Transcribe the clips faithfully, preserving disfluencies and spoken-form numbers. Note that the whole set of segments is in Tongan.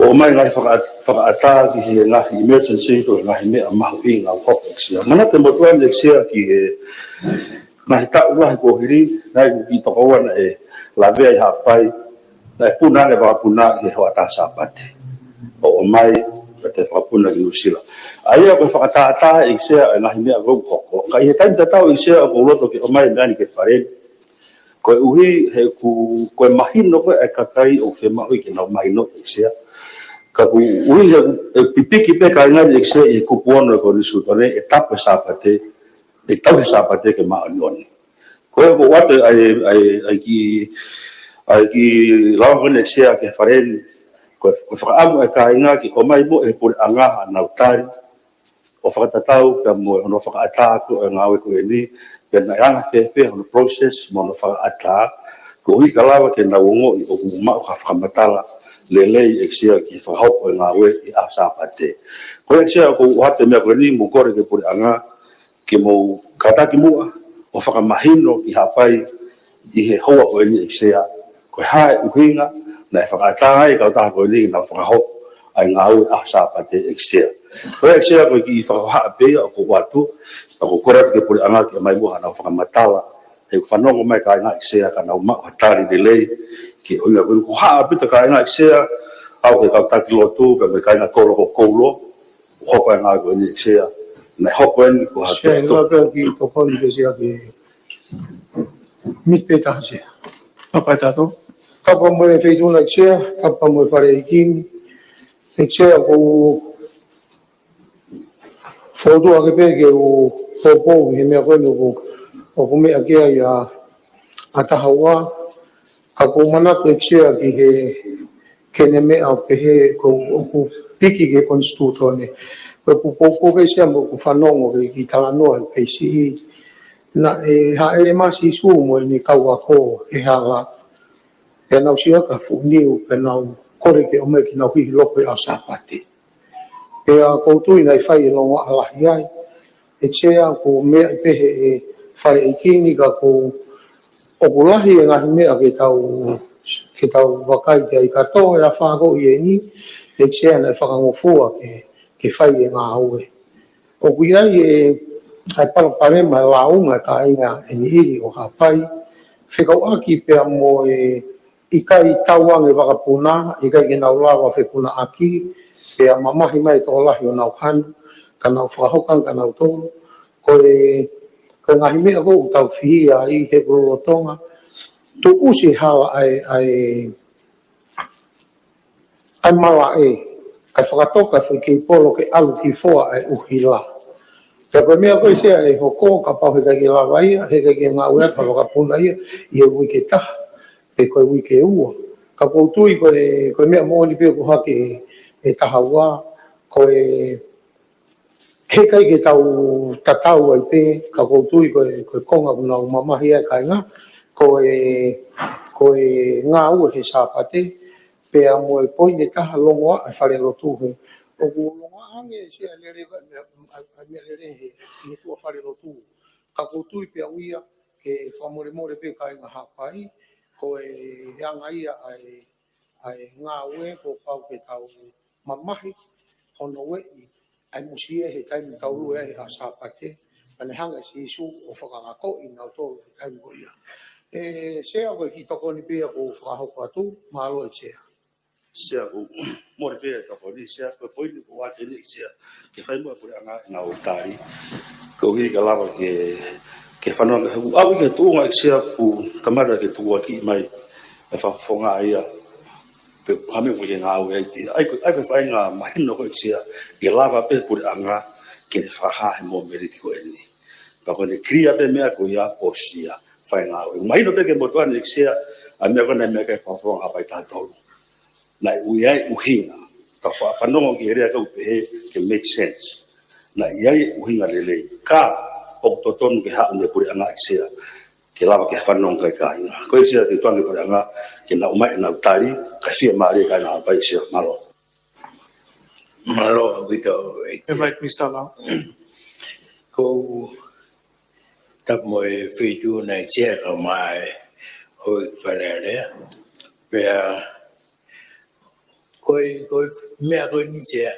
ʻomai ngaahi faka-, fakaʻatā ki he ngaahi emergency, ko e ngaahi meʻa mahuʻinga ʻoku hoko ʻEiki Sea. Manatu e motuʻa ni ʻEiki Sea ki he ngaahi taʻu lahi kuo hili, naʻe ʻi ai e kiʻi tokoua naʻe lavea ʻi Haʻapai, naʻe puna ange vakapuna ʻi he hoʻatā Sāpate. ʻO ʻomai, pea toe fakapuna ki Nuʻusila. ʻA ia ko e fakatātā ʻEiki Sea e ngaahi meʻa ʻoku hoko. Ka ʻi he taimi tatau ʻEiki Sea ʻoku ou loto ke ʻomai meʻa ni ki he fale ni. Koeʻuhi he ʻoku, ko e mahino ko ē ʻa e kakai ʻoku fiemaʻu ke nau mahino ʻEiki Sea. Ka koeʻuhi he ʻoku, ʻe pipiki pē kāinga ni ʻEiki Sea ʻi he kupu ono ʻo e Konisitūtone, ʻe tapu e Sāpate, ʻe tauhi e Sāpate ke māʻoniʻoni. Ko ia ʻoku ou ʻoatu ʻa e, ʻa e, ʻa e kiʻi, ʻa e kiʻi lava ko eni ʻEiki Sea ki he fale ni, ko e, ko e fakaʻamu ʻa e kāinga ke ʻomai mo e puleʻanga haʻanau tali, ʻo fakatatau pea mo hono fakaʻatā ko ē e ngāue ko eni, pe naʻe anga fēfē hono process mo hono fakaʻatā, koeʻuhi ka lava ke nau ongoʻi ʻoku maʻu ha fakamatala lelei ʻEiki Sea ki he fakahoko e ngāue ʻi he ʻaho Sāpate. Ko ia ʻEiki Sea ʻoku ou ʻoatu e meʻa ko eni mo kole ki he puleʻanga, ke mou kātaki muʻa ʻo fakamahino ki Haʻapai ʻi he houa ko eni ʻEiki Sea, ko e hā e ʻuhinga naʻe fakaʻatā ai e kautaha ko eni ke nau fakahoko ʻa e ngāue ʻaho Sāpate ʻEiki Sea. Ko ia ʻEiki Sea ko e kiʻi fakahohaʻa pē ia ʻoku ou ʻoatu, pea ʻoku ou kole atu ki he puleʻanga ke ʻomai muʻa haʻanau fakamatala, he ʻoku fanongo mai e kāinga ʻEiki Sea ka nau maʻu ha tali lelei ki he ʻuhinga ko eni. Ko e hohaʻa pē ʻa e kāinga ʻEiki Sea, ʻoku ou kau taki lotu, pea mo e kāinga kolo ko Koulo, hoko e ngāue ko eni ʻEiki Sea, naʻe hoko eni ko ha Sea, tefito. Laka ki tokoni ke Sea ke miti pē taha Sea. Tapu ʻa e tatou. Tapu mo e feituʻu na ʻEiki Sea, tapu mo e fale ʻeiki ni. ʻEiki Sea ʻoku ou fokotuʻu ake pē ke u poupou he meʻa ko eni ʻoku, ʻoku meʻa ki ai ʻa, ʻa Tahaua. Ka ʻoku ou manatu ʻEiki Sea ki he ke ne meʻa ʻo pehē ko ʻoku piki ki he Konisitūtone. Ko ʻeku poupou pē Sea mo ʻeku fanongo ki he kiʻi talanoa ʻi he peisi. Naʻe hāʻele mai ʻa Sīsū mo ʻene kau ako he hala. Pea nau sio ki ha fuʻu niu, pea nau kole ke ʻomai ke nau hihi loko he ʻaho Sāpate. Pea ʻoku ou tui naʻe fai e longoaʻa lahi ai. ʻEiki Sea, ko e meʻa ʻi pehē ʻe he fale ʻeiki ni ka ko ʻoku lahi e ngaahi meʻa ke tau, ke tau vakai ki ai ka ko e afā ko eni, ʻEiki Sea naʻe fakangofua ke, ke fai e ngāue. ʻOku ʻi ai e, ʻa e palopalema e lāunga e kāinga ʻe niʻihi ʻo Haʻapai, fekauʻaki pea mo e ʻikai tauange vakapuna, ʻikai ke nau lava fepunaʻaki, pea mamahi mai e tokolahi ʻo nau hanu, ka nau fakahoko ange ka nau tolo. Ko e, ko e ngaahi meʻa ko ē ʻoku tau fihia ai he lolotonga, tuʻusi hala ʻa e, ʻa e, ʻa e malaʻe, kae fakatoka e foʻi keipolo ke ʻalu ki fua ʻa e ʻuhila. Pea ko e meʻa ko ē Sea ʻe hoko, kapau heʻikai ke lava ia, heʻikai ke ngāue atu ha vakapuna ia, ʻi he uike ʻe taha, pe ko e uike ʻe ua. Ka ʻoku ou tui ko e, ko e meʻa moʻoni pē ʻoku hake ʻe, ʻe Tahaua, ko e heʻikai ke tau tatau ai pē, ka ʻoku ou tui ko e, ko e konga ʻoku nau mamahi ai e kāinga, ko e, ko e ngāue he Sāpate, pea mo e poini ʻe taha longoaʻa e fale lotu he. ʻOku longoaʻa ange Sea e lele ko e meʻa, ʻa e, ʻa e meʻa lele he, he tuʻa fale lotu. Ka ʻoku ou tui pē au ia ke fakamolemole pē kāinga Haʻapai, ko e anga ia ʻa e, ʻa e ngāue kuo pau ke tau mamahi, hono ueʻi ʻa e musie he taimi tau lue ai ʻa Sāpate, pea ne hanga ʻe Sīsū ʻo fakaakoʻi kinautolu he taimi ko ia. ʻE Sea ko e kiʻi tokoni pē ia ʻoku ou fakahoko atu, mālō ʻEiki Sea. Sea ʻoku mole pē e tokoni Sea, ko e poini ʻoku ou ʻoatu eni ʻEiki Sea, ke fai muʻa e puleʻanga ʻenau tali. Koeʻuhi ka lava ke, ke fanongo he ʻoku ʻalu ki he tuʻunga ʻEiki Sea ʻoku kamata ke tukuakiʻi mai e fakafofonga ia. Pe ko e hā e meʻa ʻoku ke ngāue ai pē. ʻA ia ko e, ʻa ia ko e faʻahinga mahino ko ē ʻEiki Sea, ke lava pē puleʻanga ke ne fakahā he mōmeniti ko eni. Pea ko ʻene clear pē meʻa ko ia ʻosi ia, fai ngāue. Mahino pē ki he motuʻa ni ʻEiki Sea, ʻa e meʻa ko ē naʻe meʻa ki ai e fakafofonga Haʻapai taha tolu. Naʻe ʻi ai e ʻuhinga, ka fa-, fanongo ki he lea ʻoku pehē ke make sense. Naʻe ʻi ai e ʻuhinga lelei. Ka, ʻoku totonu ke haʻu mei he puleʻanga ʻEiki Sea, ke lava ke fanongo ki ai e kāinga. Ko ia Sea, ke tuku ange ki he puleʻanga, ke nau ʻomai ʻenau tali, kae fiemālie e kāinga Haʻapai Sea, mālō. Mālō ʻaupito ʻEiki Sea. Invite Mister Lau. Ko e tapu mo e feituʻu na ʻEiki Sea kae ʻumaʻā e houʻeiki Fale Alea. Pea Ko e, ko e meʻa ko eni Sea,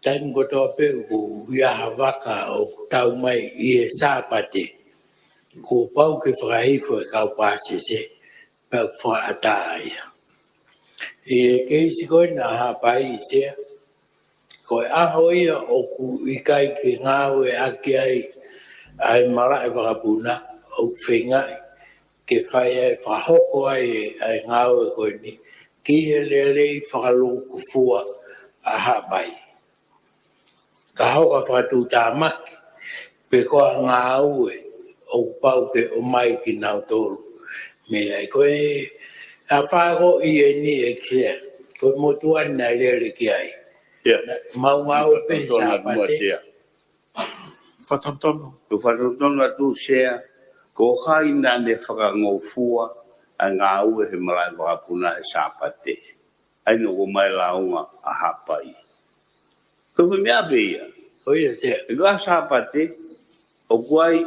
taimi kotoa pē ʻoku ʻi ai ha vaka ʻoku tau mai ʻi he Sāpate, kuo pau ke fakahifo ʻe he kau pāsese, pea fakaʻatā ia. ʻI he keisi ko ena ʻa Haʻapai Sea, ko e ʻaho ia ʻoku ʻikai ke ngāueʻaki ai ʻa e malaʻe vakapuna, ʻoku feingaʻi ke fai ai, fakahoko ai ʻa e ngāue ko eni ki he lelei fakalūkufua ʻa Haʻapai. Ka hoko ʻa e fakatuʻutāmaki pe ko e ngāue ʻoku pau ke ʻomai kinautolu. Meʻa ia ko e, ʻa e fakaʻosi eni ʻEiki Sea, ko e motuʻa naʻe lele ki ai. Ia. Mau ngāue pē he Sāpate. Fatonutonu. Ko e fatonutonu atu Sea, ko hai naʻa ne fakangofua ʻa e ngāue he malaʻe vakapuna he Sāpate? ʻA ia naʻe ʻomai lāunga ʻa Haʻapai. Ko e meʻa pē ia. Ko ia Sea. He ko e Sāpate, ʻoku ʻi ai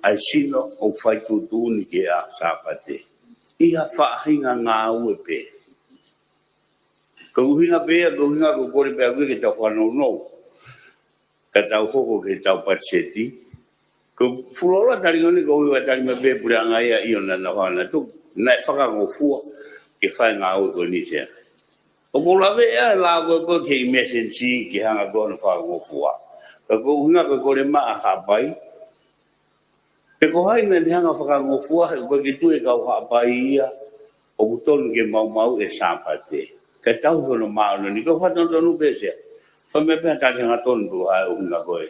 ʻa e sino ʻoku fai tuʻutuʻuni ki he Sāpate ʻi ha faʻahinga ngāue pē. Ko e ʻuhinga pē ia, ko e ʻuhinga ko e kole pē ʻaku ke tau fanongo. Ka tau hoko ki heʻetau patiseti. Ko e fuoloa tali ko eni ko e ʻuhi ʻa e tali mai pē puleʻanga ia ʻi ʻona naʻa hana tu. Naʻe fakangofua ke fai ngāue ko eni Sea. ʻOku lave ʻa e lao ko e ko e ke emergency ke hanga ko ʻona fakangofua. Ka ko e ʻuhinga ko e kole mai ʻa Haʻapai. Pe ko hai naʻa ne hanga fakangofua he ʻoku ʻikai ke tui ʻe kau Haʻapai ia ʻoku tonu ke maumauʻi e Sāpate. Ka tau hono māʻoniʻoni ko e fatonutonu pē Sea. Fai mai pē ha tali hangatonu pe ko hai ʻuhinga ko ē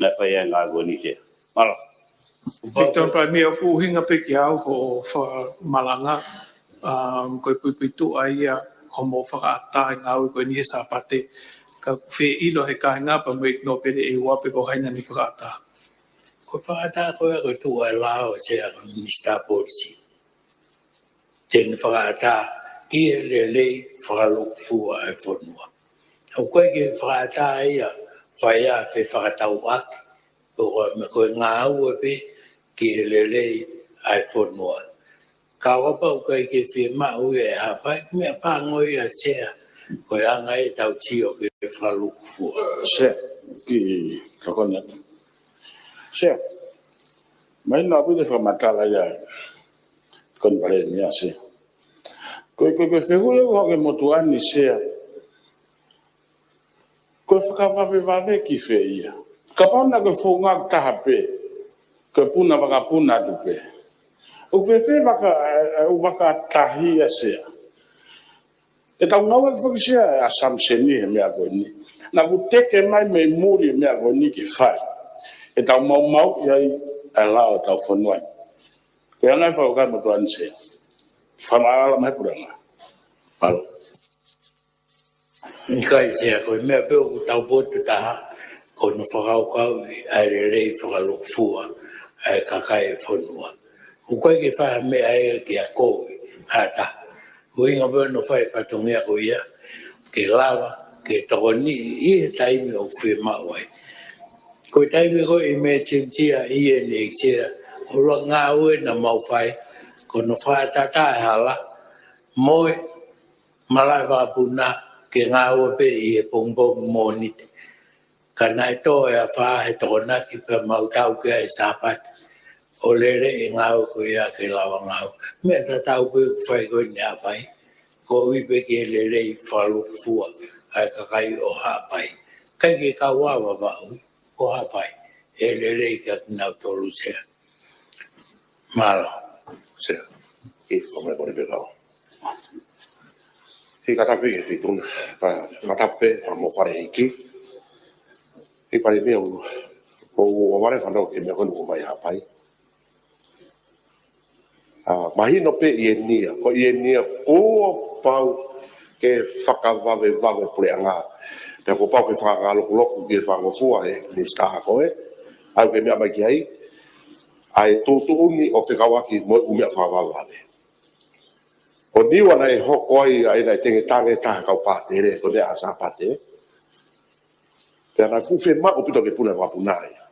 naʻe fai ai ngāue ko eni Sea. Mālō. Victor Prime, ʻoku ʻuhinga pē ki au hoʻo fakamalanga, um, ko e puipuituʻa ia hoʻomo fakaʻatā e ngāue ko eni he Sāpate. Ka ʻoku fie ʻilo he kāinga pea mo e ʻEiki Nōpele ʻe ua pe ko hai naʻa ne fakaʻatā. Ko e fakaʻatā ko ia ko e tuʻu ʻa e lao Sea ko e Minisitā Polisi. Te ne fakaʻatā ki he lelei fakalūkufua ʻa e fonua. ʻOku ʻikai ke fakaʻatā ia fai ʻa e fefakatauʻaki, ʻoku ʻi ai mo e ko e ngāue pē ki he lelei ʻa e fonua. Ka ʻoku pau ʻikai ke fiemaʻu ia ʻe Haʻapai, meʻa pango ia Sea, ko e anga ʻetau sio ki he fakalūkufua. Sea, ki ka kona. Sea, mai na pui te fakamatala ia. Ko eni Palēmia Sea. Ko e, ko e, ko e fehuʻi ʻoku hake motuʻa ni Sea. Ko e fakavavevave ki fē ia? Kapau naʻe ko e founga taha pē, ko e puna vakapuna atu pē. ʻOku fēfē vaka, ʻe, ʻe, ʻoku vaka tahi ia Sea. ʻE tau ngāue ki fakasia ʻa e assumption ni he meʻa ko eni. Naʻa ku teke mai mei muli he meʻa ko eni ke fai. ʻE tau maumauʻi ai ʻa e lao ʻetau fonua ni. Ko ia nai fakaʻukai motuʻa ni Sea. Fakamalanga mai puleʻanga. Mālō. ʻIkai Sea, ko e meʻa pē ʻoku tau potu taha, ko hono fakakaukauʻi ʻa e lelei fakalūkufua ʻa e kakai e fonua. ʻOku ʻikai ke fai ha meʻa ia ke akoʻi ha taha. ʻUhinga pē hono fai fatongia ko ia, ke lava ke tokoniʻi ʻi he taimi ʻoku fiemaʻu ai. Ko e taimi ko e emergency ʻa ʻi heni ʻEiki Sea, ʻoku ʻi ai e ngāue naʻa mau fai, ko hono fakaʻatā e hala mo e malaʻe vakapuna ke ngāue pē ʻi he pongipongi Mōnite. Ka naʻe tō e afā he Tokonaki pea mau tau ki ai e Sāpate. ʻO lele e ngāue ko ia ke lava ngāue. Meʻa tatau pē ʻoku fai ko eni ʻe Haʻapai. Ko e ʻuhi pē ke lelei fakalūkufua ʻa e kakai ʻo Haʻapai. ʻIkai ke kau ava vaʻu, ko Haʻapai. ʻE lelei kia kinautolu Sea. Mālō. Sea. ʻI, ko e meʻa ko eni pē kau. ʻI ka tapu ki he Fituna, ka, ka tapu pē, ka mo fale ʻEiki. ʻI Palēmia ʻoku, ʻoku, ʻoku vale fanau ki he meʻa ko eni ʻoku ʻomai ʻe Haʻapai. ʻA, mahino pē ʻi heni ia, ko ʻi heni ia, kuo pau ke fakavavevave puleʻanga. Pea kuo pau ke fakangalokuloku ki he fakangofua ʻe he Minisitā ko ē. ʻA ia ko e meʻa mai ki ai, ʻa e tuʻutuʻuni ʻo fekauʻaki mo e ʻū meʻa fakavavevave. Ko Niua naʻe hoko ai, ʻa ia naʻe tengetange taha kau pātele, ko e meʻa ʻa Sāpate. Pea naʻe fuʻu fiemaʻu ʻaupito ke puna vakapuna ia.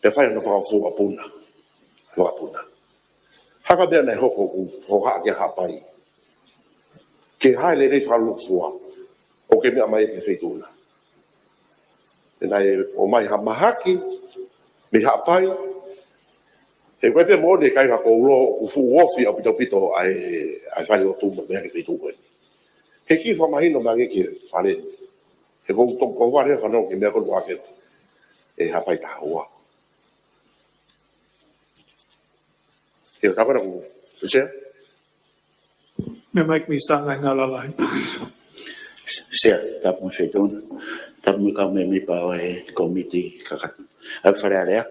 Pea fai hono fakafua puna. Vakapuna. Hangē ko e meʻa naʻe hoko ʻoku hohaʻa kia Haʻapai. ke hā e lelei fakalūkufua ʻoku ke meʻa mai ki he feituʻu na. He naʻe ʻomai ha mahaki mei Haʻapai, he ko e pē moʻoni e kai ka kou lō ʻoku fuʻu ofi ʻaupito ʻaupito ʻa e, ʻa e fale ʻo tuʻu mai ki he feituʻu ko eni. He kiʻi fakamahino mai ange ki he fale ni. He kou toki kou fale fanongo ki he meʻa ko eni ʻoku ʻohake ʻe Haʻapai taha ua. He ʻoku tau kona ku, Sea? Meʻa mai ki he Minisitā Ngaahi Ngāue Lalahi. Sea, tapu mo e feituʻu na. Tapu mo e kau mēmipa ʻo e kōmiti kakato ʻa e Fale Alea.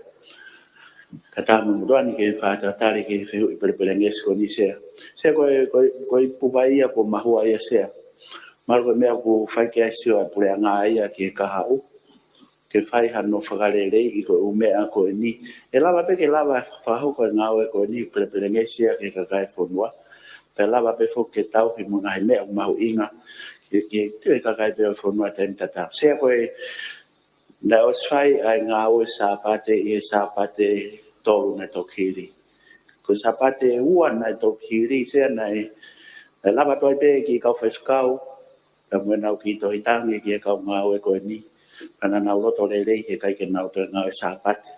Kae ʻatā mo e motuʻa ni ke fakatalitali ki he fehuʻi pelepelengesi ko eni Sea. Sea ko e, ko e, ko e ipu vai ia kuo mahua ia Sea. Mahalo ko e meʻa ʻoku fai ki ai e sio ʻa e puleʻanga ia ki he kahaʻu. Ke fai hano fakaleleiʻi ko e ʻū meʻa ko eni. ʻE lava pē ke lava fakahoko e ngāue ko eni pelepelengesi ia ki he kakai e fonua. Pea lava pē foki ke tauhi mo e ngaahi meʻa ʻoku mahuʻinga ki he, ki he, ki he kakai pē ʻo e fonua taimi tatau. Sea ko e, naʻe ʻosi fai ʻa e ngāue Sāpate ʻi he Sāpate tolu naʻe toki hili. Ko e Sāpate ua naʻe toki hili Sea naʻe, naʻe lava toe pē ki he kau faifekau, pea mo ʻenau kiʻi tohi tangi ki he kau ngāue ko eni, pea naʻa nau loto lelei he ʻikai ke nau toe ngāue Sāpate.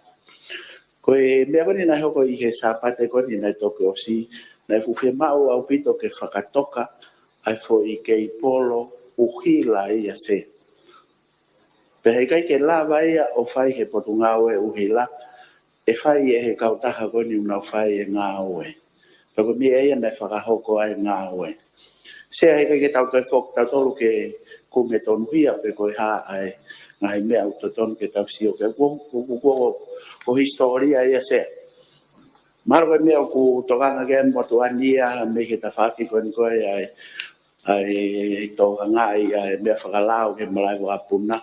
Ko e meʻa ko eni naʻe hoko ʻi he Sāpate ko eni naʻe toki ʻosi, naʻe fuʻu fiemaʻu ʻaupito ke fakatoka ʻa e foʻi keipolo ʻuhila ia Sea. Pea he ʻikai ke lava ia ʻo fai he Potungāue ʻuhila, ʻe fai ʻe he kautaha ko eni ʻoku nau fai e ngāue. Pea ko e meʻa ia naʻe fakahoko ai e ngāue. Sea he ʻikai ke tau toe foki tautolu ke kumi e tonuhia pe ko e hā ʻa e ngaahi meʻa ʻoku totonu ke tau sio ki ai. Ko, ko, ko, ko, ko hisitōlia ia Sea. Mahalo ko e meʻa ʻoku tokanga ki ai e motuʻa ni ia mei he tafaʻaki ko eni ko e ʻa e, ʻa e tokangaʻi ʻa e meʻa fakalao ki he malaʻe vakapuna.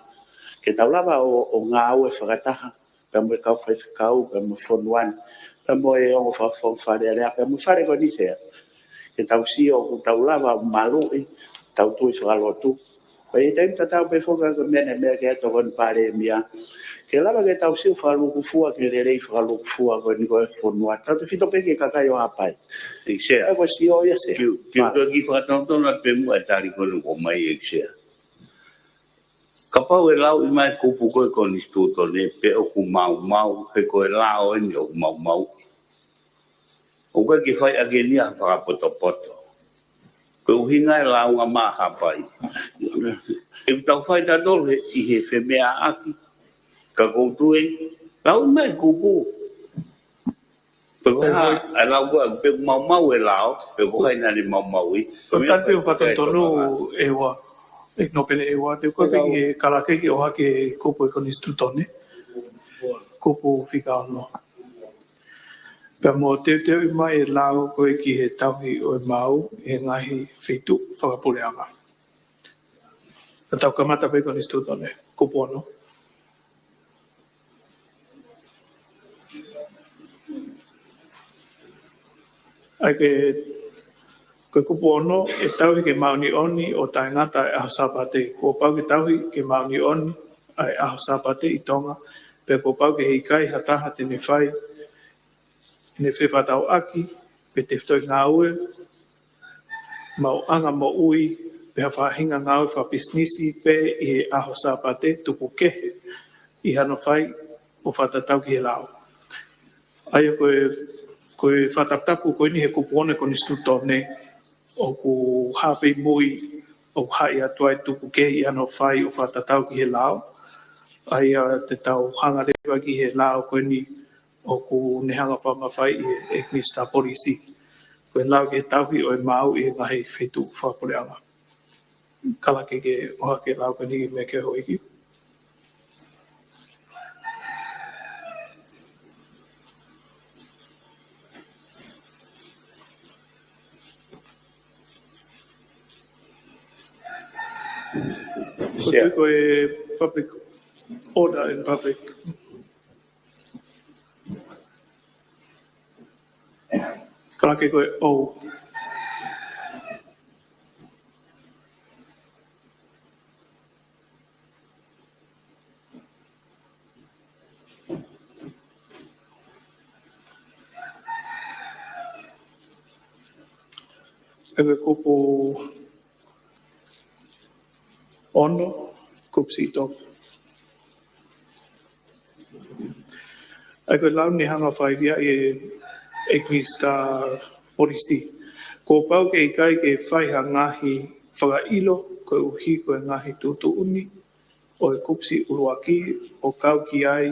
Ke tau lava ʻo, ʻo ngāue fakataha pea mo e kau faifekau, pea mo e fonua ni, pea mo e ongo fakafofonga Fale Alea, pea mo e fale ko eni Sea. Ke tau sio ʻoku tau lava ʻo maluʻi, tau tui fakalotu. Ko e taimi tatau pē foki ko e meʻa naʻe meʻa ki ai e Tokoni Palēmia. Ke lava ke tau sio fakalūkufua ki he lelei fakalūkufua ko eni ko e fonua. Tautefito pē ki he kakai ʻo Haʻapai. ʻEiki Sea. ʻA ia ko e sio ia Sea. Kiu, kiu, kiu, kiʻi fakatonutonu atu pē muʻa e tali ko eni ʻoku ʻomai ʻEiki Sea. Kapau ʻe lauʻi mai e kupu ko e konisitūtone pe ʻoku maumau, he ko e lao eni ʻoku maumau. ʻOku ʻikai ke fai ʻaki eni ha fakapotopoto. Ko e ʻuhinga e lāunga mā Haʻapai. ʻOku tau fai tautolu he, ʻi he femeʻaʻaki, ka kou tui, lauʻi mai e kupu. Pe ko e hā, ʻa e lau ko ē, pe ʻoku maumau e lao, pe ko hai naʻa ne maumauʻi. Ko e tali pē ʻo fakatonutonu ʻEua, ʻEiki Nōpele ʻEua, te u kole pē ki he kalake ke ʻohake e kupu e konisitūtone. Kupu fika ono. Pea mo teuteuʻi mai e lao ko ē ki he tauhi ʻo e maau ʻi he ngaahi feituʻu fakapuleʻanga. Ka tau kamata pē konisitūtone, kupu ono. ʻA ia ko e, ko e kupu ono, ʻe tauhi ke māʻoniʻoni ʻo taʻengata e ʻaho Sāpate. Kuo pau ke tauhi ke māʻoniʻoni ʻa e ʻaho Sāpate ʻi Tonga, pea kuo pau ke ʻikai ha taha te ne fai ʻene fefakatauʻaki pe tefitoʻi ngāue, maʻuʻanga moʻui, pe ha faʻahinga ngāue fakapisinisi pē ʻi he ʻaho Sāpate tuku kehe ʻi hano fai ʻo fakatatau ki he lao. ʻA ia ko e, ko e fakataputapu ko eni he kupu ono e konisitūtone ʻoku hā pē ʻi mui ʻoku haʻi atu ai tuku kehe ʻi hano fai ʻo fakatatau ki he lao. ʻA ia te tau hanga leva ki he lao ko eni ʻoku ne hanga ʻo fakamafaiʻi ʻe he Minisitā Polisi. Ko e lao ki he tauhi ʻo e maau ʻi he ngaahi feituʻu fakapuleʻanga. Kalake ke ʻohake e lao ko eni ki he meʻa ko ē Houʻeiki. Ko e, ko e public order and public. Kalake ko e O. Ko e kupu Ono, kupu siʻi tolu. ʻA ia ko e lau ni hanga fai ia ʻe he ʻEiki Minisitā Polisi. Kuo pau ke ʻikai ke fai ha ngaahi fakaʻilo koeʻuhi ko e ngaahi tuʻutuʻuni ʻo e kupu siʻi ʻuluaki ʻo kau ki ai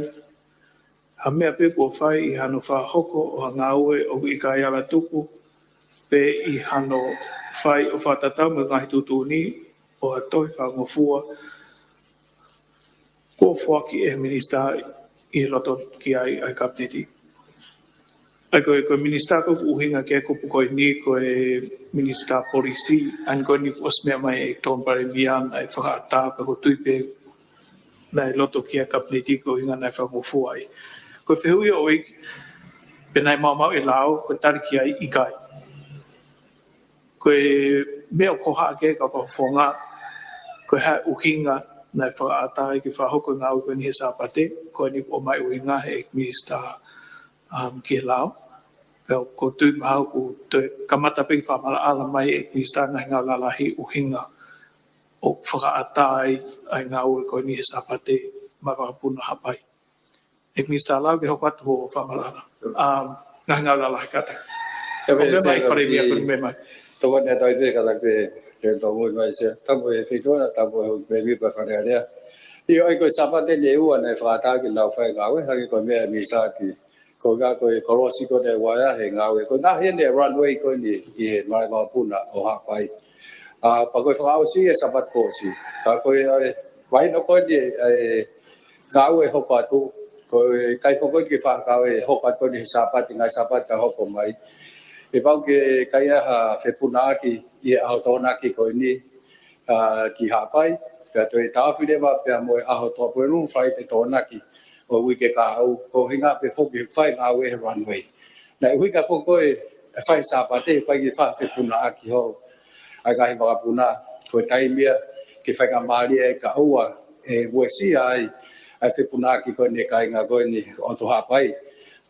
ha meʻa pē kuo fai ʻi hano fakahoko ʻo ha ngāue ʻoku ʻikai ala tuku, pe ʻi hano fai ʻo fakatatau mo e ngaahi tuʻutuʻuni ʻo ha tohi fakangofua kuo foaki ʻe he Minisitā ʻi loto ki ai ʻa e Kapineti. ʻA ia ko e, ko e Minisitā ko ē ʻoku ʻuhinga ki ai e kupu ko eni ko e Minisitā Polisi, ʻa ia ko eni kuo ʻosi meʻa mai ʻEiki Tokoni Palēmia ʻa e fakaʻatā, pea ʻoku ou tui pē naʻe loto ki ai e Kapineti ko e ʻuhinga naʻe fakangofua ai. Ko e fehuʻi ʻo e ʻEiki, pe naʻe maumauʻi e lao, ko e tali ki ai ʻikai. Ko e meʻa ʻoku hohaʻa ki ai e kau Fakafofonga, ko e hā e ʻuhinga naʻe fakaʻatā ai ke fakahoko e ngāue ko eni he Sāpate, ko eni kuo ʻomai ʻuhinga he ʻEiki Minisitā, um, ki he lao. Pea ʻoku ou tui mahalo kuo toe kamata pē ke fakamaʻalaʻala mai ʻe he ʻEiki Minisitā Ngaahi Ngāue Lalahi ʻuhinga ʻoku fakaʻatā ai ʻa e ngāue ko eni he Sāpate maʻa e vakapuna Haʻapai. ʻEiki Minisitā, lau ke hoko atu hoʻo fakamaʻalaʻala. Um, Ngaahi Ngāue Lalahi kātaki. Ko e meʻa mai, Palēmia, ko e meʻa mai. Tokoni atu ai pē kātaki, ke tau moʻui mai Sea. Tapu e feituʻu na, tapu e houʻeiki Palēmia pea Fale Alea. ʻIo, ʻa ia ko e Sāpate eni ʻe ua naʻe fakaʻatā ke nau fai e ngāue, hangē ko e meʻa ʻa e Minisitā ki. Ko e ngaahi, ko e kolosi ko eni ʻoku ʻi ai he ngāue. Ko e ngaahi eni e runway ko eni ʻi he malaʻe vakapuna ʻo Haʻapai. ʻA, pea ko e fakaʻosi e Sāpate kuo ʻosi. Ka ko e, ʻa e, mahino ko eni e, e ngāue ʻe hoko atu. Ko e ʻikai foki ke fakakau e hoko atu ko eni he Sāpate, ngaahi Sāpate ka hoko mai. ʻE pau ke ʻikai ha fepunaʻaki ʻi he ʻaho Tokonaki ko eni, ʻa, ki Haʻapai, pea toe taofi leva pea mo e ʻaho Tuʻapulelulu, Falaite Tokonaki ʻo e uike kahaʻu, ko e ʻuhinga pē foki he fai e ngāue he runway. Naʻe ʻuhinga foki ko e fai Sāpate, ʻikai ke fai fepunaʻaki holo ʻa e ngaahi vakapuna, ko e taimi ia ke faingamālie ai kae ʻoua ʻe uesia ai ʻa e fepunaʻaki ko eni e kāinga ko eni ʻo Haʻapai.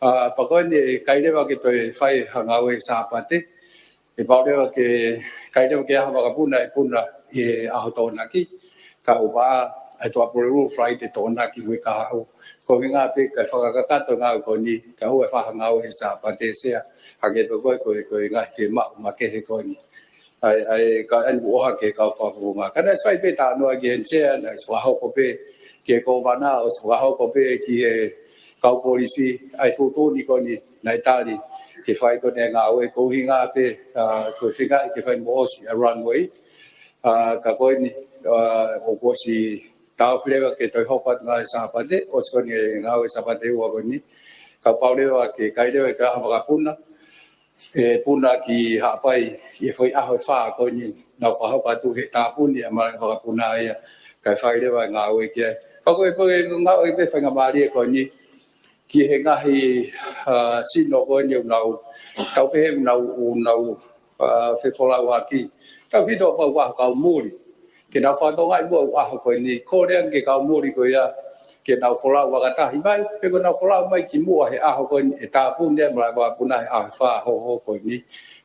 ʻA, pea ko eni ʻikai leva ke toe fai ha ngāue Sāpate, ʻe pau leva ke, ʻikai leva ke ʻi ai ha vakapuna ʻe puna ʻi he ʻaho Tokonaki, kae ʻumaʻā ʻa e Tuʻapulelulu, Falaite Tokonaki, uike kahaʻu. Ko e ʻuhinga pē ke fakakakato e ngāue ko eni, kae ʻoua ʻe fai ha ngāue he Sāpate Sea, hangē pē ko e, ko e, ko e ngaahi fiemaʻu makehe ko eni. ʻA ia, ʻa ia, ka ʻoku ʻohake e kau Fakafofonga. Ka naʻe ʻosi fai pē talanoa ki heni Sea, naʻe ʻosi fakahoko pē ki he Kōvana, ʻosi fakahoko pē ki he kau polisi, ʻa e tuʻutuʻuni ko eni naʻe tali ke fai ko eni e ngāue, ko e ʻuhinga pē, ʻa, ko e feingaʻi ke fai mo ʻosi ʻa e runway. ʻA, ka ko eni, ʻa, ʻoku ʻosi taofi leva ke toe hoko atu ngāue Sāpate, ʻosi ko eni e ngāue Sāpate ua ko eni. Ka pau leva ke ʻikai leva ke ʻi ai ha vakapuna ʻe puna ki Haʻapai ʻi he foʻi ʻaho ʻe fā ko eni, nau fakahoko atu he tāpuni ʻa e malaʻe vakapuna ia, kae fai leva e ngāue ki ai. Pea ko e, ko e ngāue pē faingamālie ko eni ki he ngaahi, ʻa, sino ko eni ʻoku nau, tau pehē ʻoku nau, ʻoku nau, ʻa, fefolauʻaki. Tautefito pē ʻoku ʻi ai ha kau muli. Ke nau fakatokangaʻi muʻa ʻaho ko eni, kole ange ki he kau muli ko ia ke nau folau fakataha mai, pe ko ʻenau folau mai kimuʻa he ʻaho ko eni ʻe tāpuni ai e malaʻe vakapuna he ʻaho ʻe fā hoʻo ko eni,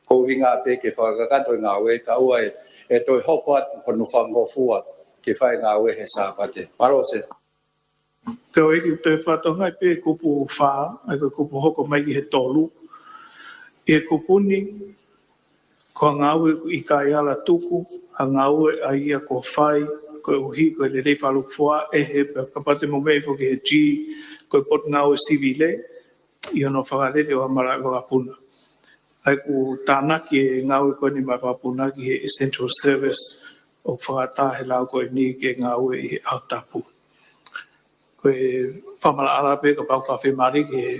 ko e ʻuhinga pē ke fakakakato e ngāue, kae ʻoua ʻe, ʻe toe hoko atu hono fakangofua ke fai e ngāue he Sāpate. Mālō Sea. Ka ʻoku ou toe fakatokangaʻi pē kupu fā, ʻa ia ko e kupu hoko mai ki he tolu. ʻI he kupu ni, ko e ngāue ʻoku ʻikai ala tuku, ʻa e ngāue ʻa ia kuo fai, koeʻuhi ko e lelei fakalūkufua ʻe he, pea kapau te mou meʻa foki he G, ko e Potungāue Sivile, ʻi hono fakalele ʻo e malaʻe vakapuna. ʻA ia ʻoku tānaki e ngāue ko eni malaʻe vakapuna ki he essential service ʻoku fakaʻatā he lao ko eni ke ngāue ʻi he ʻaho tapu. Ko e fakamaʻalaʻala pē kapau ʻe fie mālie ki he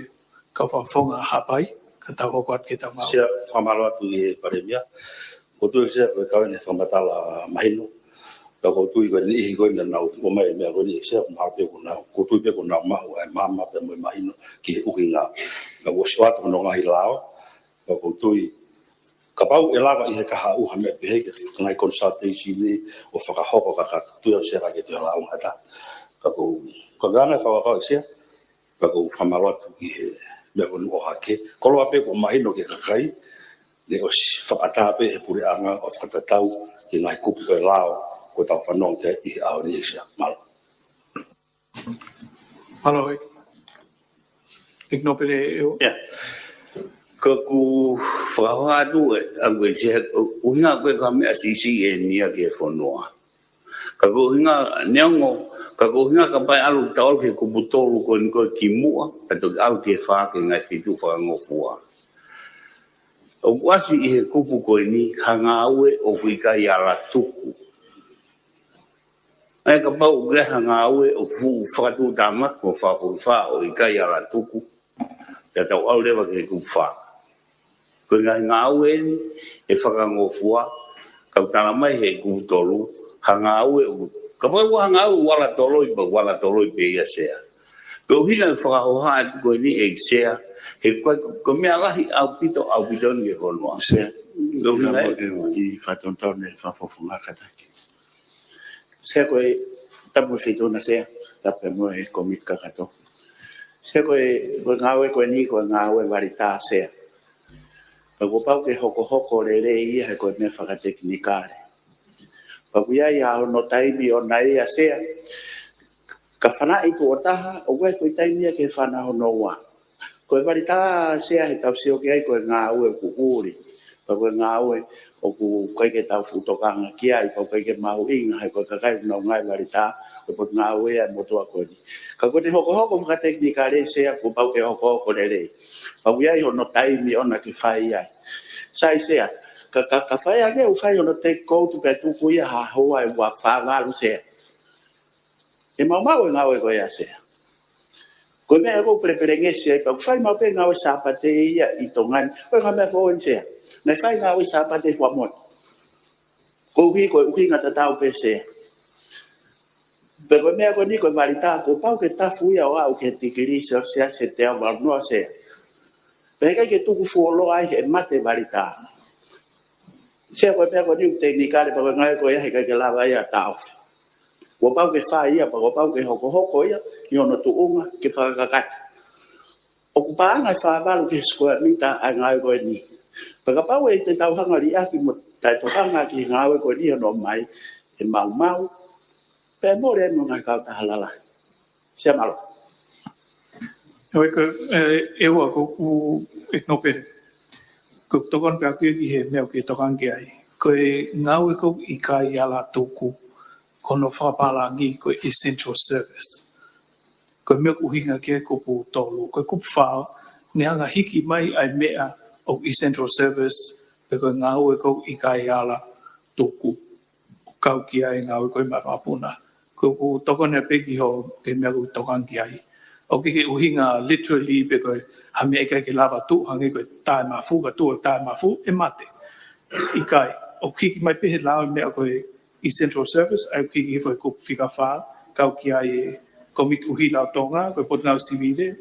kau Fakafofonga Haʻapai, ka tau hoko atu ki heʻetau ngāue. Sea, fakamālō atu ki he Palēmia. ʻOku ou tui Sea ko e kau eni fakamatala mahino. Pea ʻoku ou tui ko e niʻihi ko ē naʻa nau ʻomai e meʻa ko eni Sea, ʻoku mahalo pē ʻoku nau, ʻoku ou tui pē ʻoku nau maʻu ʻa e maama pea mo e mahino ki he ʻuhinga. Naʻa ku ʻosi ʻoatu hono ngaahi lao, pea ʻoku ou tui kapau ʻe lava ʻi he kahaʻu ha meʻa pehē ke ngaahi consultation ni ʻo fakahoko ka ka tui au Sea ka ke toe lau ngata. Ka ʻoku ou, ka ngana fakakau Sea, pea ʻoku ou fakamālō atu ki he meʻa ko eni ʻohake. Koloa pē kuo mahino ki he kakai, ne ʻosi fakaʻatā pē he puleʻanga ʻo fakatatau ki he ngaahi kupu ʻo e lao ko ʻetau fanongo ki ai ʻi he ʻaho ni, ʻEiki Sea. Mālō. Mālō, ʻEiki Nōpele. ʻIo. Ka ʻoku ou fakahoha atu ʻe, ʻa ʻEiki Sea, ʻuhinga ko e ka meʻa siʻisiʻi eni ia ki he fonua. Ka ko e ʻuhinga neongo, ka ko e ʻuhinga kapau ʻe ʻalu ʻo tau ʻalu ki he kupu tolu ko eni ko e kimuʻa, ka toki ʻalu ki he fā ki he ngaahi feituʻu fakangofua. ʻOku ʻasi ʻi he kupu ko eni ha ngāue ʻoku ʻikai ala tuku. ʻA ia kapau ʻoku ʻi ai ha ngāue ʻoku fuʻu fakatuʻutāmaki mo fakafokifā ʻo ʻikai ala tuku, pea tau ʻalu leva ki he kupu fā. Ko e ngaahi ngāue eni ʻe fakangofua, ka ʻoku tala mai he kupu tolu, ha ngāue ʻoku, kapau ʻoku ʻi ai ha ngāue ʻoku ala toloi pē, ʻoku ala toloi pē ia, Sea. Ko e ʻuhinga e fakahoha atu ko eni, ʻEiki Sea, he ko e, ko e meʻa lahi ʻaupito, ʻaupito eni ki he fonua. Sea, ko e ʻuhinga ʻe, ʻe, kiʻi fakatonutonu e fakafofonga kātaki. Sea, ko e, tapu mo e Feituʻu na, Sea, tapu mo e kōmiti kakato. Sea, ko e, ko e ngāue ko eni, ko e ngāue vali tā, Sea. Pea kuo pau ke hokohoko lelei ia he ko e meʻa fakatekinikale. Pea ʻoku ʻi ai ʻa hono taimi ʻona ia, Sea. Ka fanaʻi tuʻo taha, ʻoku ʻi ai e foʻi taimi ia ke fana hono ua. Ko e vali tā, Sea, he tau sio ki ai ko e ngāue ʻoku ʻuli. Pea ko e ngāue ʻoku ʻikai ke tau fuʻu tokanga ki ai, pea ʻoku ʻikai ke mahuʻinga, he ko e kakai ʻoku nau ngāue vali tā, ko e potungāue ia e motuʻa ko eni. Ka ko e hokohoko fakatekinikale, Sea, kuo pau ke hokohoko lelei. Pea ʻoku ʻi ai hono taimi ʻona ke fai ai. Sai, Sea, ka, ka, ka fai ange ʻoku fai hono take out pea tuku ia ha houa ʻe ua fā valu, Sea. ʻE maumau e ngāue ko ia, Sea. Ko e meʻa ʻoku ou pelepelengesi ai, pea ʻoku fai maʻu pē ngāue Sāpate ia ʻi Tonga ni. Ko e ngaahi meʻa foʻou eni, Sea. Naʻe fai ngāue Sāpate ʻi Fuaʻamoʻui. Koeʻuhi, ko e ʻuhinga tatau pē, Sea. Pea ko e meʻa ko eni ko e vali tā, kuo pau ke tafu ia ʻo aʻu ki he tikilī Celsius ʻe teau valu noa, Sea. Pea heʻikai ke tuku fuoloa ai he mate vali tā. Sea, ko e meʻa ko eni ʻoku tekinikale, pea ko e ngāue ko ia heʻikai ke lava ia ʻo taʻofi. Kuo pau ke fai ia, pea kuo pau ke hokohoko ia ʻi hono tuʻunga ke fakakakato. ʻOku paʻanga ʻe fā valu ki he square meter ʻa e ngāue ko eni. Pea kapau ʻe te tau hanga ʻo liʻaki mo taʻetokanga ki he ngāue ko eni hono ʻomai, ʻe maumau, pea mole ai mo e ngaahi kautaha lalahi. Sea, mālō. ʻOi, ko, ē, ʻEua, ko ʻeku, ʻEiki Nōpele, ʻoku ou tokoni pē au ki he meʻa ʻoku ke tokanga ki ai. Ko e ngāue ʻoku ʻikai ala tuku, ko hono fakapālangi ko e essential service. Ko e meʻa ʻoku ʻuhinga ki ai e kupu tolu, ko e kupu fā, ne hanga ʻo hiki mai ai e meʻa ʻoku essential service, pe ko e ngāue ʻoku ʻikai ala tuku, ʻo kau ki ai e ngāue ko ia maʻa e vakapuna. Ko ʻeku tokoni pē ki hoʻo, ki he meʻa ʻoku ke tokanga ki ai. ʻOku ʻikai ke ʻuhinga literally pe ko e ha meʻa ʻikai ke lava tuʻu, hangē ko e taʻemafu, ka tuʻu e taʻemafu, ʻe mate. ʻIkai, ʻoku hiki mai pē he lao e meʻa ko e essential service, ʻa ia ʻoku hiki hifo he kupu fika fā, kau ki ai e Kōmiti ʻUhila ʻo Tonga, ko e Potungāue Sivile,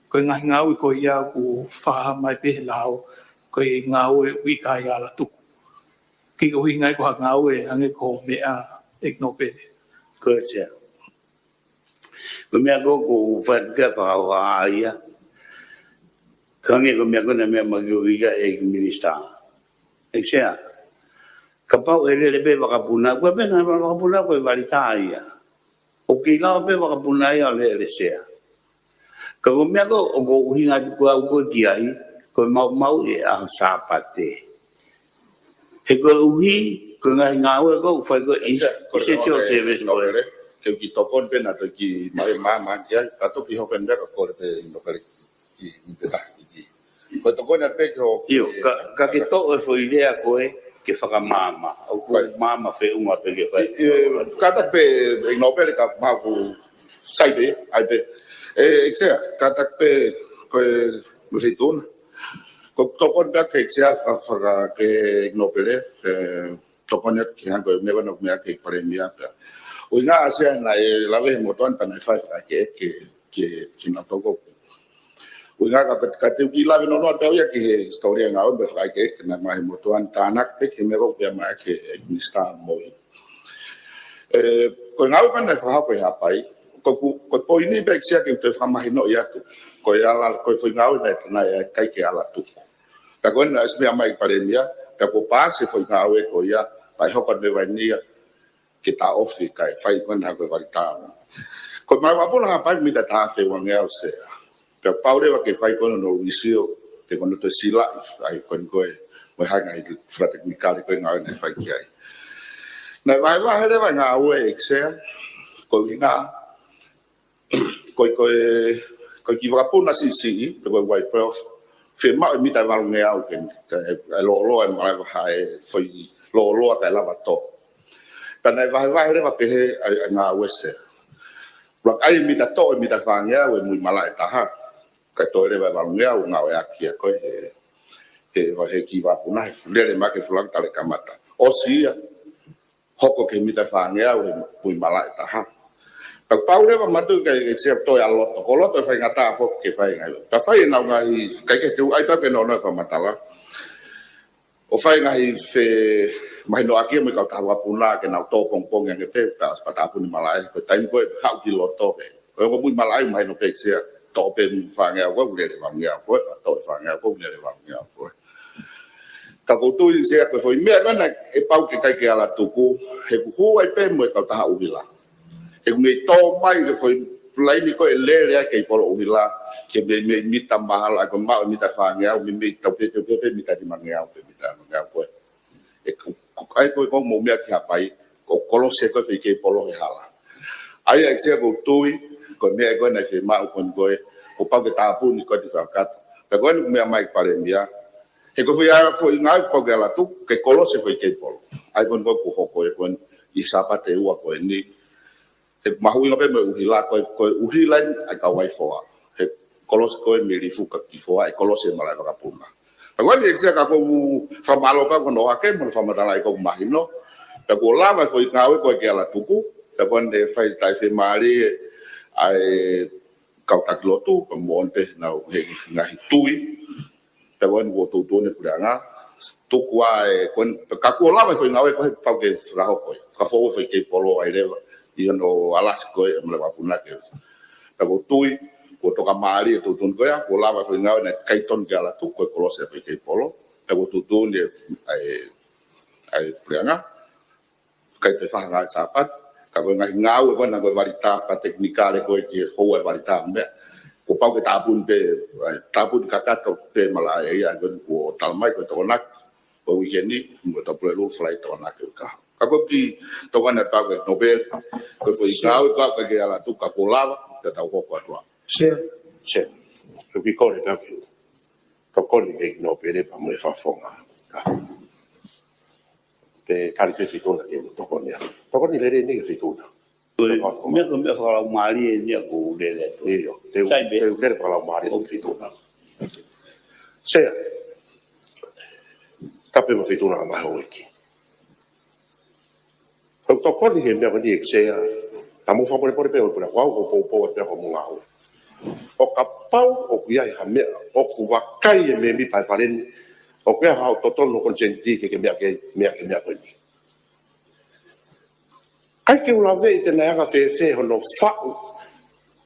ko e ngaahi ngāue ko ia ʻoku fakahā mai pē he lao, ko e ngāue ʻoku ʻikai ala tuku. ʻIkai ke ʻuhinga ia ko ha ngāue hangē ko e meʻa, ʻEiki Nōpele. Ko ia, Sea. Ko e meʻa ko ē ʻoku ou fai atu ki ai e fakahohaʻa ia. Hangē ko e meʻa ko ē naʻe meʻa mai ki ai ʻEiki Minisitā. ʻEiki Sea, kapau ʻe lele pē e vakapuna, ko e pehē ʻa e vakapuna ko e vali tā ia. ʻOku kei lava pē e vakapuna ia ʻo lele, Sea. Ka ko e meʻa ko ē ʻoku ou ʻuhinga atu ko au ko ē ki ai, ko e maumau e ʻaho Sāpate. He koeʻuhi, ko e ngaahi ngāue ʻoku fai ko e essential service ko ē. Ke u kiʻi tokoni pē naʻa toe kiʻi maʻu e maama ki ai, ka toki hoko eni ka kole pē ʻEiki Nōpele ki, ki he taha, ki, ki. Ko e tokoni atu pē ki hoʻo, ʻio, ka, ka ke toʻo e foʻi lea ko ē ke fakamaama. ʻOku ou maama feʻunga pē ke fai. ʻIo, kātaki pē ʻEiki Nōpele ka mau ku sai pē, ʻai pē. ʻE, ʻEiki Sea, kātaki pē ko e mo e Feituʻu na. Ko e tokoni pē ʻEiki Sea, fa-, faka-, ki he ʻEiki Nōpele, ē, tokoni atu ki he hangē ko e meʻa ko ē naʻa ku meʻa ki ai, Palēmia, pea ʻuhinga ʻa Sea naʻe lave he motuʻa ni pea naʻe fai fakaʻekeʻeke ki he, ki he, kinautolu ko ē. ʻUhinga ka, ka, ka te u kiʻi lave noa noa pē au ia ki he hisitōlia ngāue mo e fakaʻekeʻeke naʻe maʻu he motuʻa ni, tānaki pē ki he meʻa ko ē ʻoku pehē mai ki he Minisitā Moʻui. Ē, ko e ngāue ko ē naʻe fakahoko ʻi Haʻapai, ko, ko, ko e poini pē ʻEiki Sea ke u toe fakamahinoʻi atu. Ko e ala, ko e foʻi ngāue naʻe, naʻe ʻikai ke ala tuku. Ka ko eni naʻe ʻosi meʻa mai e Palēmia, ka kuo paasi e foʻi ngāue ko ia, pea ʻe hoko atu leva eni ia. ke taʻofi kae fai ko ena ko e vali tā. Ko e malaʻe vakapuna Haʻapai mita taha afe uangeau Sea. Pea pau leva ke fai ko ena ʻo ʻuhila, pe ko ena toe silaʻi, ʻai ko ena ko e, mo e hanga ʻi he fakatekinikale ko e ngāue naʻe fai ki ai. Naʻe vahevahe leva ngāue ʻEiki Sea, ko e ʻuhinga, ko e, ko e, ko e kiʻi vakapuna siʻisiʻi, pe ko e white pearl, fiemaʻu e mita ʻe valungeau ke, ke, e lōloa e malaʻe vaha e foʻi lōloa kae lava tō. Pea naʻe vahevahe leva pehē ʻa e, ʻa e ngāue Sea. Vakai e mita tō, e mita fāngeau e mui malaʻe ʻe taha. Kae toe leva e valungeau ngāueʻaki ia ko e he, he, he kiʻi vakapuna, he lele mai ki he fuʻu laka tali kamata. ʻOsi ia, hoko ki he mita fāngeau he mui malaʻe ʻe taha. Pea pau leva mātuʻaki ʻEiki Sea toe ʻa loto, ko loto ʻe faingataʻa foki ke fai e ngaahi. Pea fai ʻenau ngaahi, ʻikai ke teu ai pea ke nono e fakamatala. ʻO fai e ngaahi femahinoʻaki mo e kautaha vakapuna ke nau tō pongipongi ange pē, pea ʻosi pea tāpuni malaʻe, ko e taimi ko ē haʻu ki loto he. Ko e ongo mui malaʻe mahino pē ʻEiki Sea, tō pē mui fāngeau ko ē, lele fāngeau ko ē, tō e fāngeau ko ē, lele fāngeau ko ē. Ka ʻoku ou tui ʻEiki Sea ko e foʻi meʻa ko ena ʻe pau ke ʻikai ke ala tuku, he ʻoku hū ai pē mo e kautaha ʻuhila. He ʻoku mei tō mai ke foʻi laini ko ē lele ai kei polo ʻuhila, ke mei, mei mita mahalo, ʻai ko e maʻu e mita fāngeau, mei, mei tau pē, pē, pē, pē mita limangeau, pē mita limangeau ko ē. ʻE ko, ko, ʻai ko e ko mou meʻa ki Haʻapai, ko e kolosi ko ē foʻi kei polo he hala. ʻAi ʻEiki Sea ʻoku ou tui, ko e meʻa ko ē naʻe fiemaʻu ko ena ko e, kuo pau ke tāpuni ko e ti fakatu. Pea ko ena ʻoku meʻa mai ki Palēmia, he ko e foʻi ʻa e foʻi ngāue kuo pau ke ala tuku, ke kolosi foʻi kei polo. ʻAi ko ena ko e kuo hoko ʻe ko ena, ʻi he Sāpate ua ko eni. He mahuʻinga pē mo e ʻuhila, ko e, ko e ʻuhila ʻa e kau ʻai foa. He kolosi ko ē mei Lifu ki Foa, ʻe kolosi e malaʻe vakapuna. Pea ko eni ʻEiki Sea ka ʻoku ou fakamālō pē ko hono ʻohake, mo hono fakamatalaʻi ʻoku mahino. Pea kuo lava e foʻi ngāue ko ē ke ala tuku. Pea ko eni ʻe fai taʻefiemālie ʻa e kau taki lotu, pea mo ʻene pē nau he ngaahi tui. Pea ko eni kuo tuʻutuʻuni e puleʻanga. Tuku ā ē, ko eni, pea ka kuo lava e foʻi ngāue ko ē pau ke fakahoko ē. Fakafou e foʻi kei polo ai leva. ʻI hono alasi ko ē, malaʻe vakapuna ke. Pea ʻoku ou tui, kuo tokamālie e tuʻutuʻuni ko ia, kuo lava e foʻi ngāue naʻe ʻikai tonu ke ala tuku ko e kolosi e foʻi kei polo. Pea ʻoku ou tuʻutuʻuni ē, ʻa e, ʻa e puleʻanga. ʻIkai te faha ngāue Sāpate, ka ko e ngaahi ngāue ko ena ko e vali tā fakatekinikale ko ē ki he houa e vali tā meʻa. Kuo pau ke tāpuni pē, ʻai, tāpuni kakato pē malaʻe ia, ko eni kuo tala mai ko e Tokonaki, ko e uike ni, mo e Tapulelulu Falaite Tokonaki ka. Ka ko e kiʻi tokoni atu ʻa e nōpele, ko e foʻi Sea. Ngāue ko ē ʻikai ke ala tuku ka kuo lava, te tau hoko atu ā. Sea. Sea. Ko e kiʻi kole pē ʻaku. Tokoni ki he nōpele pea mo e fakafofonga. Ka. Te tali pē Fituna ke tokoni ā. Tokoni lelei eni ki he Fituna. Ko e meʻa ko e meʻa fakalaumālie eni ʻoku lele atu. ʻIo, te u, Sai pē. Te u lele fakalaumālie ʻo Fituna. Sea, tapu mo Fituna mai houʻeiki. Ko e tokoni ki he meʻa ko eni ʻEiki Sea, ka mou fakamolemole pē ʻo puna kuo u poupou atu pē ko hoʻomou ngāue. ʻO kapau ʻoku ʻi ai ha meʻa, ʻoku vakai e mēmipa e Fale ni, ʻoku ʻi ai haʻo totonu ho konisēnisi ke ke meʻa ke, meʻa ke meʻa ko eni. ʻIkai ke u laveʻi pe naʻe anga fēfē hono faʻu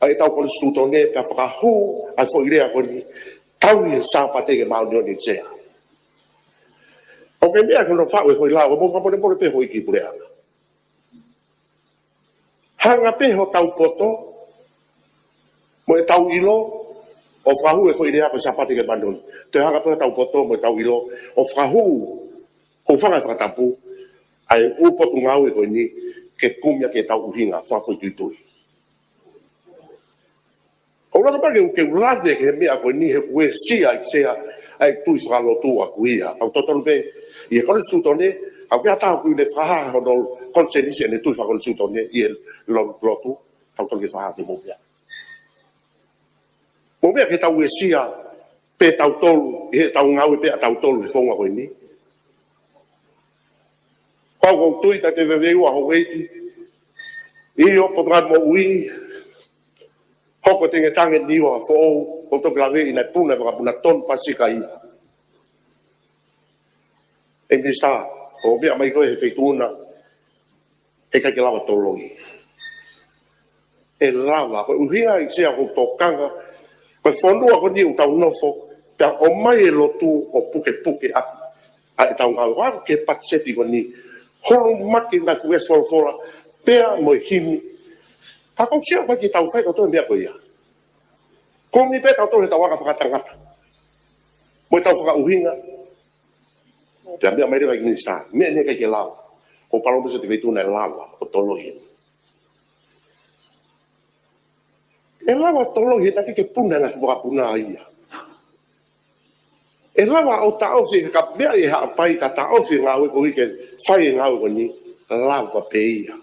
ʻa ʻetau konisitūtone pea fakahū ʻa e foʻi lea ko eni, tauhi e Sāpate ke māʻoniʻoni Sea. ʻOku ke meʻa ki hono faʻu e foʻi lao, ka mou fakamolemole pē houʻeiki puleʻanga. Hanga pē hotau poto, mo ʻetau ʻilo, ʻo fakahū e foʻi lea ko e Sāpate ke māʻoniʻoni. Toe hanga pē hotau poto, mo ʻetau ʻilo, ʻo fakahū, hūfanga he fakatapu, ʻa e ʻū potungāue ko eni, ke kumi ʻaki ʻetau ʻuhinga, fakafoʻituitui. ʻOku ou laka pē ke u, ke u lave ki he meʻa ko eni he ʻoku uesia ʻEiki Sea ʻa e tui fakalotu ʻaku ia. ʻOku totonu pē, ʻi he konisitūtone, ʻoku ʻi ai ha taha ʻoku ne fakahā hono konisēnisi ʻene tui fakakonisitūtone, ʻi he lo-, lotu, ʻoku totonu ke fakahā ke mou meʻa. Mou meʻa ke tau uesia, pē tautolu, ʻi heʻetau ngāue pē ʻa tautolu he founga ko eni. Pau ʻoku ou tui taʻe te veveu ʻa houʻeiki. ʻIo, ko e ngaahi moʻui, hoko tengetange ni ua foʻou, ʻoku ou toki laveʻi naʻe puna e vakapuna tonu Pasifika ia. ʻE Minisitā, ʻo meʻa mai koe he Fituna, heʻikai ke lava toloi. ʻE lava, ko e ʻuhinga ʻEiki Sea ʻoku ou tokanga, ko e fonua ko eni ʻoku tau nofo, pea ʻomai e lotu ʻo pukepuke ʻaki ʻa ʻetau ngāue, ʻo aʻu ki he patiseti ko eni, Kolomaki ngaahi fuʻu veesi folofola, pea mo e himi. Ka ʻoku ou sio ʻoku ʻikai ke tau fai ʻe tautolu e meʻa ko ia. Kumi pē tautolu he tau anga fakatangata mo e tau fakaʻuhinga. Pea meʻa mai leva ki he minisitā, meʻa naʻe ʻikai ke lava. ʻOku ou palōmesi atu ki he Feituʻu naʻe lava ʻo toloi. ʻE lava ʻo toloi he naʻe ʻikai ke puna e ngaahi fuʻu vakapuna ia. ʻE lava ʻo taʻofi he ka meʻa ʻi Haʻapai ka taʻofi e ngāue ko ē ke fai e ngāue ko eni, lava pē ia.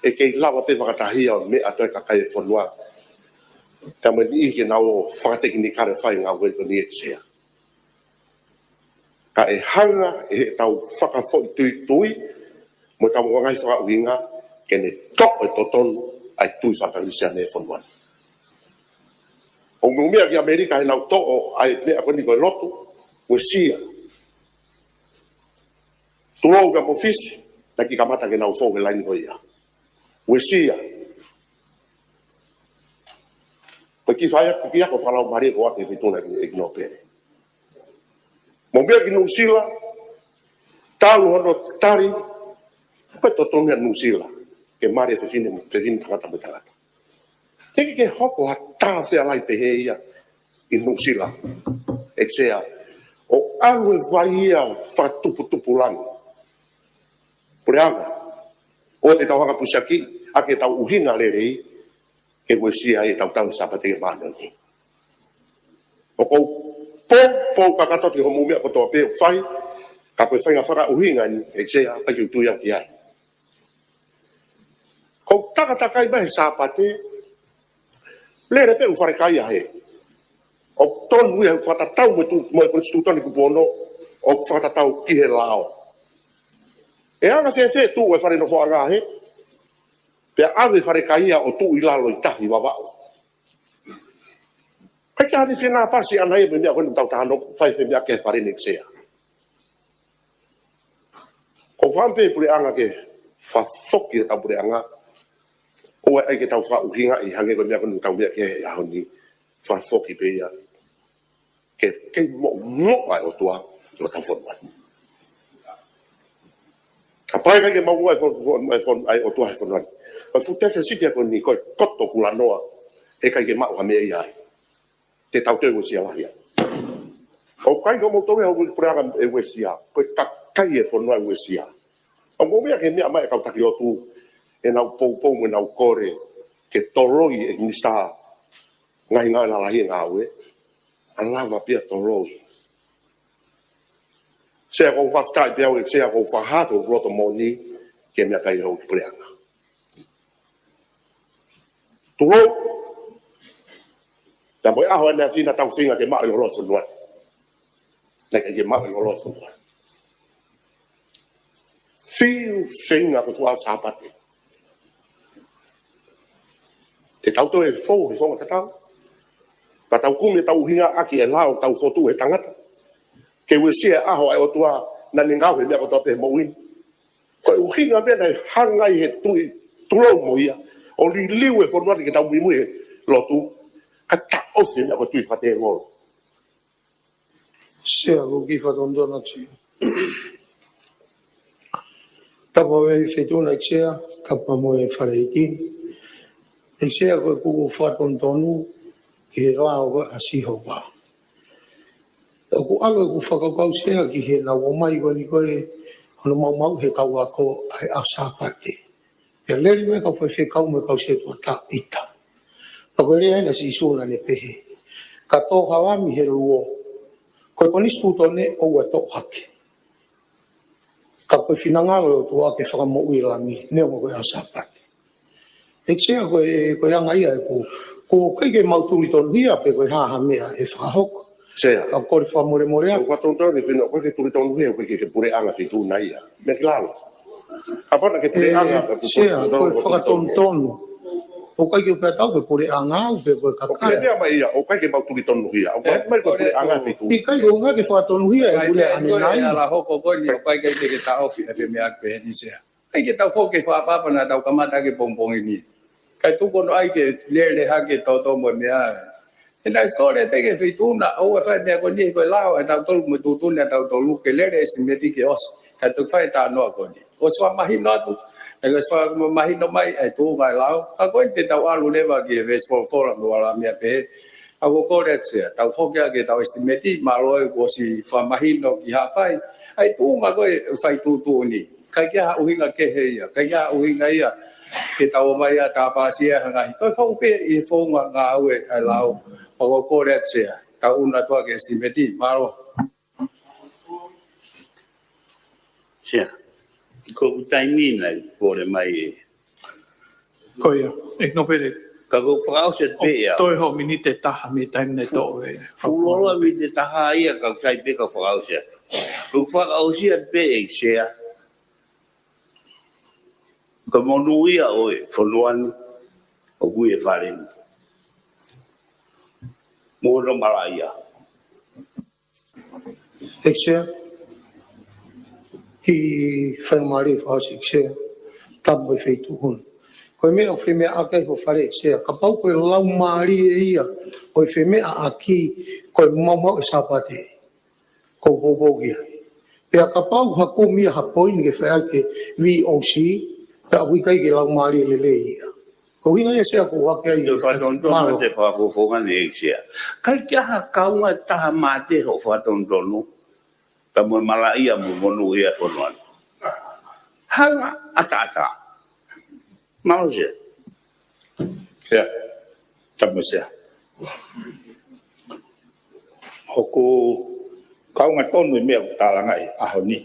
ʻE kei lava pē fakataha ia ʻo meʻa atu e kakai e fonua. Ka mo e niʻihi ke nau ō fakatekinikale fai e ngāue ko eni ʻEiki Sea. Ka ʻe hanga ʻe he tau fakafoʻituitui mo e tau ngaahi fakaʻuhinga ke ne toʻo e totonu ʻa e tui faka-Kalisitiane e fonua ni. ʻOku mou meʻa ki ʻAmelika he nau toʻo ʻa e meʻa ko eni ko e lotu, uesia. Tulou pea mo Fisi, naʻe ʻikai kamata ke nau fou he laini ko ia. Uesia. Ko e kiʻi fai atu, kiʻi ako fakalaumālie ko ē ki he Feituʻu naʻe ʻEiki Nōpele. Mou meʻa ki Nuʻusila, talu hono tali, ko e totonu ia Nuʻusila ke mali e fefine, fefine tangata mo e tangata. Teʻeki ke hoko ha tā fealai pehē ia ʻi Nuʻusila, ʻEiki Sea, ʻo ʻalu e vai ia fakatuputupulangi. Puleʻanga, ʻoua te tau hanga ʻo pusiaki ʻaki e tau ʻuhinga lelei, ke uesia ai e tau tau Sāpate ke māʻoniʻoni. ʻOku ou poupou kakato ki hoʻomou meʻa kotoa pē ʻoku fai, ka ko e faʻahinga fakaʻuhinga ni, ʻEiki Sea, ʻikai ke u tui au ki ai. ʻOku ou takatakai mai he Sāpate, lele pē ʻū fale kai ʻa hē. ʻOku tonu ia ʻoku fakatatau mo e tu-, mo e konisitūtone kupu ono, ʻoku fakatatau ki he lao. ʻE anga fēfē tuʻu e fale nofoʻanga hē, pea ʻave fale kai ia ʻo tuʻu ʻi lalo ʻi Tahi, Vavaʻu. ʻIkai ke ʻi ai ha fenāpasi ʻana ia mo e meʻa ko eni ʻoku tau talanoa, fai fē meʻa ki he fale ni, ʻEiki Sea. ʻOku ou fakaʻamu pē Puleʻanga ke fakafoki e tau Puleʻanga. ʻOua ʻe ʻai ke tau fakaʻuhingaʻi hangē ko e meʻa ko eni ʻoku tau meʻa ki ai he ʻaho ni, fakafoki pē ia. Ke, ke moʻumoʻua e ʻOtua ʻi hotau fonua. Kapau ʻe ʻikai ke moʻumoʻua e fon-, fon-, e fon-, ʻa e ʻOtua he fonua ni, ko e fuʻu tefesiti ko eni ko e koto kulanoa, ʻe ʻikai ke maʻu ha meʻa ia ai. Te tau toe uesia lahi ai. ʻOku ʻikai ko moutolu ia ʻoku Puleʻanga e uesia, ko e kakai e fonua e uesia. ʻOku mou meʻa ki he meʻa mai e kau taki lotu, ʻenau poupou mo ʻenau kole ke toloi e minisitā ngaahi ngāue lalahi e ngāue, ʻa lava pē ia toloi. Sea, ʻoku ou fakafetaʻi pē au ʻEiki Sea, ʻoku ou fakahā atu hoku loto moʻoni ki he meʻakai ʻo e Puleʻanga. Tulou, tā mo e ʻaho ʻeni ʻa e fina tau feinga ke maʻu e lolofonua. Naʻe ʻikai ke maʻu e lolofonua. Fiu feinga ko e fuʻu ʻaho Sāpate. Te tau toe fou he founga tatau. Pea tau kumi e tau ʻuhinga ʻaki e lao tau fotu he tangata. Ke uesia e ʻaho ʻa e ʻOtua naʻa ne ngaohi e meʻa kotoa pē he moʻui ni. Ko e ʻuhinga meʻa naʻe hanga ai he tui tulou mo ia ʻo liliu e fonua ni ke tau muimui he lotu, ka taʻofi e meʻa ko e tui fakatēvolo. Sea, ko e kiʻi fakatonutonu atu. Tapu mo e Feituʻu na ʻEiki Sea, tapu mo e Fale ʻEiki. ʻEiki Sea, ko ʻeku fakatonutonu ki he lao ko ē ʻa Sihova. ʻOku ʻalu ʻeku fakakaukau Sea ki heʻenau ō mai ko eni ko e hono maumauʻi he kau ako ʻa e ʻaho Sāpate. Pea lele mai e kau faifekau mo e kau setuata ʻita. Pea ko e lea ʻena ʻa Sīsū naʻa ne pehē, ka tō ha lami he luo, ko e konisitūtone ʻoua ʻe toʻo hake. Ka ko e finangalo ʻo e ʻOtua ke fakamoʻui e lami, neongo ko e ʻaho Sāpate. ʻEiki Sea, ko e, ko e anga ia ʻeku, ʻoku ʻikai ke mau tuli tonuhia pe ko e hā ha meʻa ʻe fakahoko. Sea. Ka ʻoku ou kole fakamolemole atu. ʻOku ou fakatonutonu ki he fina, ʻoku ʻikai ke tuli tonuhia, ʻoku ʻikai ke puleʻanga Feituʻu na ia. Meʻa ki lalo. Kapau naʻa ke puleʻanga, ʻe, ka ʻoku Sea, tuli ko e tonuhia, fakatonutonu. ʻOku ʻikai ke u pehē atu au ko e puleʻanga au pe ko e kakai. ʻOku ke meʻa mai ia, ʻoku ʻikai ke mau tuli tonuhia. ʻOku ʻikai mai ko e puleʻanga Feituʻu. ʻIkai ko e ʻuhinga ke fakatonuhia e puleʻanga ʻanenai. Ala hoko ko eni, ʻoku ʻikai ke ke taʻofi e femeʻa pehē ni Sea. ʻIkai ke tau foki he fakaʻapaʻapa naʻa tau kamata ʻaki he pongipongi ni. Kae tuku hono ʻai ke lele hake e toto mo e meʻa. ʻE naʻe sole pē ki he Feituʻu na, ʻoua ʻe fai e meʻa ko eni, ko e lao ʻa tautolu mo e tuʻutuʻuni ʻa tautolu ke lele e simeti ke ʻosi. Ka toki fai e talanoa ko eni. ʻOsi fakamahino atu, naʻe ʻosi fakamahino mai e tuʻunga e lao. Ka ko eni te tau ʻalu leva ki he veesi folofola mo e ʻalu meʻa pehē. Ka ʻoku ou kole atu Sea, tau foki ā ki heʻetau estimate, mālō e kuo ʻosi fakamahino ki Haʻapai. ʻA e tuʻunga ko ē ʻoku fai tuʻutuʻuni. ʻIkai ke ʻi ai ha ʻuhinga kehe ia, ʻikai ke ʻi ai ha ʻuhinga ia ke tau ō mai ʻo tāpasi ʻa e ngaahi. Ko e fau pē ʻi he founga ngāue ʻa e lao. Ka ʻoku ou kole atu Sea, tau ʻunu atu ā ki he estimate, mālō. Sea, ko ʻeku taimi naʻe kole mai ē. Ko ia, ʻEiki Nōpele. Ka ʻoku ou fakaʻosi atu pē ia. Toe hoʻo miniti ʻe taha mei he taimi naʻe toʻo ē. Fuoloa miniti ʻe taha ia ka ʻoku sai pē ka u fakaʻosi atu. ʻOku ou fakaʻosi atu pē ʻEiki Sea. Ko e monūʻia ʻo e fonua ni, ʻoku ʻi he fale ni. Mo hono malaʻia. ʻEiki Sea, kiʻi faingamālie fakaʻosi ʻEiki Sea, tapu mo e feituʻu ni. Ko e meʻa ʻoku femeʻaʻaki ai hoʻo fale ʻEiki Sea, kapau ko e laumālie ia ʻo e femeʻaʻaki, ko e maumau e Sāpate, ʻoku ou poupou ki ai. Pea kapau ha kumi ia ha poini ke fai ai ki he V O C, pea ʻoku ʻikai ke laumālie lelei ia. Ko e ʻuhinga ia Sea ʻoku ou ʻohake ai. Te u fakatonutonu atu e fakafofonga ni ʻEiki Sea. ʻIkai ke ʻi ai ha kaunga ʻe taha mate hoʻo fakatonutonu, ka mo e malaʻia mo e monūʻia e fonua ni. Hanga ʻataʻatā. Mālō Sea. Sea. Tapu mo Sea. Hoku kaunga tonu e meʻa ʻoku tālanga he ʻaho ni,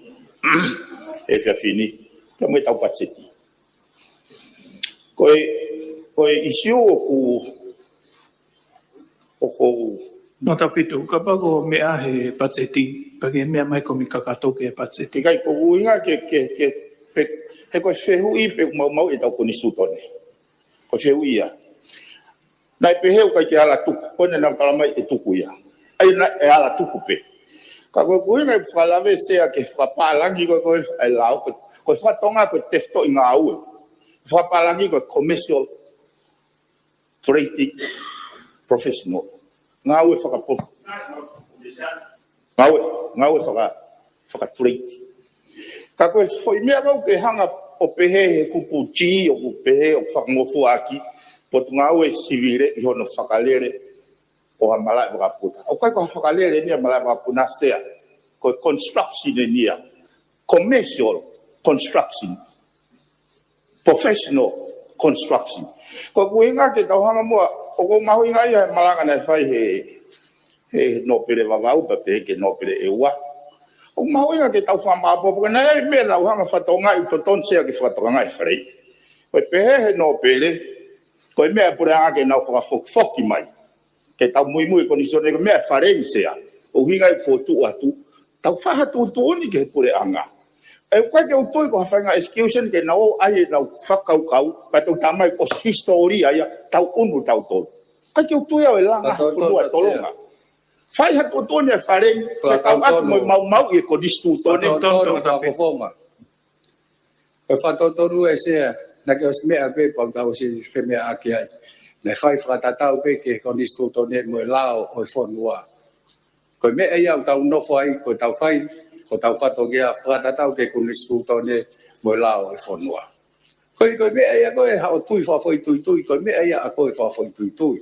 he efiafi ni, pea mo ʻetau patiseti. Ko e, ko e ʻisiū ʻoku, ʻoku. Nō Tafitu, kapau ko e meʻa he patiseti, pea ke meʻa mai ko mi kakato ke patiseti. ʻIkai, ko e ʻuhinga ke, ke, ke, pe, he ko e fehuʻi pe ʻoku maumau ʻetau konisitūtone. Ko e fehuʻi ia. Naʻe pehē ʻoku ʻikai ke ala tuku, ko ena naʻa tala mai ʻe tuku ia. ʻAi naʻe ala tuku pē. Ka ko e ʻuhinga ʻeku fakalave Sea ke fakapālangi ko e, ko e, ʻa e lao, ko e, ko e faka-Tonga ko e tefitoʻi ngāue. Fakapālangi ko e commercial, trade, professional. Ngāue fakapo-, ngāue, ngāue faka-, fakatuleiti. Ka ko e foʻi meʻa ʻoku ke hanga ʻo pehē he kupu G ʻoku pehē ʻoku fakangofuaʻaki, potungāue sivile ʻi hono fakalele ʻo ha malaʻe vakapuna. ʻOku ʻikai ko ha fakalele eni ʻa e malaʻe vakapuna Sea, ko e construction eni ia, commercial construction, professional construction. Ko e ʻuhinga ke tau hanga muʻa, ʻoku mahuʻinga ia he malanga naʻe fai he, he Nōpele Vavau, pea pehē ki he Nōpele ʻEua. ʻOku mahuʻinga ke tau fakamāʻopoʻopo, ka naʻe ʻi ai e meʻa naʻa ku hanga ʻo fakatokangaʻi ʻi totonu Sea ke fakatokangaʻi e fale. Ko e pehē he Nōpele, ko e meʻa ʻa e puleʻanga ke nau fakafokifoki mai. Ke tau muimui ko e konisitūtone ko e meʻa ʻa e fale ni Sea. ʻUhinga ia ʻoku fokotuʻu atu, tau fai ha tuʻutuʻuni ki he puleʻanga. ʻE ʻikai ke u tui ko ha faʻahinga excuse ke nau ō ʻai ʻenau fakakaukau, ka tau tā mai ko e hisitōlia ia, tau ʻunu tautolu. ʻIkai ke u tui au ʻe langa ha fonua ʻe tolonga. Fai ha tuʻutuʻuni ʻa e fale ni, fekauʻaki mo e maumauʻi e konisitūtone. Fakatonutonu, fakafofonga. Ko e fakatonutonu ē Sea, naʻa ke ʻosi meʻa pē pea u tau ʻosi femeʻaʻaki ai. Naʻe fai fakatatau pē ki he konisitūtone mo e lao ʻo e fonua. Ko e meʻa ia ʻoku tau nofo ai, ko ʻetau fai, ko ʻetau fatongia fakatatau ki he konisitūtone mo e lao ʻo e fonua. Ko e, ko e meʻa ia ko e haʻo tui fakafoʻituitui, ko e meʻa ia ʻa koe fakafoʻituitui.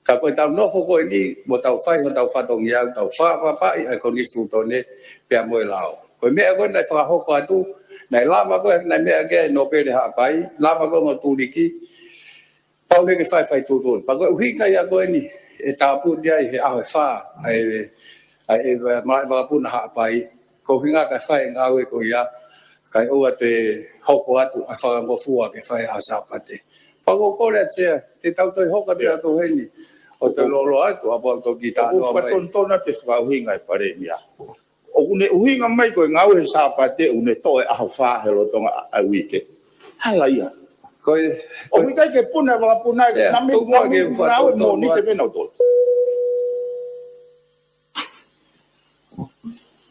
Ka ko ʻetau nofo ko eni, mo tau fai hotau fatongia, tau fakapapaʻi ʻa e konisitūtone pea mo e lao. Ko e meʻa ko ē naʻe fakahoko atu, naʻe lava ko ē, naʻe meʻa ki ai e Nōpele Haʻapai, lava ko ē mo Tuliki, pau leva ke fai fai tuʻutuʻuni. Pea ko e ʻuhinga ia ko eni, ʻe tāpuni ai he ʻaho ʻe fā, ʻa e, ʻa e, ʻa e malaʻe vakapuna Haʻapai, ko e ʻuhinga kae fai e ngāue ko ia, kae ʻoua toe hoko atu ʻa e fakangofua ke fai ʻaho Sāpate. Pea ʻoku ou kole atu Sea, te tau toe hoko atu ʻa e ʻaho heni, ʻo toe lōloa atu, ʻa pau toki tā noa mai. ʻOku fakatonutonu atu e fakaʻuhinga ʻa e Palēmia. ʻOku ne ʻuhinga mai ko e ngāue he Sāpate, ʻoku ne toʻo e ʻaho fā he lolotonga ʻa e uike. Hala ia. Ko e, ʻoku ʻikai ke puna e vakapuna, Sea, naʻa mei tuku muʻa ke ngāue fakatonutonu atu. Monite pē nautolu.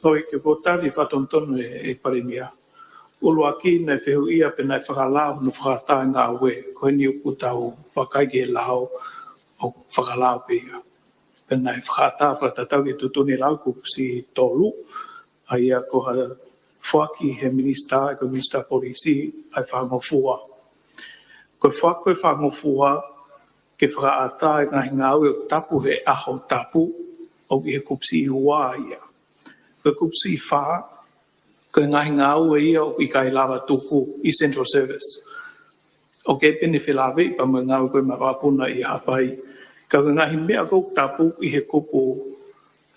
ʻOi, ke u tali fakatonutonu ē, ʻe Palēmia. ʻUluaki naʻe fehuʻia pe naʻe fakalao hono fakaʻatā e ngāue, ko eni ʻoku tau vakai ki he lao ʻoku fakalao pē ia. Pe naʻe fakaʻatā fakatatau ki he tuʻutuʻuni lao kupusi tolu, ʻa ia ko ha foaki he minisitā, ko e minisitā polisi, ʻa e fakangofua. Ko e foaki ko e fakangofua ke fakaʻatā e ngaahi ngāue ʻoku tapu he ʻaho tapu, ʻoku ʻi he kupu siʻi ua ia. Ko e kupu siʻi fā, ko e ngaahi ngāue ia ʻoku ʻikai lava tuku ʻi central service. ʻOku ʻikai pē ne felāveʻi pea mo e ngāue ko ē maʻa e vakapuna ʻi Haʻapai. Ka ko e ngaahi meʻa ʻoku tapu ʻi he kupu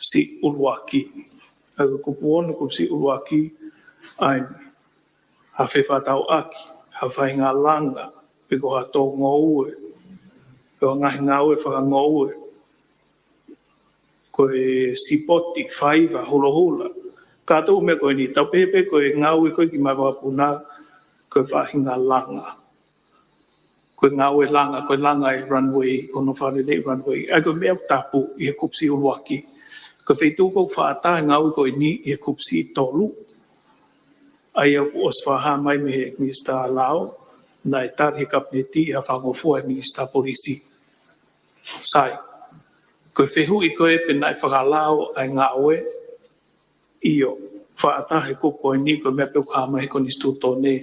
siʻi ʻuluaki. Ka ko e kupu ono, kupu siʻi ʻuluaki, ʻa e, ha fefakatauʻaki, ha faʻahinga langa, pe ko ha tō ngoue, pe ko e ngaahi ngāue fakangoue, ko e sipoti, faiva, hulohula. Kātoa e meʻa ko eni, tau pehē pē ko e ngāue ko ē ki he maʻa e vakapuna, ko e faʻahinga langa. Ko e ngāue langa, ko e langa e runway, ko hono fakalelei runway. ʻA ia ko e meʻa ʻoku tapu ʻi he kupu siʻi ʻuluaki. Ko e feituʻu ʻoku fakaʻatā e ngāue ko eni ʻi he kupu siʻi tolu. ʻA ia ʻoku ʻosi fakahā mai mei he Minisitā Lao, naʻe tali he Kapineti ʻa e fakangofua ʻe he Minisitā Polisi. Sai, ko e fehuʻi ko ē pe naʻe fakalao ʻa e ngāue, ʻio, fakaʻatā he kupu ko eni, ko e meʻa pē ʻoku hā mai he konisitūtone,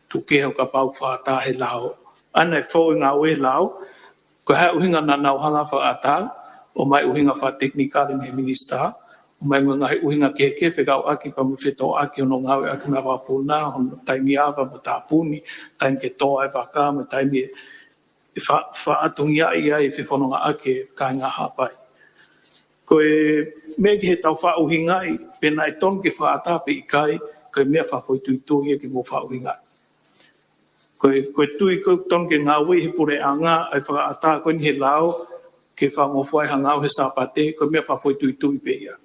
tuku kehe ʻo kapau ʻoku fakaʻatā he lao. ʻA ia naʻe fou e ngāue he lao, ko e hā e ʻuhinga naʻa nau hanga ʻo fakaʻatā, ʻomai ʻuhinga fakatekinikale mei he minisitā, ʻomai mo e ngaahi ʻuhinga kehekehe fekauʻaki pea mo e fetōʻaki hono ngāueʻaki maʻa e vakapuna, hono taimi ava mo tāpuni, taimi ke tō ai e vaka, mo e taimi ʻe fa-, faʻatungiaʻi ai e fefonongaʻaki e kāinga Haʻapai. Ko e meʻa ki heʻetau fakaʻuhingaʻi, pe naʻe tonu ke fakaʻatā pe ʻikai, ko e meʻa fakafoʻituitui ia ke mou fakaʻuhingaʻi. Ko e, ko e tui ko ē ʻoku tonu ke ngāueʻi he puleʻanga ʻa e fakaʻatā ko eni he lao, ke fakangofua ai ha ngāue he Sāpate, ko e meʻa fakafoʻituitui pē ia.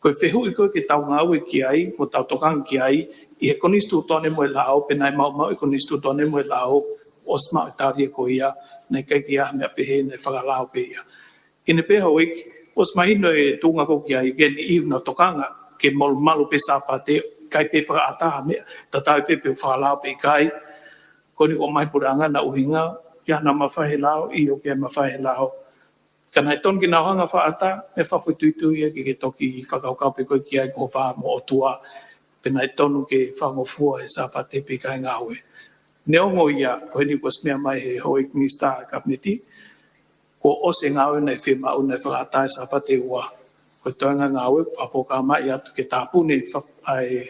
Ko e fehuʻi ko ē ke tau ngāue ki ai, mo tau tokanga ki ai, ʻi he konisitūtone mo e lao, pe naʻe maumauʻi e konisitūtone mo e lao, ʻosi maʻu e tali ia ko ia, naʻe ʻikai ke ʻi ai ha meʻa pehē naʻe fakalao pē ia. ʻI heʻene pehē houʻeiki, ʻosi mahino e tuʻunga ko ē ki ai, ke ne ʻi ai hano tokanga, ke malumalu pē Sāpate, ʻikai pē fakaʻatā ha meʻa, tatau ai pē pe fakalao pe ʻikai, ko eni ʻoku ʻomai he puleʻanga ʻa e ʻuhinga, ʻi ai hano mafai he lao, ʻio ʻoku ʻi ai e mafai he lao. Ka naʻe tonu ke nau hanga ʻo fakaʻatā, meʻa fakafoʻituitui ia ke, ke toki fakakaukau pē ko ē ki ai ko e fā mo e ʻOtua, pe naʻe tonu ke fakangofua he Sāpate pe ʻikai ngāue. Neongo ia, ko eni kuo ʻosi meʻa mai he houʻeiki Minisitā Kapineti, kuo ʻosi e ngāue naʻe fiemaʻu naʻe fakaʻatā he Sāpate ua. Ko e toenga e ngāue, fakapolokalama atu ke tāpuni fa-, ʻa e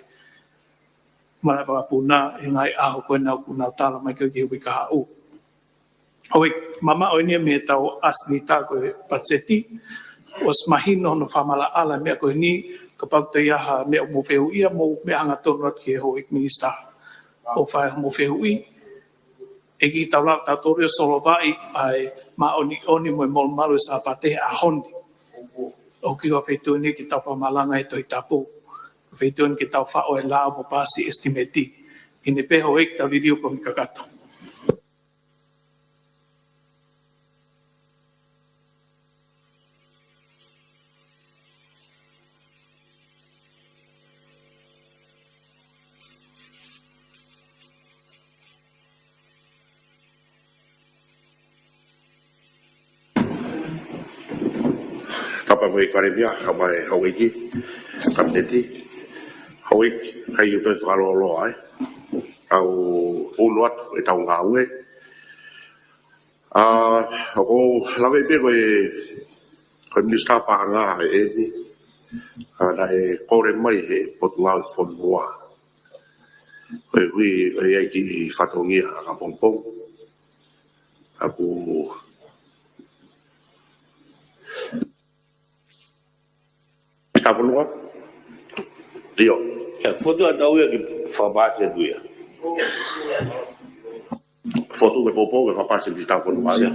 maʻa e vakapuna he ngaahi ʻaho ko ē naʻa ku nau tala mai ki he uike kahaʻu. Houʻeiki, mamaʻo eni mei heʻetau ʻasenita ko e patiseti, ʻosi mahino hono fakamaʻalaʻala e meʻa ko eni, kapau ʻoku toe ʻi ai ha meʻa ʻoku mou fehuʻia, mou meʻa hangatonu atu ki he houʻeiki Minisitā ʻo fai hoʻomou fehuʻi. ʻEiki, tau lava tautolu ʻo solova ʻa e māʻoniʻoni mo e malumalu e Sāpate he ʻaho ni. ʻOku ʻi he feituʻu ni ke tau fakamalanga he Tohi Tapu. Feituʻu ni ke tau faʻo e lao mo paasi e ʻesitimeti. ʻI heʻene pehē houʻeiki, tau liliu e kakato. Tapu mo e Palēmia, kae ʻumaʻā e houʻeiki Kapineti, houʻeiki, ʻikai ʻi ai ha toe fakalōloa, ē. Tau ʻunu atu ʻetau ngāue. ʻA, ʻoku ou lave pē ko e, ko e Minisitā Paʻanga ʻeni, ʻa, naʻe kole mai he Potungāue Fonua. Ko e ui, ko e ʻi ai ki fatongia ʻa Kapongipongi. ʻA ku Minisitā Fonua? ʻIo. ʻE, fotu ʻa tau ia ki fakapāsi atu ia. Fotu ke poupou ke fakapāsi Minisitā Fonua ia.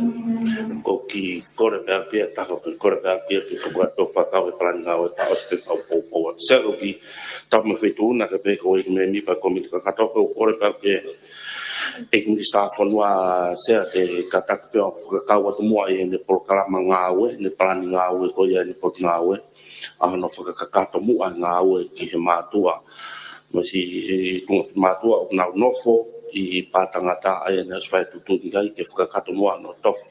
Ko e kiʻi kole pē ʻaku ia, taha ke kole pē ʻaku ia, ke fakapāsi atu fakakau e palani ngāue pea ʻosi pē kau poupou atu. Selo ki tau me feituʻu na ke pehē ko e ʻEiki Mēmipa Komiti Kakato, ko e kole pē ʻaku ia, ʻEiki Minisitā Fonua, Sea, ke kātaki pē ʻo fakakau atu muʻa ʻi heʻene polokalama ngāue, ʻene palani ngāue ko ia ʻene potungāue, ʻa hono fakakakato muʻa e ngāue ki he mātuʻa. Mo e siʻi tuʻunga mātuʻa ʻoku nau nofo ʻi Pātangata, ʻa ia naʻe ʻosi fai e tuʻutuʻuni ki ai ke fakakakato muʻa hono tofi.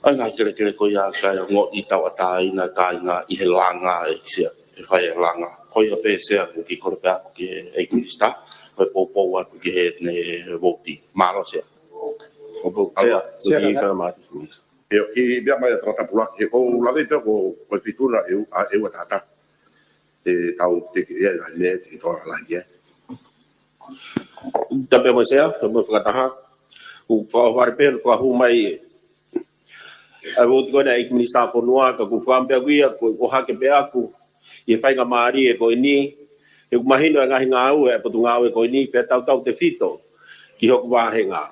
ʻA e ngaahi kelekele ko ia kae ongoʻi tauʻatāina e kāinga ʻi he langa, ʻEiki Sea. ʻe fai e langa. Ko ia pē Sea, ʻoku ou kole pē ʻaku ki he ʻEiki Minisitā, ko e poupou atu ki heʻene vouti. Mālō Sea. Ko e poupou Sea, Sea, ki he Minisitā. ʻIo, kiʻi meʻa mai ʻa Tongatapu ʻUluaki, he ʻoku ou lave pē ko, ko e feituʻu na ʻe ua, ʻa, ʻe ua tata. ʻE tau te ke ia, ʻa, ne te ke tō la ia. Tapu mo Sea, tapu mo fakataha. ʻOku ou fakaʻohovale pē, fakahū mai ʻa e vouti ko ena ʻEiki Minisitā Fonua, ka ʻoku ou fakaʻamu pē ʻaku ia, ko e ʻohake pē ʻaku, ʻi he faingamālie ko eni, he ʻoku mahino e ngaahi ngāue ʻa e Potungāue ko eni, pea tautautefito ki hoku vāhenga.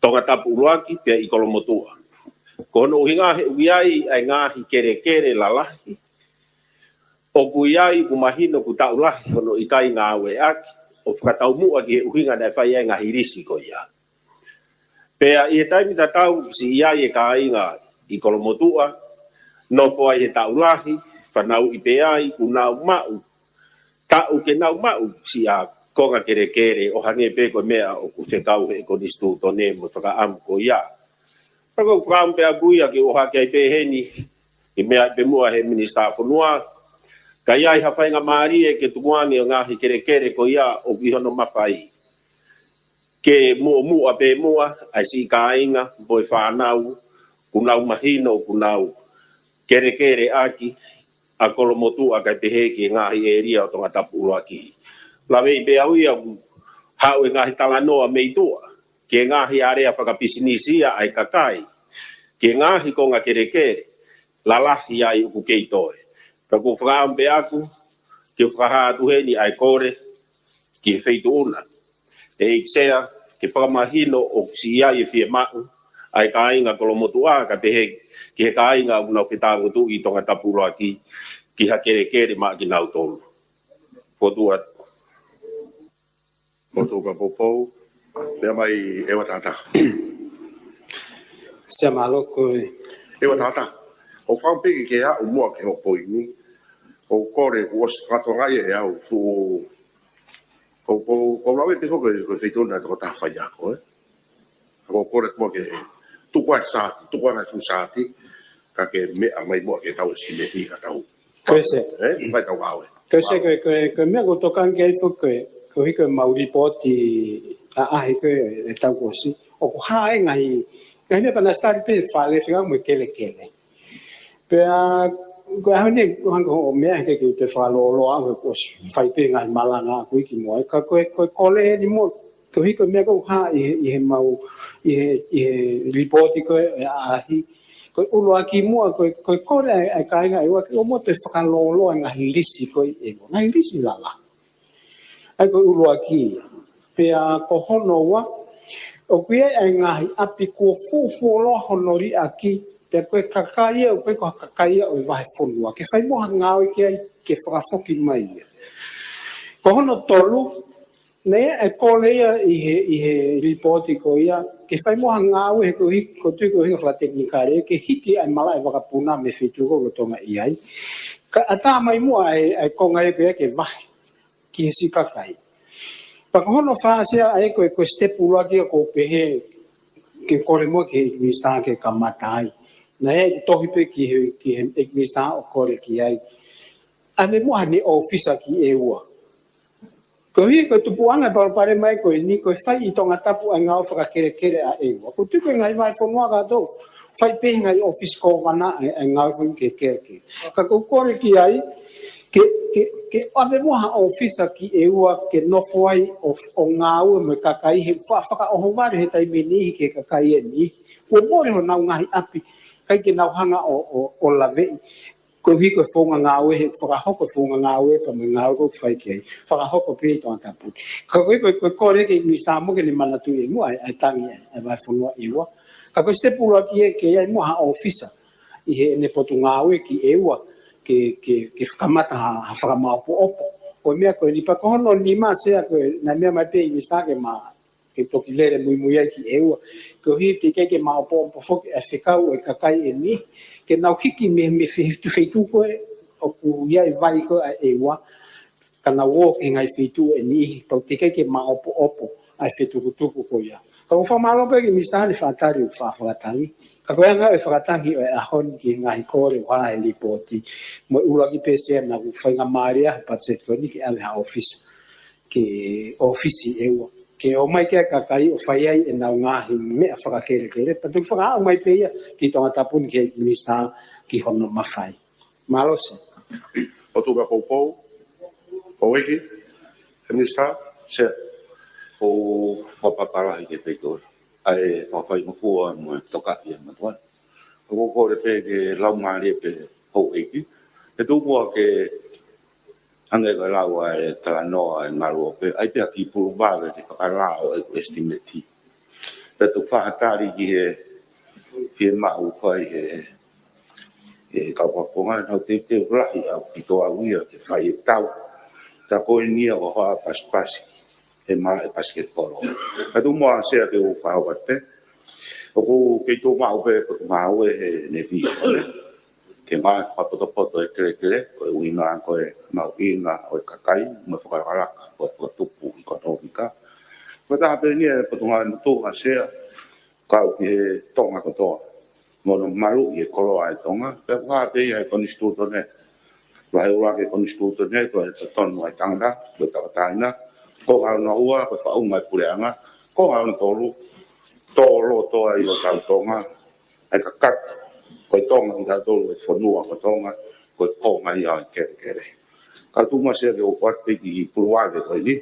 Tongatapu ʻUluaki, pea ʻi Kolomotuʻa. Ko hono ʻuhinga he ʻoku ʻi ai ʻa e ngaahi kelekele lalahi, ʻoku ʻi ai ʻoku mahino ʻoku taʻu lahi hono ʻikai ngāueʻaki, ʻo fakataumuʻa ki he ʻuhinga naʻe fai ai e ngaahi lisi ko ia. Pea ʻi he taimi tatau, siʻi ʻi ai e kāinga ʻi Kolomotuʻa, nofo ai he taʻu lahi, fanauʻi pē ai, ʻoku nau maʻu, taʻu ke nau maʻu siʻa konga kelekele ʻo hangē pē ko e meʻa ʻoku fekau he konisitūtone mo e fakaʻamu ko ia. Ka ʻoku ou fakaʻamu pē ʻaku ia ke ʻohake ai pē heni, ʻi he meʻa pē muʻa he Minisitā Fonua, ka ʻi ai ha faingamālie ke tukuange ʻo e ngaahi kelekele ko ia ʻoku ʻi hono mafai ke muʻomuʻa pē muʻa ʻa e siʻi kāinga mo e fānau, ʻoku nau mahino, ʻoku nau kelekele ʻaki ʻa Kolomotuʻa kae pehē ki he ngaahi ʻēlia ʻo Tongatapu ʻUluaki. Lave pē au ia ʻoku haʻu e ngaahi talanoa mei tuʻa, ki he ngaahi alea fakapisinisi ia ʻa e kakai, ki he ngaahi konga kelekele, lalahi ai ʻoku kei toe. Ka ʻoku ou fakaʻamu pē ʻaku, ke fakahā atu heni ʻa e kole, ki he feituʻu na. ʻEiki Sea, ke fakamahino ʻoku siʻi ʻi ai e fiemaʻu ʻa e kāinga Kolomotuʻa, kae pehē ki he kāinga ʻoku nau fetāngutuʻi ʻi Tongatapu ʻUluaki, ki ha kelekele maʻa kinautolu. Fokotuʻu atu. Fokotuʻu ka poupou, meʻa mai ʻe ua tata. Sea mālō ko e. ʻE ua tata. ʻOku ou fakaʻamu pē ke ke haʻu muʻa ki hoʻo poini. ʻOku ou kole kuo ʻosi fakatokangaʻi ʻe au fuʻu. ʻOku ou, ʻoku ou, ʻoku ou lave pē foki ko e feituʻu na ʻa e tokotaha faiako, ē. ʻOku ou kole muʻa ke tuku ʻa e saati, tuku ʻa e ngaahi fuʻu saati, ka ke meʻa mai muʻa ke tau estimate ka tau. Ko e Sea. Ē, fai tau ngāue. Ko e Sea, ko e, ko e, ko e meʻa ʻoku ou tokanga ki ai foki ko e, koeʻuhi ko e mau lipooti ʻaʻahi ko ē ʻetau kuo ʻosi. ʻOku hā e ngaahi, ngaahi meʻa panasitali pē fale fika mo e kelekele. Pea, ko e ʻaho ni, ko hanga ʻo meʻa ke ke te fakalōloa au he kuo ʻosi fai pē ngaahi malanga ʻaku ia kimuʻa. Ka ko e, ko e kole ni mo, koeʻuhi ko e meʻa ʻoku hā ʻi he, ʻi he mau, ʻi he, ʻi he lipooti ko ē ʻaʻahi. Ko e ʻuluaki muʻa, ko e, ko e kole ʻa e, ʻa e kāinga ʻEua ke ʻoua muʻa toe fakalōloa e ngaahi lisi ko ē ʻEua. Ngaahi lisi lalahi. ʻA ia ko e ʻuluaki ia. Pea ko hono ua, ʻoku ʻi ai ʻa e ngaahi ʻapi kuo fufuuloa hono liʻaki, pea ko e kakai ia, ʻoku ʻikai ko ha kakai ia ʻo e vahefonua. Ke fai muʻa ha ngāue ki ai, ke fakafoki mai ia. Ko hono tolu, naʻe ʻi ai e kole ia ʻi he, ʻi he lipooti ko ia, ke fai muʻa ha ngāue he koeʻuhi, ko e tui ko e ʻuhinga fakatekinikale, ke hiki ʻa e malaʻe vakapuna mei he feituʻu ko ē ʻoku lolotonga ʻi ai. Ka ʻatā mai muʻa ʻa e, ʻa e konga ia ko ia ke vahe ki he siʻi kakai. Pea ko hono fā Sea ʻa ia ko e, ko e step ʻuluaki ia ʻoku ou pehē ke kole muʻa ki he ʻEiki Minisitā ke kamata ai. Naʻe tohi pē ki he, ki he ʻEiki Minisitā ʻo kole ki ai. ʻAve muʻa haʻane ʻōfisa ki ʻEua. Koeʻuhi ko e tupuʻanga e palopalema ia ko eni ko e fai ʻi Tongatapu ʻa e ngāue fakakelekele ʻa ʻEua. ʻOku ou tui ko e ngaahi vahefonua kātoa, fai pē he ngaahi ʻōfisi kōvana ʻa e, ʻa e ngāue fakakelekele. Ka ʻoku ou kole ki ai, ke, ke, ke ʻave muʻa ha ʻōfisa ki ʻEua ke nofo ai ʻo, ʻo ngāue mo e kakai he fa-, fakaʻohovale he taimi ni ki he kakai ʻe niʻihi. Kuo mole honau ngaahi ʻapi, ʻikai ke nau hanga ʻo, ʻo, ʻo laveʻi. Koeʻuhi ko e founga ngāue, he fakahoko e founga ngāue, pea mo e ngāue ʻoku fai ki ai. Fakahoko pē ʻi Tongatapu. Ka ko e, ko e, ko e kole ki he Minisitā mo ke ne manatuʻi muʻa ʻa e, ʻa e tangi ʻa e, ʻa e vahefonua ʻEua. Ka ko e step ʻuluaki ia ke ʻi ai muʻa ha ʻōfisa ʻi heʻene potungāue ki ʻEua, ke, ke, ke kamata ha, ha fakamaopoopo. Ko e meʻa ko eni pea ko hono nima Sea ko e, naʻe meʻa mai pē ʻEiki Minisitā ke ma ke toki lele muimui ai ki ʻEua. Koeʻuhi teʻeki ai ke maopoopo foki ʻa e fekau ʻo e kakai ʻe niʻihi. Ke nau hiki mei, mei he feituʻu, feituʻu ko ē ʻoku ʻi ai e vai ko ē ʻa ʻEua. Ka nau ō ki he ngaahi feituʻu ʻe niʻihi. Pea teʻeki ai ke maopoopo ʻa e fetukutuku ko ia. ʻOku fakamālō pē ki he Minisitā he fakatali ʻoku faʻa fakatangi. Ka ko e anga ʻo e fakatangi ʻo e ʻaho ni ki he ngaahi kole ʻoku hā he lipooti. Mo e ʻuluaki pē Sea naʻa ku faingamālie he patiseti ko eni ke ʻave ha ʻōfisi ki he ʻōfisi ʻe ua. Ke ō mai ki ai e kakai ʻo fai ai ʻenau ngaahi meʻa fakakelekele. Pea toki fakaaʻu mai pē ia ki Tongatapu ni ki he Minisitā ki hono mafai. Mālō Sea. ʻOtua poupou, ʻEiki, Minisitā, Sea, ʻoku ou fakapapālangi ki he feituʻu ʻa e fakafaingofua mo e tokaʻi ʻa e mātuʻa. ʻOku ou kole pē ke laumālie pē houʻeiki. He tuku muʻa ke hangē ko e lau ʻa e talanoa ʻe ngaluope, ʻai pē ha kiʻi pulu vave ke fakalao ʻeku estimate. Pea toki fakatali ki he, ki he maʻu ko ē ʻe he, ʻe he kau fakafofonga, naʻa ku teuteu lahi ʻaupito au ia ke fai e tau. Tā ko eni ia ʻoku hā pasipasi he malaʻe pasiketipolo. Ka tuku muʻa Sea ke u fakahoko atu pē. ʻOku kei tuʻu maʻu pē ko e ngāue he nevi. Ke ngāue fakapotopoto e kelekele, ko e ʻuhinga ko e mahuʻinga ʻo e kakai, mo e fakalakalaka, ko e fakatupu ʻikonōmika. Ko e taha pē eni e Potungāue Motuʻa Sea, kau ki he Tonga kotoa. Mo hono maluʻi e koloa ʻa e Tonga, pea ʻoku hā pē ia he konisitūtone. Vahe ua ki he konisitūtone, ko e totonu ʻa e tangata, ko e tauʻatāina. Konga hono ua, ko e faʻunga ʻo e puleʻanga. Konga hono tolu, tō loto ai hotau Tonga. ʻA e kakato, ko e Tonga kitautolu, ko e fonua ko Tonga, ko e konga ia ʻo e kelekele. Ka tuku muʻa Sea ke u hoko atu pē ki he pulu vave ko eni,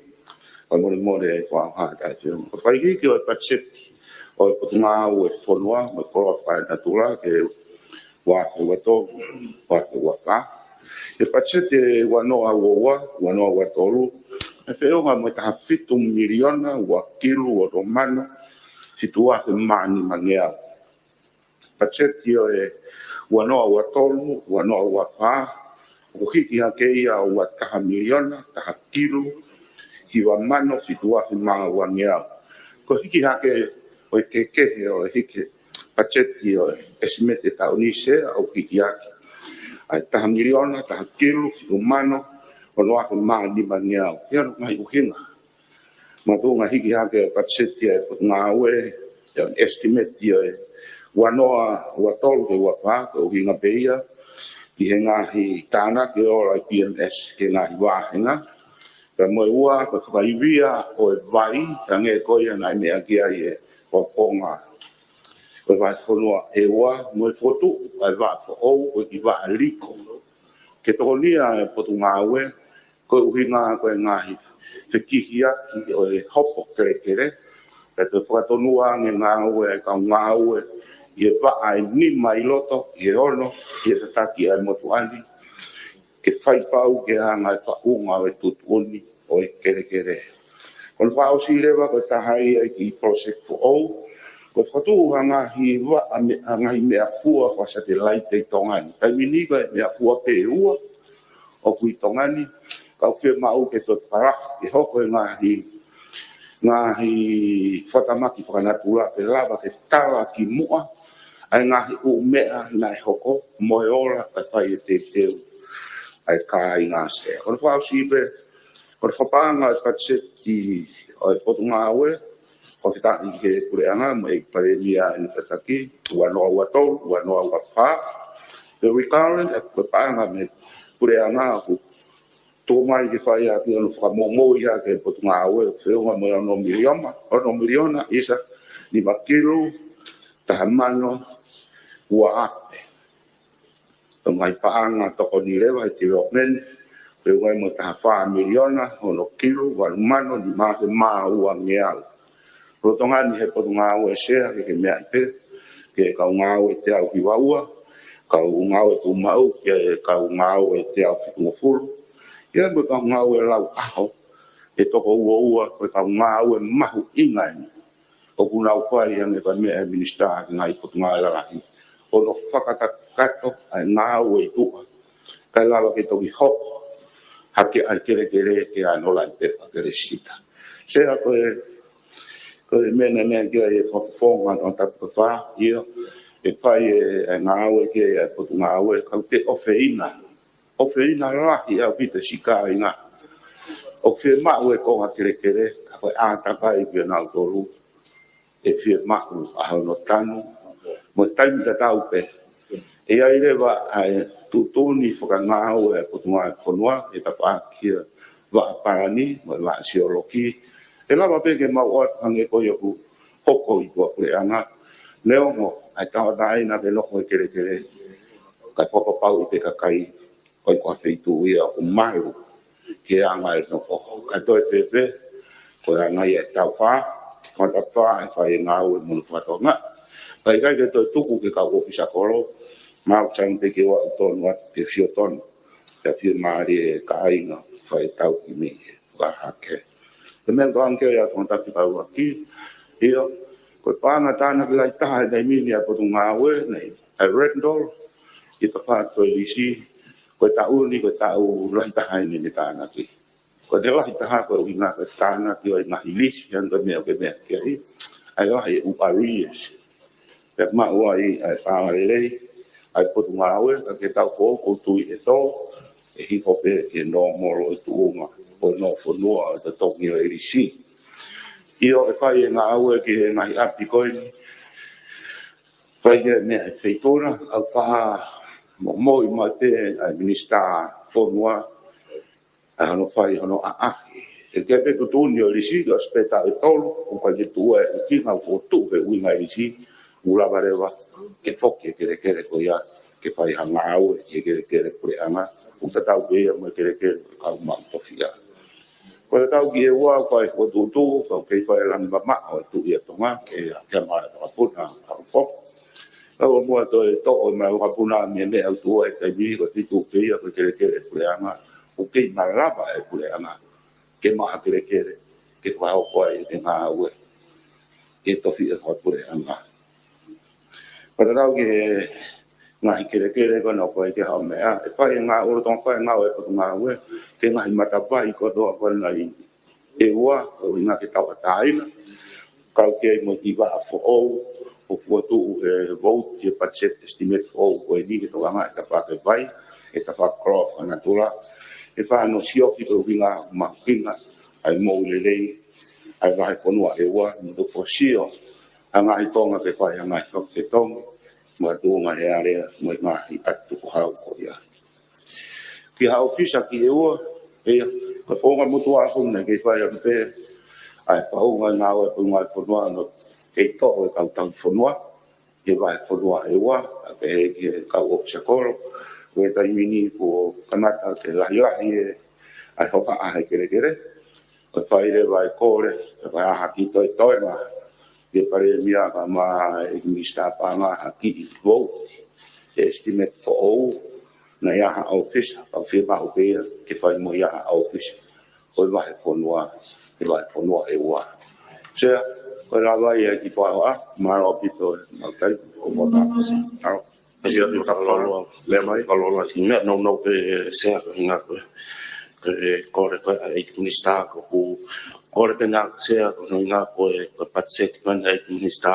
kae molemole ʻeku ʻaonga ʻa e taʻefeʻunga. Ko e fakahiki ʻo e patiseti ʻo e Potungāue Fonua mo e Koloa Fakaenatula ki he ua afe ua tolu, ua afe ua fā. ʻI he patiseti ʻe ua noa ua ua, ua noa ua tolu, ʻe feʻunga mo e taha fitu miliona, ua kilu, ono mano, fitu afe mā nima ngeau. Patiseti ʻo e ua noa ua tolu, ua noa ua fā, ʻoku hiki hake ia ʻo ua taha miliona, taha kilu, hiva mano, fitu afe mā ua ngeau. Ko e hiki hake ʻo e kehekehe ʻo e hiki patiseti ʻo e estimate ʻe taʻu ni Sea ʻoku hiki hake ʻa e taha miliona, taha kilu, fitu mano, ono afe mā nima ngeau. ʻI ai hono ngaahi ʻuhinga. Makatuʻunga hiki hake e patiseti ʻa e Potungāue, ʻa e estimate ʻo e ua noa ua tolu ki he ua fā, ko e ʻuhinga pē ia ki he ngaahi tānaki ʻo e ola ʻa e P M S ki he ngaahi vāhenga. Pea mo e ua, ko e fakaivia ʻo e vai, hangē ko ia naʻe meʻa ki ai e fakafofonga ʻo e Vahefonua ʻe ua, mo e fokotuʻu ʻa e vaʻa foʻou, ko e kiʻi vaʻa liko. Ke tokonia e Potungāue, ko e ʻuhinga ko e ngaahi fekihiaki ʻo e hopo kelekele, pea toe fakatonua ange ngāue ʻa e kau ngāue ʻi he vaʻa ʻe nima ʻi loto, ʻi he ono ʻi he tataki ʻa e motuʻa ni, ke fai pau ke hanga ʻe he faʻunga ʻo e tuʻutuʻuni ʻo e kelekele. Ko hono fakaʻosi leva ko e taha ia e kiʻi poloseki foʻou, ko e fakatuʻu ha ngaahi vaʻa me-, ha ngaahi meʻafua fakasatelite ʻi Tonga ni. Taimi ni ko e meʻafua pē ʻe ua ʻoku ʻi Tonga ni, ka ʻoku fiemaʻu ke toe fakalahi, ke hoko e ngaahi, ngaahi fakatamaki fakanatula ke lava ke tala ki muʻa ʻa e ngaahi ʻū meʻa naʻe hoko mo e ola kae fai e teuteu ʻa e kāinga Sea. Ko hono fakaʻosi pē, ko hono fakapaʻanga ʻo e patiseti ʻo e Potungāue, ʻoku fakafetaʻi ki he Puleʻanga mo e ʻEiki Palēmia ʻi he tataki, ua noa ua tolu, ua noa ua fā. Pea recurrent, ʻa ia ko e paʻanga mei he Puleʻanga ʻoku tuku mai ke fai ʻaki hono fakamoumouʻi ʻaki e Potungāue, feʻunga mo e ono miliona, ono miliona, ʻisa, nima kilu, taha mano, ua afe. Ko e ngaahi paʻanga tokoni leva ʻi he development, feʻunga mo e taha fā miliona, ono kilu, valu mano, nima afe mā ua ngeau. Lolotonga ni he Potungāue Sea ke ke meaʻi pē ki he kau ngāue ʻe teau hiva ua, kau ngāue tuʻumaʻu ki he kau ngāue ʻe teau fitungofulu, ʻi ai mo e kau ngāue lau ʻaho ʻe toko ua ua, ko e kau ngāue mahuʻinga eni. ʻOku nau fai ange pē meʻa e Minisitā ki he ngaahi Potungāue Lalahi, ʻo nau fakakakato ʻa e ngāue ʻi tuʻa, kae lava ke toki hoko hake ʻa e kelekele ke ʻanolahi pē ʻa e kelesita. Sea, ko e, ko e meʻa naʻe meʻa ki ai e fakafofonga ʻo Tongatapu Kafā, ʻio, ʻe fai e, e ngāue ki ai e Potungāue, ka ʻoku te ʻofeina. ʻOfeina lahi ʻaupito siʻi kāinga. ʻOku fiemaʻu e konga kelekele, ka ko e ʻātakai pē nautolu. ʻe fiemaʻu ʻa hono tanu mo e taimi tatau pē. ʻE ʻi ai leva ʻa e tuʻutuʻuni fakangāue ʻa e Potungāue Fonua ʻi he tafaʻaki ʻa e vaʻa palani mo e vaʻa siolokī. ʻE lava pē ke mau ʻoatu hangē ko ia ʻoku hoko ʻi tuʻapuleʻanga. Neongo ʻa e tauʻatāina ke nofo e kelekele, kae fakapapauʻi pē ʻe he kakai ko e, ko e feituʻu ia ʻoku malu ki he anga e nofo. Kae toe fēfē, ko e anga ia e tau fā, ko e tau fā ʻe fai e ngāue mo hono fakatokangaʻi. Kae ʻikai ke toe tuku ki he kau ʻōfisa kolo, mau sang te ke ua tonu atu ke fiu tonu. Ke fiu mālie e kāinga fai tau ki mei he fakahake. Ko e meʻa ʻoku ou ʻoange ia ʻa e konotaki pau ʻaki, ʻio, ko e paʻanga tānaki lahi taha he taimi ni ʻa e Potungāue, naʻe ʻi ai ʻa Rendell, ʻi he tafaʻaki ʻo e lisi, ko e taʻu ni, ko e taʻu lahi taha ʻeni ne tānaki. Ko e lahi taha ko e ʻuhinga ko e tānaki ʻo e ngaahi lisi, ʻa e ngaahi meʻa ʻoku ke meʻa ki ai, ʻa e lahi e ʻū arrears. Pea maʻu ai ʻa e paʻanga lelei ʻa e Potungāue, ka ko e taʻu foʻou ʻoku ou tui ʻe tō, ʻe hifo pē ki he nōmolo ʻo e tuʻunga ʻo e nō fonua ʻo e totongi ʻo e lisi. ʻIo, ʻe fai e ngāue ki he ngaahi ʻapi ko eni, fai e meʻa he feituʻu na, ʻoku fakamomoi mai pē ʻa e Minisitā Fonua ʻa hono fai hono ʻaʻahi. ʻE kei pē tuʻutuʻuni ʻo e lisi, ʻosi pē taʻu ʻe tolu, ʻoku ʻikai ke tuʻu e ʻuhinga ʻoku tuʻu he ʻuhinga e lisi, ʻoku lava leva ke foki e kelekele ko ia ke fai ha ngāue ki he kelekele puleʻanga, ʻoku tatau pē ia mo e kelekele ʻo e kau maʻu tofiʻa. Ko e tatau ki he ua, ko e fokotuʻutuʻu, ko e kei fai e langa mamaʻo ʻa e Tuʻi ʻa Tonga, ke, ke maʻu e vakapuna, ka ko e foki. Ka ʻoku muʻa toe toʻo mai e vakapuna mei he meʻa ʻoku tuʻu he taimi ni, ko e fitu pē ia ko e kelekele puleʻanga, ʻoku kei malava e puleʻanga ke maʻu ha kelekele ke fakahoko ai e ngāue ʻi he tofiʻa fakapuleʻanga. Pea tatau ki he ngaahi kelekele ko ena ʻoku ʻikai ke haʻu meʻa, ʻe fai e ngāue, ʻoku totonu fai e ngāue ʻa e Potungāue ki he ngaahi matavai kotoa ko ena ʻe ua, ʻo ʻuhinga ke tauʻatāina, kau ki ai mo e kiʻi vaʻa foʻou ʻoku fokotuʻu he vouti he budget estimate foʻou ko eni ke tokangaʻi e tafaʻaki vai, e tafaʻaki koloa fakanatula, ʻe fai hono siofi ko e ʻuhinga mahuʻinga ʻa e moʻui lelei ʻa e vahefonua ʻe ua, mo e fosio ʻa e ngaahi konga ke fai ʻa e ngaahi fakafetongi mo e tuʻunga he alea mo e ngaahi ʻatu tukuhau ko ia. Ki ha ʻōfisa ki he ua, ʻe ia, ko e founga motuʻa ʻaku naʻe kei fai atu pē ʻa e founga ngāue ʻa e Potungāue Fonua, ʻo kei toʻo e kau tauhi fonua he vahefonua ʻe ua, ʻa pehē ki he kau ʻōfisa kolo, ko e taimi ni kuo kamata ke lahilahi e, ʻa e hokaʻa he kelekele, ko e fai leva e kole, ko e fai ha kiʻi toetoenga ki he Palēmia kae ʻumaʻā e Minisitā Paʻanga ha kiʻi vouti he estimate foʻou, naʻe ʻi ai ha ʻōfisa, ka ʻoku fiemaʻu pē ia ke fai mo ia ha ʻōfisa ʻo e vahefonua, ʻi he vahefonua ʻe ua. Sea, ko e lava ia ki he pāhoa, mālō ʻaupito e maʻu taimi, ʻo mota. Mālō. Ia, ʻoku fakalolo, lea mai. Fakalolo, ʻi he meʻa nounou pē Sea ko e ʻuhinga ko e, ko e kole ko ē ʻa e ʻEiki Minisitā, ko ʻeku kole pē ʻaʻaku Sea ko e ʻuhinga ko e, ko e patiseti ko ena ʻa e ʻEiki Minisitā,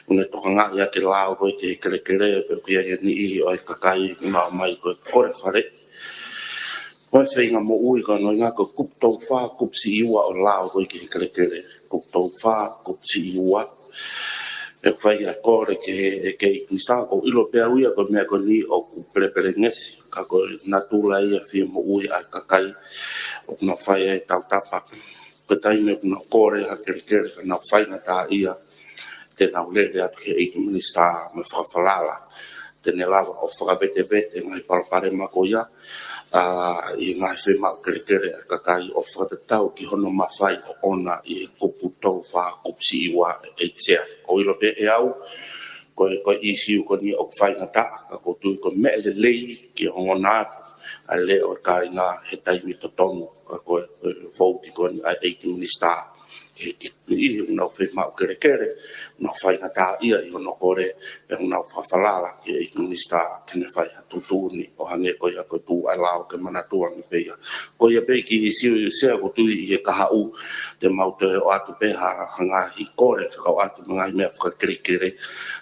ʻoku ne tokangaʻi ʻa e lao ko ē ki he kelekele, pea ʻoku ʻi ai e niʻihi ʻo e kakai ʻoku nau ʻomai ko e kole fale. Ko e feinga moʻui ko hono ʻuhinga ko e kupu tolu fā, kupu siʻi ua ʻo e lao ko ē ki he kelekele. Kupu tolu fā, kupu siʻi ua. ʻE fai ʻa e kole ki he, ʻEiki Minisitā, ʻoku ou ʻilo pē au ia ko e meʻa ko eni ʻoku pelepelengesi, ka ko e natula ia e fie moʻui ʻa e kakai ʻoku nau fai ai e tautapa. Ko e taimi ʻoku nau kole ha kelekele ka nau faingataʻaʻia, te nau lele atu ki he ʻEiki Minisitā mo e fakafalala, te ne lava ʻo fakavetevete e ngaahi palopalema ko ia, ʻa, ʻi he ngaahi fiemaʻu kelekele ʻa e kakai ʻo fakatatau ki hono mafai ʻoʻona ʻi he kupu tolu fā, kupu siʻi ua, ʻEiki Sea. ʻOku ou ʻilo pē ʻe au, ko e, ko e ʻīsiu ko eni ʻoku faingataʻa, ka ʻoku ou tui ko e meʻa lelei ke ongona atu ʻa e leʻo ʻo e kāinga he taimi totonu, ka ko e, ko e vouti ko eni ʻa e ʻEiki Minisitā. He kiʻi niʻihi ʻoku nau fiemaʻu kelekele, ʻoku nau faingataʻaʻia ʻi hono kole, pea ʻoku nau fakafalala ki he ʻEiki Minisitā ke ne fai ha tuʻutuʻuni ʻo hangē ko ia ko e tuʻu ʻa e lao ke manatuʻi ange pē ia. Ko ia pē kiʻi ʻīsiu Sea, ʻoku ou tui ʻi he kahaʻu te mau toe ʻoatu pē ha, ha ngaahi kole fekauʻaki mo e ngaahi meʻa fakakelekele,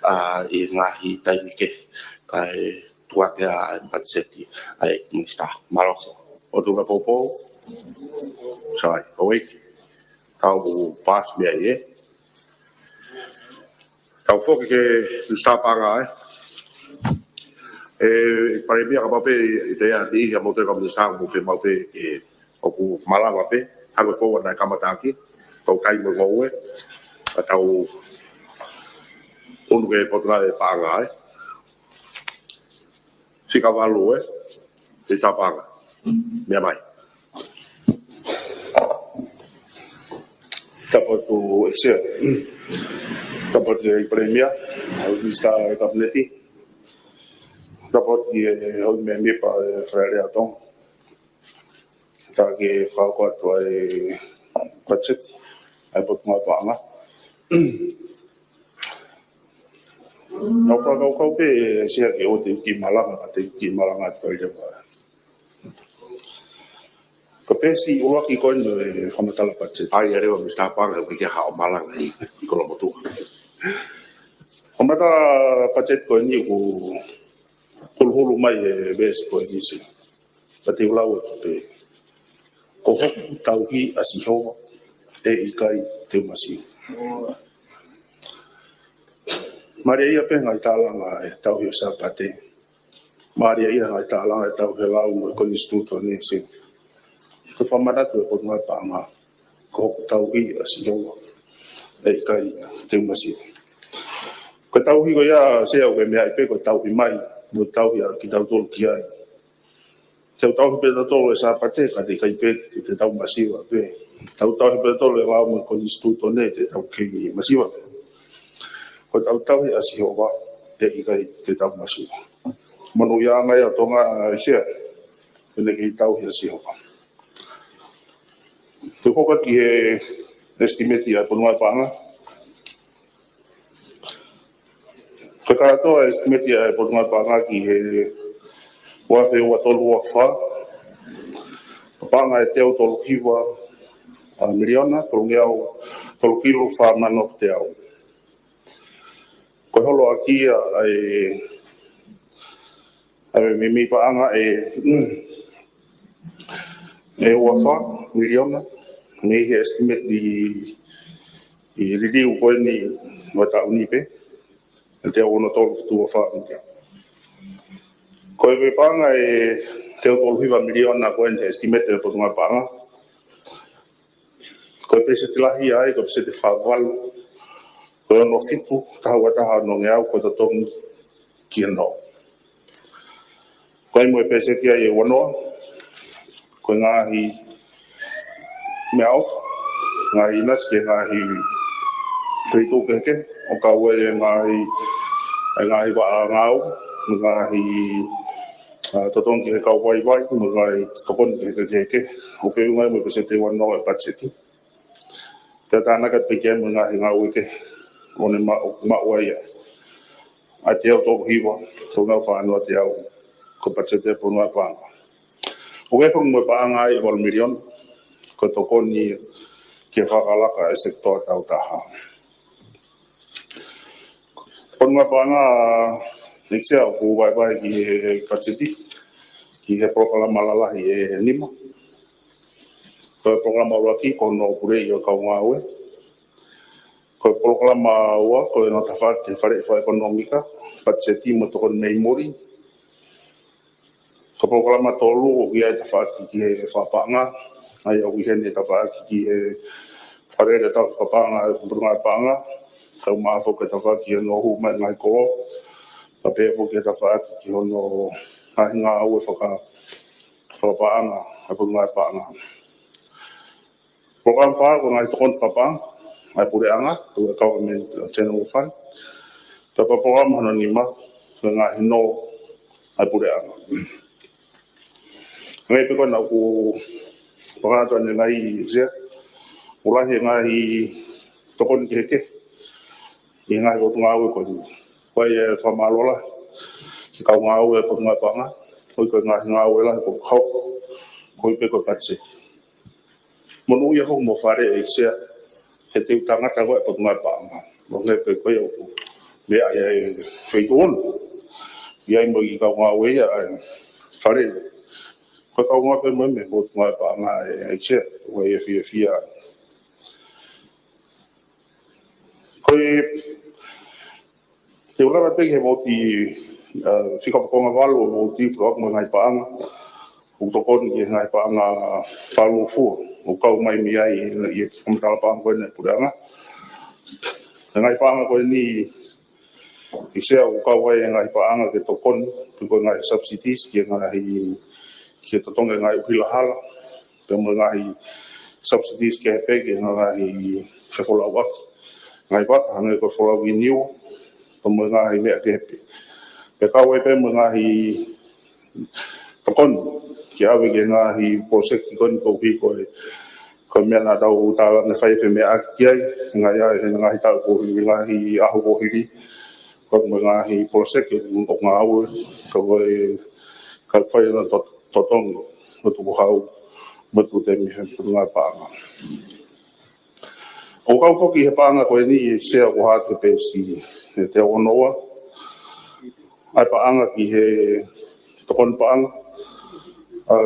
ʻa, ʻi he ngaahi taimi kehe, kae tuku atu ʻa e patiseti ʻa e ʻEiki Minisitā. Mālō Sea. ʻOtua poupou. Sai, ʻo ʻEiki. Kau paasi meʻa ē. Kau foki ki he Minisitā Paʻanga, ē. ʻE Palēmia, kapau pē ʻe ʻi ai ha meʻa ʻa e Minisitā ʻoku mou fiemaʻu pē, ʻe, ʻoku malava pē, hangē ko ia naʻe kamata ʻaki, tau kai mo ngoue, ʻa tau unu ki he Potungāue Paʻanga, ē. Fika valu, ē. Minisitā Paʻanga. Meʻa mai. Tapu atu ʻEiki Sea. Tapu atu ʻEiki Palēmia, ʻa e Minisitā ʻo e Kapineti. Tapu atu ki he Houʻeiki Mēmipa ʻo e Fale Alea ʻo Tonga. Ka ke fakahoko atu ʻa e patiseti ʻa e Potungāue Paʻanga. Naʻa ku fakakaukau pē ʻEiki Sea ke ʻoua te u kiʻi malanga, ka te u kiʻi malanga atu ai leva. Ko e peesi ʻuluaki ko eni ʻo e fakamatala patiseti. ʻAi, ʻa e leva Minisitā Paʻanga, ʻoku ʻikai ke haʻu ʻo malanga ʻi, ʻi Kolomotuʻa. Fakamatala patiseti ko eni ʻoku huluhulu mai ʻe he veesi ko eni, Sea. Ka te u lau atu pē. Ko hoku tauhi ʻa Sihova, ʻe ʻikai te u masiva. Mālie ia pē ngaahi tālanga ʻe tauhi ʻa Sāpate. Mālie ia ngaahi tālanga ʻe tauhi ʻa e lau mo e konisitūtone, Sea. Ko e fakamanatu ʻa e Potungāue Paʻanga. Ko hoku tauhi ʻa Sihova, ʻe ʻikai te u masiva. Ko e tauhi ko ia, Sea, ʻoku meaʻi pē ko e tauhi mai, mo tauhi ʻa kitautolu ki ai. Te u tauhi pē tautolu ʻa e Sāpate, ka te ʻikai pē te tau masiva pē. Tau tauhi pē tautolu ʻa e lau mo e konisitūtone, te tau kei masiva pē. Ko e tauhi ʻa Sihova, ʻe ʻikai te tau masiva. Monūʻiaʻanga ia ʻo Tonga, ʻEiki Sea, ʻene kei tauhi ʻa Sihova. Te u hoko atu ki he estimate ʻa e Potungāue Paʻanga. Ko e kātoa ʻa e estimate ʻa e Potungāue Paʻanga ki he ua afe ua tolu ua fā. Paʻanga ʻe teau tolu hiva, ʻa, miliona, tolungeau, tolu kilu fā mano teau. Ko e holo ʻaki ia ʻa e ʻa e meimei paʻanga ʻe, ʻe ua fā miliona, mei he estimate ʻi, ʻi liliu ko eni ʻo e taʻu ni pē, ʻe teau ono tolu fitu ua fā miliona. Ko e paʻanga ʻe teau tolu hiva miliona ko eni he estimate ʻa e Potungāue Paʻanga. Ko e peseti lahi ia ai, ko e peseti fā valu, ko e ono fitu, taha ua taha onongeau, ko e totongi ki he nō. Ko e mo e peseti ia ʻe ua noa, ko e ngaahi meʻaʻofa, ngaahi ʻinasi ki he ngaahi feituʻu kehekehe, ʻo kau ai e ngaahi, e ngaahi vaʻa ngāue, ngaahi ʻa, totongi ki he kau vaivai, mo e ngaahi tokoni kehekehe. ʻOku feʻunga ia mo e peseti ʻe ua noa ʻo e patiseti. Pea tānaki pē ki ai mo e ngaahi ngāue kehe ʻo ne maʻu, maʻu ai ia ʻa e teau tolu hiva, tolungeau fā noa teau, ko e patiseti ʻa e Potungāue Paʻanga. ʻOku ʻi ai foki mo e paʻanga ʻe valu miliona, ko e tokoni ki he fakalakalaka ʻa e sekitoa taautaha. Potungāue Paʻanga, ʻEiki Sea, ʻoku vahevahe ki he patiseti ki he polokalama lalahi ʻe nima. Ko e polokalama ʻuluaki ko hono puleʻi ʻo e kau ngāue. Ko e polokalama ua ko hono tafaʻaki ki he faleʻi fakaʻekonōmika, patiseti mo e tokoni mei muli. Ko e polokalama tolu ʻoku ʻi ai e tafaʻaki ki he fakapaʻanga, ʻa ia ʻoku ʻi heni e tafaʻaki ki he fakalele ʻa e fakapaʻanga ʻa e Potungāue Paʻanga, kae ʻumaʻā foki e tafaʻaki ki hono hū mai e ngaahi kolo, kae pehē foki e tafaʻaki ki hono ngaahi ngāue faka-, fakapaʻanga ʻa e Potungāue Paʻanga. Polokalama fā ko e ngaahi tokoni fakapaʻanga ʻa e puleʻanga, ko e government, ʻa e general fund. Pea ko e polokalama hono nima, ko e ngaahi nō ʻa e puleʻanga. Ngaahi pē ko ena ʻoku fakahā atu ʻanenai, ʻEiki Sea, ʻoku lahi e ngaahi tokoni kehekehe ʻi he ngaahi potungāue ko eni. Ko ia e fakamālō lahi ki he kau ngāue ʻa e Potungāue Paʻanga, koeʻuhi ko e ngaahi ngāue lahi kuo hoko, koeʻuhi pē ko e patiseti. Monūʻia foki mo Fale, ʻEiki Sea, he te u tangata ko e Potungāue Paʻanga. Mo e pē ko ia ʻoku meʻa ia ʻi he feituʻu ʻoku ʻi ai mo e kiʻi kau ngāue ia ʻa e Fale. Ko e kau ngāue pē mo e meʻa Potungāue Paʻanga, ʻEiki Sea, ʻoku ʻi ai e fiefia. Ko e Te u lave atu ki he vouti, ʻa, fika konga valu ʻo e vouti, fika ʻoku mo e ngaahi paʻanga ʻoku tokoni ki he ngaahi paʻanga fakalūkufua ʻoku kau mai mei ai ʻi he fakamatala paʻanga ko eni ʻa e puleʻanga. He ngaahi paʻanga ko eni, ʻi he sea ʻoku kau ai e ngaahi paʻanga ke tokoni, pe ko e ngaahi subsidies ki he ngaahi, ki he totongi e ngaahi ʻuhila hala, pea mo e ngaahi subsidies kehe pē ki he ngaahi fefolauʻaki, ngaahi vaka, hangē ko e folau ki Niua, pea mo e ngaahi meʻa kehe pē. Pea kau ai pē mo e ngaahi tokoni ke ʻave ki he ngaahi poloseki ko eni koeʻuhi ko e, ko e meʻa naʻa tau tala ne fai e femeʻaʻaki ki ai, ngaahi, ʻa e ngaahi taʻu kuo hili, ngaahi ʻaho kuo hili, ko e mo e ngaahi poloseki ʻoku ngāue, ko e, ka fai ʻa e to-, totongi, mo e tukuhau, mo e tuʻu temi he ngaahi paʻanga. ʻOku kau foki he paʻanga ko eni ʻi he sea ʻoku hā atu he peesi ʻe teau ono ua. ʻA e paʻanga ki he tokoni paʻanga, ʻa,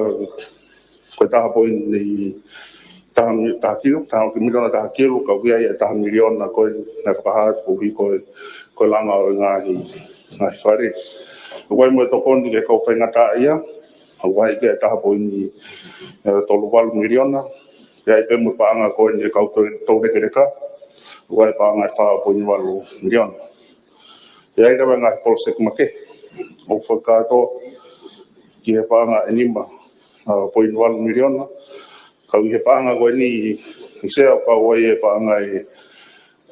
ko e taha poini taha mi-, taha kilu, taha ki miliona taha kilu, ka ʻoku ʻi ai e taha miliona ko ē naʻe fakahā atu koeʻuhi ko e, ko e langa ʻo e ngaahi, ngaahi fale. ʻOku ʻi ai mo e tokoni ki he kau faingataʻaʻia, ʻoku ʻi ai ki he taha poini, ʻe, tolu valu miliona, ʻi ai pē mo e paʻanga ko eni e kau tou-, toulekeleka, ʻoku ʻi ai paʻanga ʻe fā poini valu miliona. ʻI ai leva ngaahi poloseki makehe ʻoku fakakātoa ki he paʻanga ʻe nima, ʻa, poini valu miliona. Kau ʻi he paʻanga ko eni ʻi he sea ʻoku kau ai e paʻanga ʻe,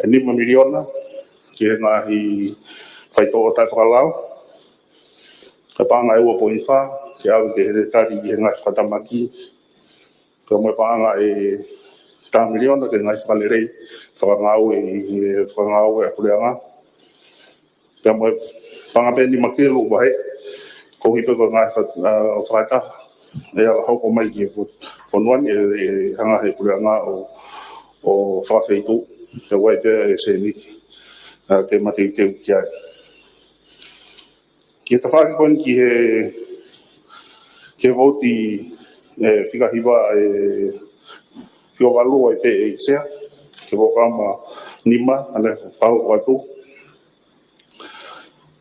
ʻe nima miliona ki he ngaahi faitoʻo taʻefakalao. Ka paʻanga ʻe ua poini fā ke ʻave ki he tali ki he ngaahi fakatamaki. Pea mo e paʻanga ʻe taha miliona ki he ngaahi fakalelei fakangāue ʻi he fakangāue ʻa e puleʻanga. Pea mo e paʻanga pē ʻe nima kilu ʻoku vahe, koeʻuhi pē ko e ngaahi faka-, ʻa, fakataha ʻe ala hoko mai ki he fo-, fonua ni ʻe, ʻe hanga he puleʻanga ʻo, ʻo fakafeituʻu, ʻe ʻi ai pē e sēniti, ʻa, ke mateuteu ki ai. Ki he tafaʻaki ko eni ki he, ki he vouti, ʻe, fika hiva ʻe fika valu ai pē ʻe sea, ki he polokalama nima, ʻa ē ʻoku fakahoko atu.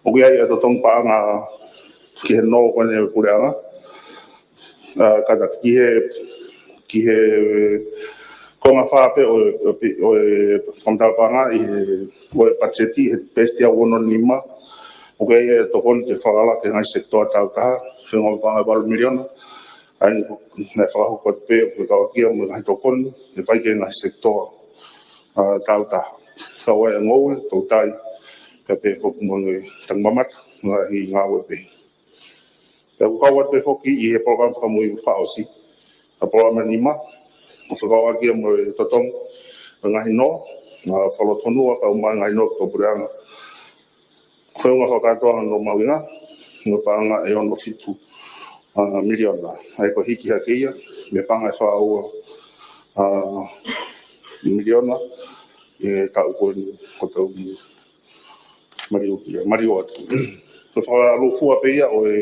ʻOku ʻi ai e totongi paʻanga ki he nō ko eni ʻa e puleʻanga. ʻA, kātaki ki he, ki he konga fā pē ʻo, ʻo, ʻo e fakamatala paʻanga ʻi he, ʻo e patiseti he peesi teau ono nima. ʻOku ʻi ai e tokoni ke falala ki he ngaahi sekitoa tāutaha, fika konga paʻanga ʻe valu miliona. ʻA ia naʻe fakahoko atu pē ʻoku kau ki ai mo e ngaahi tokoni ʻe fai ki he ngaahi sekitoa, ʻa, tāutaha. Kau ai e ngoue, toutai, pea pehē foki mo e ngaahi tangimamata, ngaahi ngāue pē. Pea ʻoku kau atu pē foki ʻi he polokalama fakamui fakaʻosi, ʻa e polokalama nima, ʻoku fekauʻaki mo e totongi ʻo e ngaahi nō, ʻa, fakalotonu ʻa e kau mai ngaahi nō ki he puleʻanga. Feʻunga fakakātoa ʻa e nō mahuʻinga, mo e paʻanga ʻe ono fitu, ʻa, miliona. ʻA ia ko e hiki hake ia mei he paʻanga ʻe fā ua, ʻa, miliona, ʻi he taʻu ko eni ʻoku tau maliu ki ai, maliu atu. Ko e fakalūkufua pē ia ʻo e,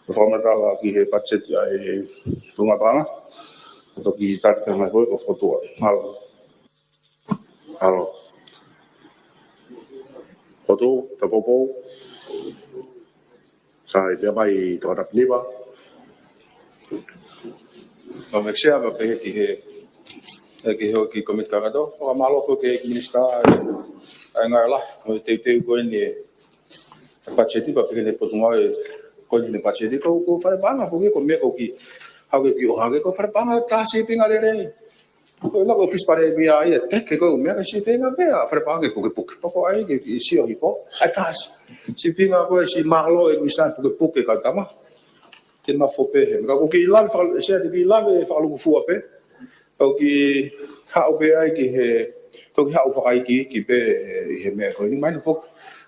ʻo e fakamatala ki he patiseti ʻa e tuʻunga paʻanga. Ka toki tali pē ngaahi ko e ko Fotu ʻa. Mālō. Mālō. Fotu, tapu mo e pō. Sai, pea mai Tongatapu niva. Ka me sea ka pehē ki he, ʻe ki he ʻo ki komiti kakato. Fakamālō ko ki he minisitā, ʻa e ngaahi lahi, mo e teuteu ko eni, ʻa e patiseti pea pehē ki he potungāue ko eni patiseti ko, ko fale paʻanga ko ki ko meʻa ko ki, hau ke ki ʻo hake ko fale paʻanga ka sīpinga lelei. Ko e lava ʻofisi palēmia ia, teke ko e meʻa ke sīpinga pē, ʻa fale paʻanga ke pukepuke. Pea ko ai ke, ke sio hifo, ʻa e taha siʻi sīpinga ko e siʻi mālō ʻe kuisa pukepuke kau tama. Te ma fo pē he. Ka ko ki lave faka-, sea te ki lave fakalūkufua pē. Ka ko ki haʻu pē ai ki he, ko ki haʻu fakaikiiki pē ʻi he meʻa ko eni. Mahino foki,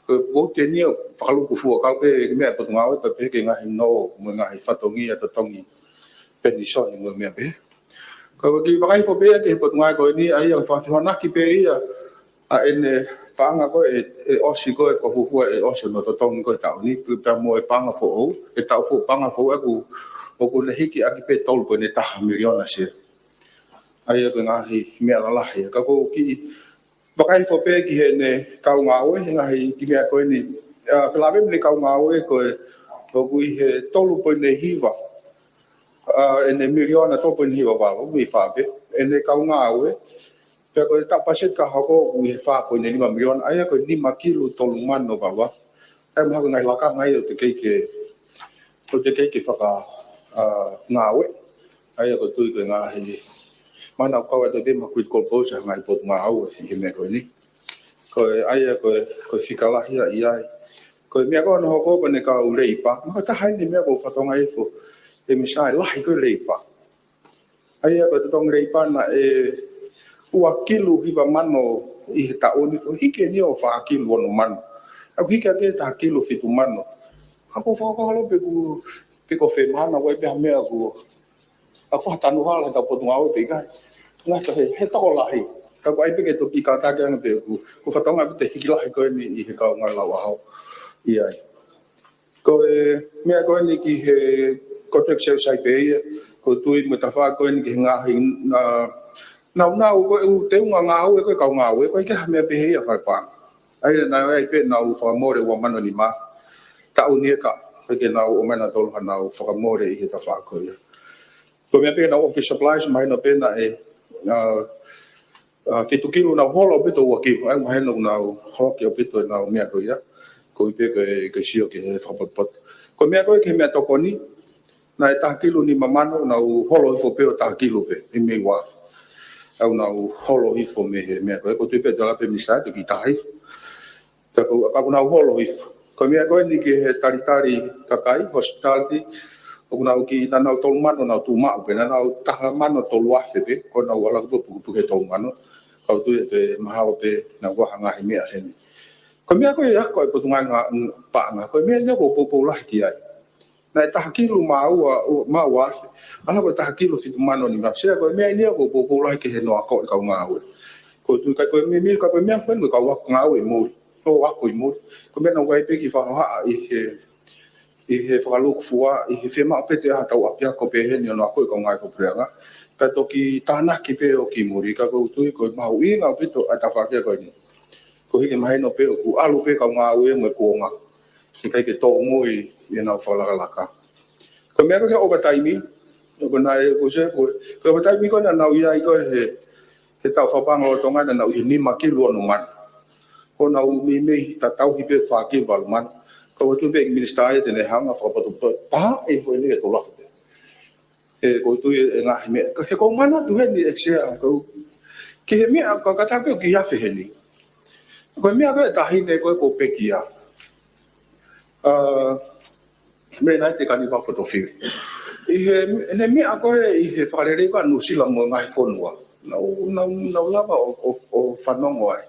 ko, ko te nia fakalūkufua kau pē ki meʻa potungāue pē pē ki he ngaahi nō, mo e ngaahi fatongia totongi penisoni mo e meʻa pē. Ka ʻoku kiʻi fakaifo pē ia ki he potungāue ko eni, ʻa ia ʻoku fakafehoanaki pē ia ʻa ʻene paʻanga ko ē, ʻe ʻosi ko e fakafuofua ʻe ʻosi hono totongi ko e taʻu ni, pea mo e paʻanga foʻou, ʻe taʻu foʻou paʻanga foʻou ʻoku, ʻoku ne hiki ʻaki pē tolu poini taha miliona sea. ʻA ia ko e ngaahi meʻa lalahi, ka ʻoku kiʻi Vakai hifo pē ki heʻene kau ngāue, he ngaahi kiʻi meʻa ko eni, ʻa, felāveʻi mo ʻene kau ngāue ko e, ʻoku ʻi he tolu poini hiva, ʻa, ʻene miliona tolu poini hiva valu, ʻoku ʻi fē pē ʻene kau ngāue. Pea ko e taʻu paseti ka hoko ʻoku ʻi he fā poini nima miliona, ʻa ia ko e nima kilu tolu mano valu. ʻA ia mahalo ko e ngaahi lakanga ia ʻoku teʻeki ke, ʻoku teʻeki ke faka, ʻa, ngāue. ʻA ia ʻoku ou tui ko e ngaahi, mahalo naʻa ku kau atu pē mo Quid Corporation, ngaahi potungāue ʻi he meʻa ko eni. Ko e, ʻa ia ko e, ko e fika lahi ia ʻi ai. Ko e meʻa ko ē naʻe hoko ko ʻene kau leipa. Mahalo ko e taha eni e meʻa ʻoku ou fakatokangaʻi hifo, ʻe Minisitā, ʻe lahi ko e leipa. ʻA ia ko e totongi leipa naʻe ua kilu hiva mano ʻi he taʻu ni, ko e hiki eni ʻo fā kilu ono mano. ʻOku hiki hake taha kilu fitu mano. ʻOku ou fakakaukau pe ʻoku, pe ko e fē mano, ʻoku ʻi ai pē ha meʻa ʻoku, ʻa, fakatanu hala he kau potungāue pe ʻikai. Ngata he, he tokolahi. Ka ʻoku ʻi ai pē ke toki kātaki ange pe ʻoku, ʻoku ou fakatokangaʻi pē ʻe hiki lahi ko eni ʻi he kau ngāue lau ʻaho ʻi ai. Ko e meʻa ko eni ki he contract service ʻa ia pē ia, ʻoku ou tui mo e tafaʻaki ko eni ki he ngaahi, ʻa, nāunau ko e ʻū teunga ngāue ko e kau ngāue, ʻoku ʻikai ke ʻi ai ha meʻa pehē ia ʻa e falepaʻanga. ʻA ia naʻe ʻi ai pē ʻenau fakamole ua mano nima. Taʻu ni ē ka, ʻikai ke nau ʻomai nautolu haʻanau fakamole ʻi he tafaʻaki ko ia. Ko e meʻa pē ʻenau office supplies, mahino pē naʻe, ʻa, ʻa, fitu kilu naʻa nau holo ʻaupito ua kilu, ʻa ia mahino naʻa nau holoki ʻaupito ʻenau meʻa ko ia. Ko e pē ko e, ko e sio ki he fakapotopoto. Ko e meʻa ko ē ki he meʻatokoni, naʻe taha kilu nima mano, naʻa nau holo hifo pē ʻo taha kilu pē, ʻi he meʻa ua. ʻA ia naʻa nau holo hifo mei he meʻa ko ē, ʻoku ou tui pē te u lava pē Minisitā ʻo toki taha hifo. Ka ʻoku, ka ʻoku nau holo hifo. Ko e meʻa ko eni ki he talitali kakai, hospitality, ʻoku nau kiʻi, naʻa nau tolu mano naʻa nau tuʻu maʻu pē, naʻa nau taha mano tolu afe pē, ko ʻenau ʻalu ʻo pukepuke he tolu mano. Ka ʻoku ou tui ʻe mahalo pē naʻa ʻoku ʻi ai ha ngaahi meʻa heni. Ko e meʻa ko ē ʻa e ako ʻa e Potungāue Paʻanga, ko e meʻa eni ʻoku ou poupou lahi ki ai. Naʻe taha kilu mā ua, mā ua afe. ʻAlu ko e taha kilu fitu mano nima afe. Ko e meʻa eni ʻoku ou poupou lahi ki he noa ko e kau ngāue. ʻOku ou tui ʻikai ko e meʻa, meʻa, ka ko e meʻa foki eni ko e kau ngāue ʻi muli. ʻO ako ʻi muli. Ko e meʻa naʻa ku ʻai pē ki he fakahohaʻa ʻi he, ʻi he fakalūkufua, ʻi he fiemaʻu pē ʻe ha tau ʻapiako pehē ni ʻo nau ako ʻi he kau ngāue fakapuleʻanga. Pea toki tānaki pē ʻo ki muli, ka ʻoku ou tui ko e mahuʻinga ʻaupito ʻa e tafaʻaki ko eni. Koeʻuhi ke mahino pē ʻoku ʻalu pē kau ngāue mo e kuonga. ʻIkai ke tōmui ʻenau fakalakalaka. Ko e meʻa ko ē ki he overtime, ʻoku nau, ʻoku se, ko e, ko e overtime ko ē naʻa nau ʻi ai ko ē he, he taʻu fakapaʻanga lolotonga naʻa nau ʻi he nima kilu ono mano. Ko ʻenau meimei tatau hifo pē fā kilu valu mano. Ka ʻoku ou tui pē ki he Minisitā ia te ne hanga ʻo fakapotopoto pē, ʻe foʻi ni ke tolu afe pē. ʻE, ʻoku ou tui ʻe ngaahi meʻa. Ka he ʻoku ou manatu heni ʻEiki Sea, ʻoku ou, ki he meʻa, ka, ka tapu ki afe heni. Ko e meʻa ko ē taʻahine ko ē ko Pekia. ʻA, meʻa naʻe ʻi he Kānivalu Fotofili. ʻI he, ʻene meʻa ko ē ʻi he fakaleleiʻi ko ē ʻa Nuʻusila mo e ngaahi fonua. Naʻa ku, naʻa ku, naʻa ku lava ʻo, ʻo, ʻo fanongo ai.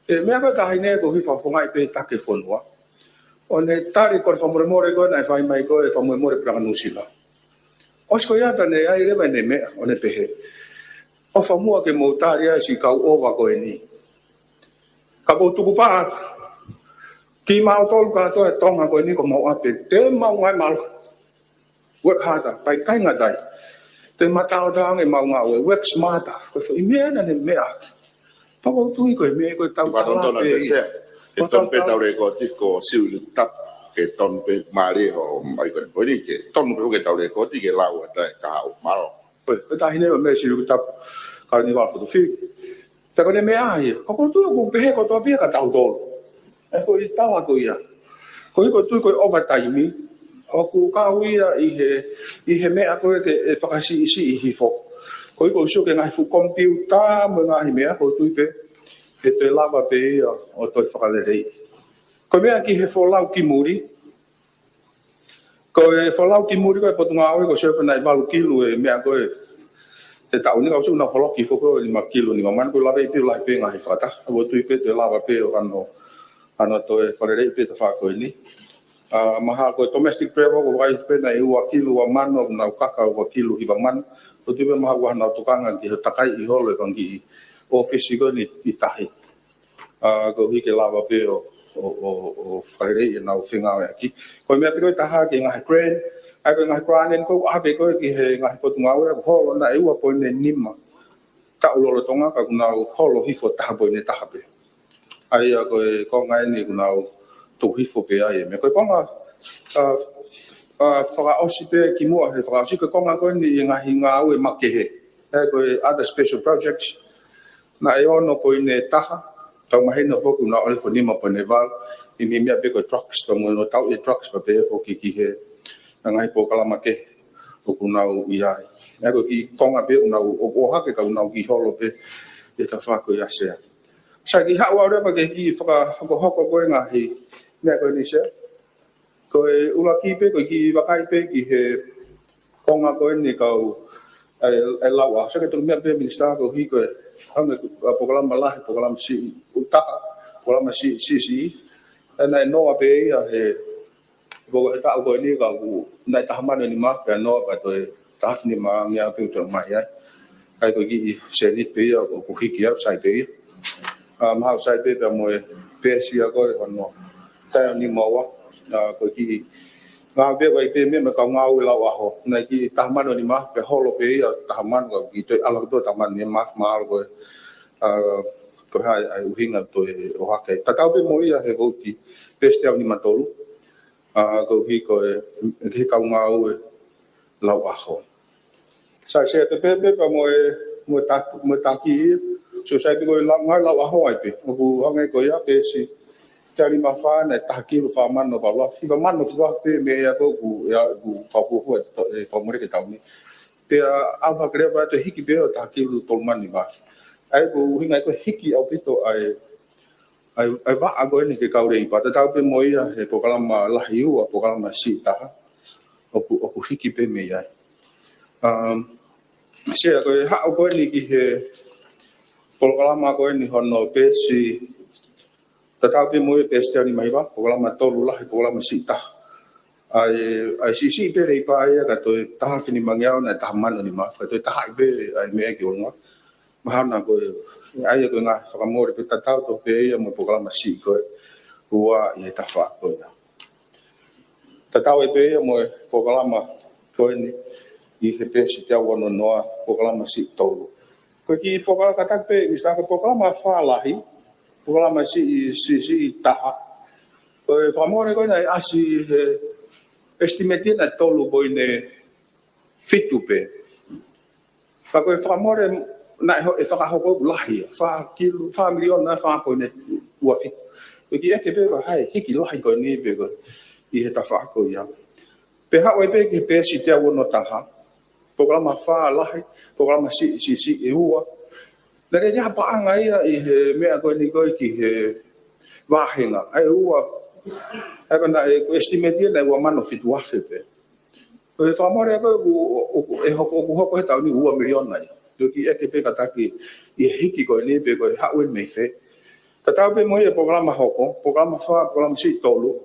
ʻE, meʻa ko ē taʻahine ko e hifo fakafofongaʻi pē taki fonua. ʻO ne tali ko e fakamolemole ko ē naʻe fai mai ko ē, fakamolemole puleʻanga Nuʻusila. ʻOsi ko ia pea ne ʻai leva ʻene meʻa, ʻo ne pehē, ʻofa muʻa ke mou tali ʻa e siʻi kau ʻova ko eni. Ka ʻoku ou tukupā atu kiate kimautolu kātoa ʻi Tonga ko eni ko homau ʻapi, te mau ngāue mālohi. Work harder, pea ʻikai ngata ai, te mau taʻotaʻo ange ʻemau ngāue, work smarter. Ko e foʻi meʻa naʻa ne meʻa ʻaki. Pea ʻoku ou tui ko e meʻa ko ē tau tala pē ia. Fakatotonu pē Sea. Ke tonu pē ʻetau lekooti ko Siuʻilikutapu. Ke tonu pē mālie hoʻo ʻai ko ē poini, ke tonu pē ʻetau lekooti ke lau atu ʻa e kahaʻu, mālō. Ko e, ko e taʻahine ʻo e meʻa Siuʻilikutapu, Kānivalu Fotofili. Pea ko ʻene meʻa ia, ka ʻoku ou tui ʻoku pehē kotoa pē ia kia tautolu. ʻE foʻi tala ko ia. Koeʻuhi ʻoku ou tui ko e overtime, ʻoku kau ia ʻi he, ʻi he meʻa ko ē ke, ʻe fakasiʻisiʻi hifo. Koeʻuhi ʻoku ou sio ki he ngaahi fuʻu komipiuta mo e ngaahi meʻa, ʻoku ou tui pē ʻe toe lava pē ia ʻo toe fakaleleiʻi. Ko e meʻa ki he folau ki muli, ko e folau ki muli ko e Potungāue, ʻoku ou sio pē naʻe valu kilu e meʻa ko ē he taʻu ni, ka ʻoku ou sio naʻa nau holoki foki ʻo nima kilu nima mano, ʻoku ou laveʻi pē ʻoku lahi pē ngaahi fakataha. ʻOku ou tui pē te lava pē ʻo hano, hano toe fakaleleiʻi pē tafaʻaki ko eni. ʻA, mahalo ko e domestic travel, ʻoku ou vakai pē naʻe ua kilu ua mano, ʻoku nau kaka ua kilu hiva mano. ʻOku ou tui pē mahalo ʻoku ʻi ai haʻanau tokanga ki he takaiʻi holo e fanga kiʻi ʻōfisi ko eni ʻi tahi. ʻA, koeʻuhi ke lava pē ʻo, ʻo, ʻo, ʻo fakaleleiʻi ʻenau fengāueʻaki. Ko e meʻa pē ko ē ʻe taha ki he ngaahi grant, ʻa ia ko e ngaahi grant eni ʻoku ʻave ko ē ki he ngaahi Potungāue, ʻoku holo naʻe ua poini nima. taʻu lolotonga ka ʻoku nau holo hifo taha poini taha pē. ʻA ia ko e konga eni ʻoku nau tuku hifo pē ai e meʻa. Ko e konga, ʻa, ʻa, fakaʻosi pē kimuʻa he fakaʻosi ko e konga ko eni ʻi he ngaahi ngāue makehe. ʻA ia ko e other special projects. Naʻe ono poini taha, tau mahino foki ʻoku nau ʻalu hifo nima poini valu, ʻi he meʻa pē ko e drugs, tau mo no tau e drugs pea pehē foki ki he ngaahi polokalama kehe ʻoku nau ʻi ai. ʻA ia ko e kiʻi konga pē ʻoku nau ʻo, ʻohake ka ʻoku nau kiʻi holo pē ʻi he tafaʻaki ko ia Sea. Sai, kiʻi haʻu au leva ke kiʻi fakahokohoko ko e ngaahi meʻa ko eni Sea. Ko e ʻuluaki pē, ko e kiʻi vakai pē ki he konga ko eni kau e, e lau ʻaho. Sai, ke tolu meʻa pē Minisitā koeʻuhi ko e hangē ko e polokalama lahi, polokalama siʻi ʻe taha, polokalama siʻi, siʻi, siʻi. ʻE, naʻe noa pē ia he, ko e taʻu ko eni ka ʻoku, naʻe taha mano ʻe nima pea noa pea toe taha afe nima ngeau pē ʻoku toe ʻomai ai. ʻA ia ko e kiʻi seniti pē ia ʻoku hiki au, sai pē ia. ʻA, mahalo sai pē pea mo e peesi ia ko e hono taʻu nima ua. ʻA, ko e kiʻi ngāue pē ko e pē meʻa mo e kau ngāue lau ʻaho. Naʻe kiʻi taha mano ʻe nima pea holo pē ia taha mano ka kiʻi toe ʻalu hake pē taha mano ʻe nima mahalo ko e, ʻa, ko e hā e ʻuhinga toe ʻohake. Tatau pē mo ia he vouti peesi teau nima tolu. ʻA, koeʻuhi ko e, ki he kau ngāue lau ʻaho. Sai, Sea, pehē pē pea mo e, mo e taki, mo e taki ia. So, sai pē ko e lau, ngaahi lau ʻaho ai pē. ʻOku hangē ko ia peesi teau nima fā naʻe taha kilu fā mano valu afe. Hiva mano valu afe pē meʻa ia ko ē ʻoku, ia ʻoku fakafuofua e to-, e fakamole ke tau ni. Pea ʻalu hake leva ʻo toe hiki pē ʻo taha kilu tolu mano nima afe. ʻA ia ko e ʻuhinga ia ko e hiki ʻaupito ʻa e, ʻa e, ʻa e vaʻa ko eni ki he kau leipa. Tatau pē mo ia he polokalama lahi ua, polokalama siʻi taha. ʻOku, ʻoku hiki pē mei ai. Um, Sea, ko e haʻu ko eni ki he polokalama ko eni hono peesi, tatau pē mo ia peesi teau nima hiva, polokalama tolu lahi, polokalama siʻi taha. ʻA e, ʻa e siʻisiʻi pē leipa ia ka toe taha afe nima ngeau naʻe taha mano nima, ka toe taha pē ʻa e meʻa ki ʻolunga. Mahalo ko e, ʻa ia ko e ngaahi fakamole pē tatau tofu pē ia mo e polokalama siʻi ko e ua ʻi he tafaʻaki ko ia. Tatau ai pē ia mo e polokalama ko eni ʻi he peesi teau ono noa, polokalama siʻi tolu. Ko e kiʻi polokalama kātaki pē, Minisitā, ko e polokalama fā lahi, polokalama siʻi, siʻi, siʻi taha. Ko e fakamole ko ē naʻe ʻasi he estimate naʻe tolu poini fitu pē. Ka ko e fakamole naʻe ho-, ʻe fakahoko ʻoku lahi ia, fā kilu, fā miliona, fā poini ua fitu. Ko e kiʻi ʻeke pē ko e hā e hiki lahi ko eni pē ko ē ʻi he tafaʻaki ko ia. Pea haʻu ai pē ki he peesi teau ono taha, polokalama fā lahi, polokalama siʻi, siʻi, siʻi ʻe ua. Naʻe ʻikai ha paʻanga ia ʻi he meʻa ko eni ko ē ki he vāhenga. ʻA e ua, ʻa ia ko ē naʻe, ko e estimate ia naʻe ua mano fitu afe pē. Ko e fakamole ko ē ʻoku, ʻoku, ʻe hoko, ʻoku hoko he taʻu ni ua miliona ia. Ko e kiʻi ʻeke pē kātaki ʻi he hiki ko eni pē ko e haʻu eni mei fē. Tatau pē mo ia polokalama hoko, polokalama fā, polokalama siʻi tolu.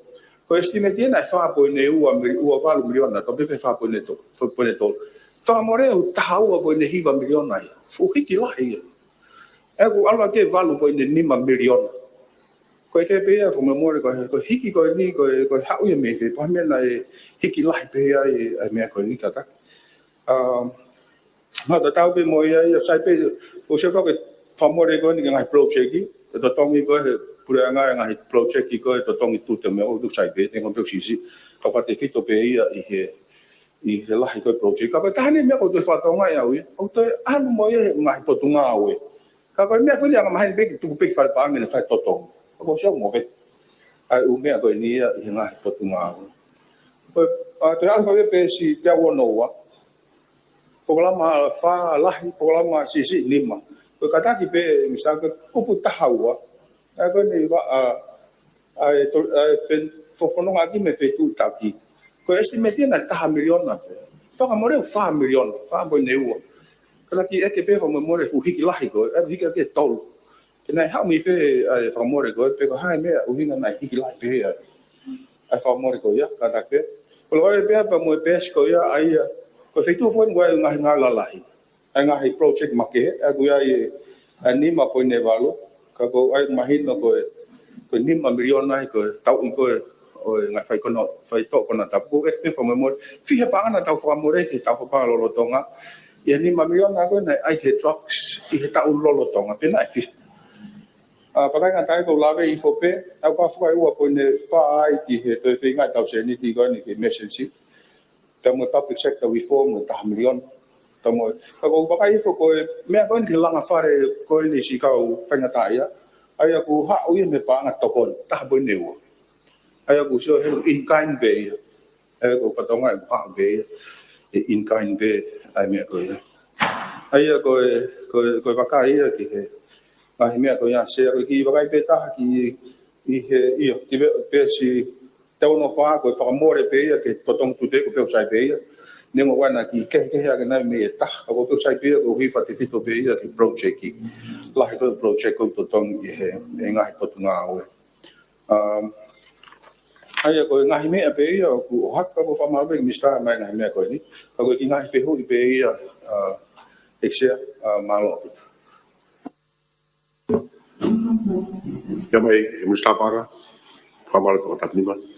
Ko e estimate ia naʻe fā poini ua mili-, ua valu miliona, tau pehē fā poini tolu, fā poini tolu. Fakamole ʻoku taha ua poini hiva miliona ia. Fuʻu hiki lahi ia. ʻE ʻoku ʻalu hake valu poini nima miliona. Ko e ʻeke pē ia, ko e meʻa mole ko e, ko e hiki ko eni, ko e, ko e haʻu ia mei fē, ko e hā e meʻa naʻe hiki lahi pē ai, ʻa e meʻa ko eni kātaki. Um, Mahalo tatau pē mo ia, ia sai pē, ʻoku sai pē ko e fakamole ko eni ki he ngaahi project, ʻe totongi ko ē he puleʻanga e ngaahi project ko ē, totongi tute meʻa ʻoku sai pē, tengo pē ʻoku siʻisiʻi, ka fakatefito pē ia ʻi he, ʻi he lahi ko ē project. Ka ko e taha eni meʻa ʻoku toe fakatokangaʻi ʻe au ia, ʻoku toe ʻalu mo ia he ngaahi potungāue. Ka ko e meʻa ko eni anga maheni pē ke tuku pē ki fale paʻanga ʻene fai totongi. Ka ko e ʻosi ʻalu mo e, ʻa e ʻū meʻa ko eni ia ʻi he ngaahi potungāue. Ko e, ʻa, toe ʻalu hake pē peesi teau ono ua. Polokalama fā lahi, polokalama siʻisiʻi nima. Ko e kātaki pē, Minisitā, ko e kupu taha ua. ʻA ia ko eni ʻa, ʻa e to-, ʻa e fen-, fofononga ki he feituʻu taki. Ko e estimate ia naʻe taha miliona pē. Fakamole ʻoku fā miliona, fā poini ua. Kātaki ʻeke pē fakamole fuʻu hiki lahi ko ē, ʻe hiki ʻaki e tolu. Ke naʻe haʻu mei fē ʻa e fakamole ko ē, pe ko e hā e meʻa ʻuhinga naʻe hiki lahi pē ia. ʻA e fakamole ko ia, kātaki pē. Ko e lave pē pea mo e peesi ko ia, ʻa ia, ko e feituʻu foʻi ʻoku ʻi ai e ngaahi ngāue lalahi. ʻA e ngaahi project makehe, ʻa ia ʻoku ʻi ai e, ʻa e nima poini valu, ka ko e ʻai mahino ko e, ko e nima miliona ia ko e tauʻi ko ē, ʻo e ngaahi fai kono, fai toʻo konatapu, ʻoku ʻeke pē fakamole, fiha paʻanga naʻa tau fakamole ki he tau fakapaʻanga lolotonga, ʻI he nima miliona ko ē naʻe ʻai ki he drugs ʻi he taʻu lolotonga, pe naʻe fiha. ʻA, pea ʻikai ngata ai, ʻoku ou lave hifo pē, ʻa ia ko e fakaʻuhinga ko eni ʻe fai ki he toe feinga ʻetau sēniti ko eni ki he emergency. Pea mo e public sector reform ʻe taha miliona. Pea mo e, ka ʻoku ou vakai hifo ko e meʻa ko eni ki he langa fale ko eni siʻi kau faingataʻaʻia. ʻA ia ʻoku haʻu ia mei he paʻanga tokoni, taha poini ua. ʻA ia ʻoku sio heni in kind pē ia. ʻA ia ko e fatongia ʻoku haʻu pē ia ʻe in kind pē ʻa e meʻa ko ia. ʻA ia ko e, ko e, ko e vakai ia ki he ngaahi meʻa ko ia, Sea, ko e kiʻi vakai pē taha ki, ʻi he, ʻio, ki he, pē siʻi te ono fā ko e fakamole pē ia ki he totongi tuʻu tēko, pea ʻoku sai pē ia. Neongo ʻoku ʻi ai e kiʻi kehekehe ʻaki nai mei he taha, ka ko e pea ʻoku sai pē ia, ko e hifo ʻe tefito pē ia ki he project. Lahi ko e project ʻoku totongi ʻe he, ʻe he ngaahi potungāue. Um, ʻa ia ko e ngaahi meʻa pē ia ʻoku ʻohake, ka ʻoku ou fakamālō pē ki he Minisitā ʻomai e ngaahi meʻa ko eni. Ka ko e kiʻi ngaahi fehuʻi pē ia, uh, ʻEiki Sea, uh, mālō. Ia mai, ʻe Minisitā Paʻanga, fakamālō ki he tangataʻeiki.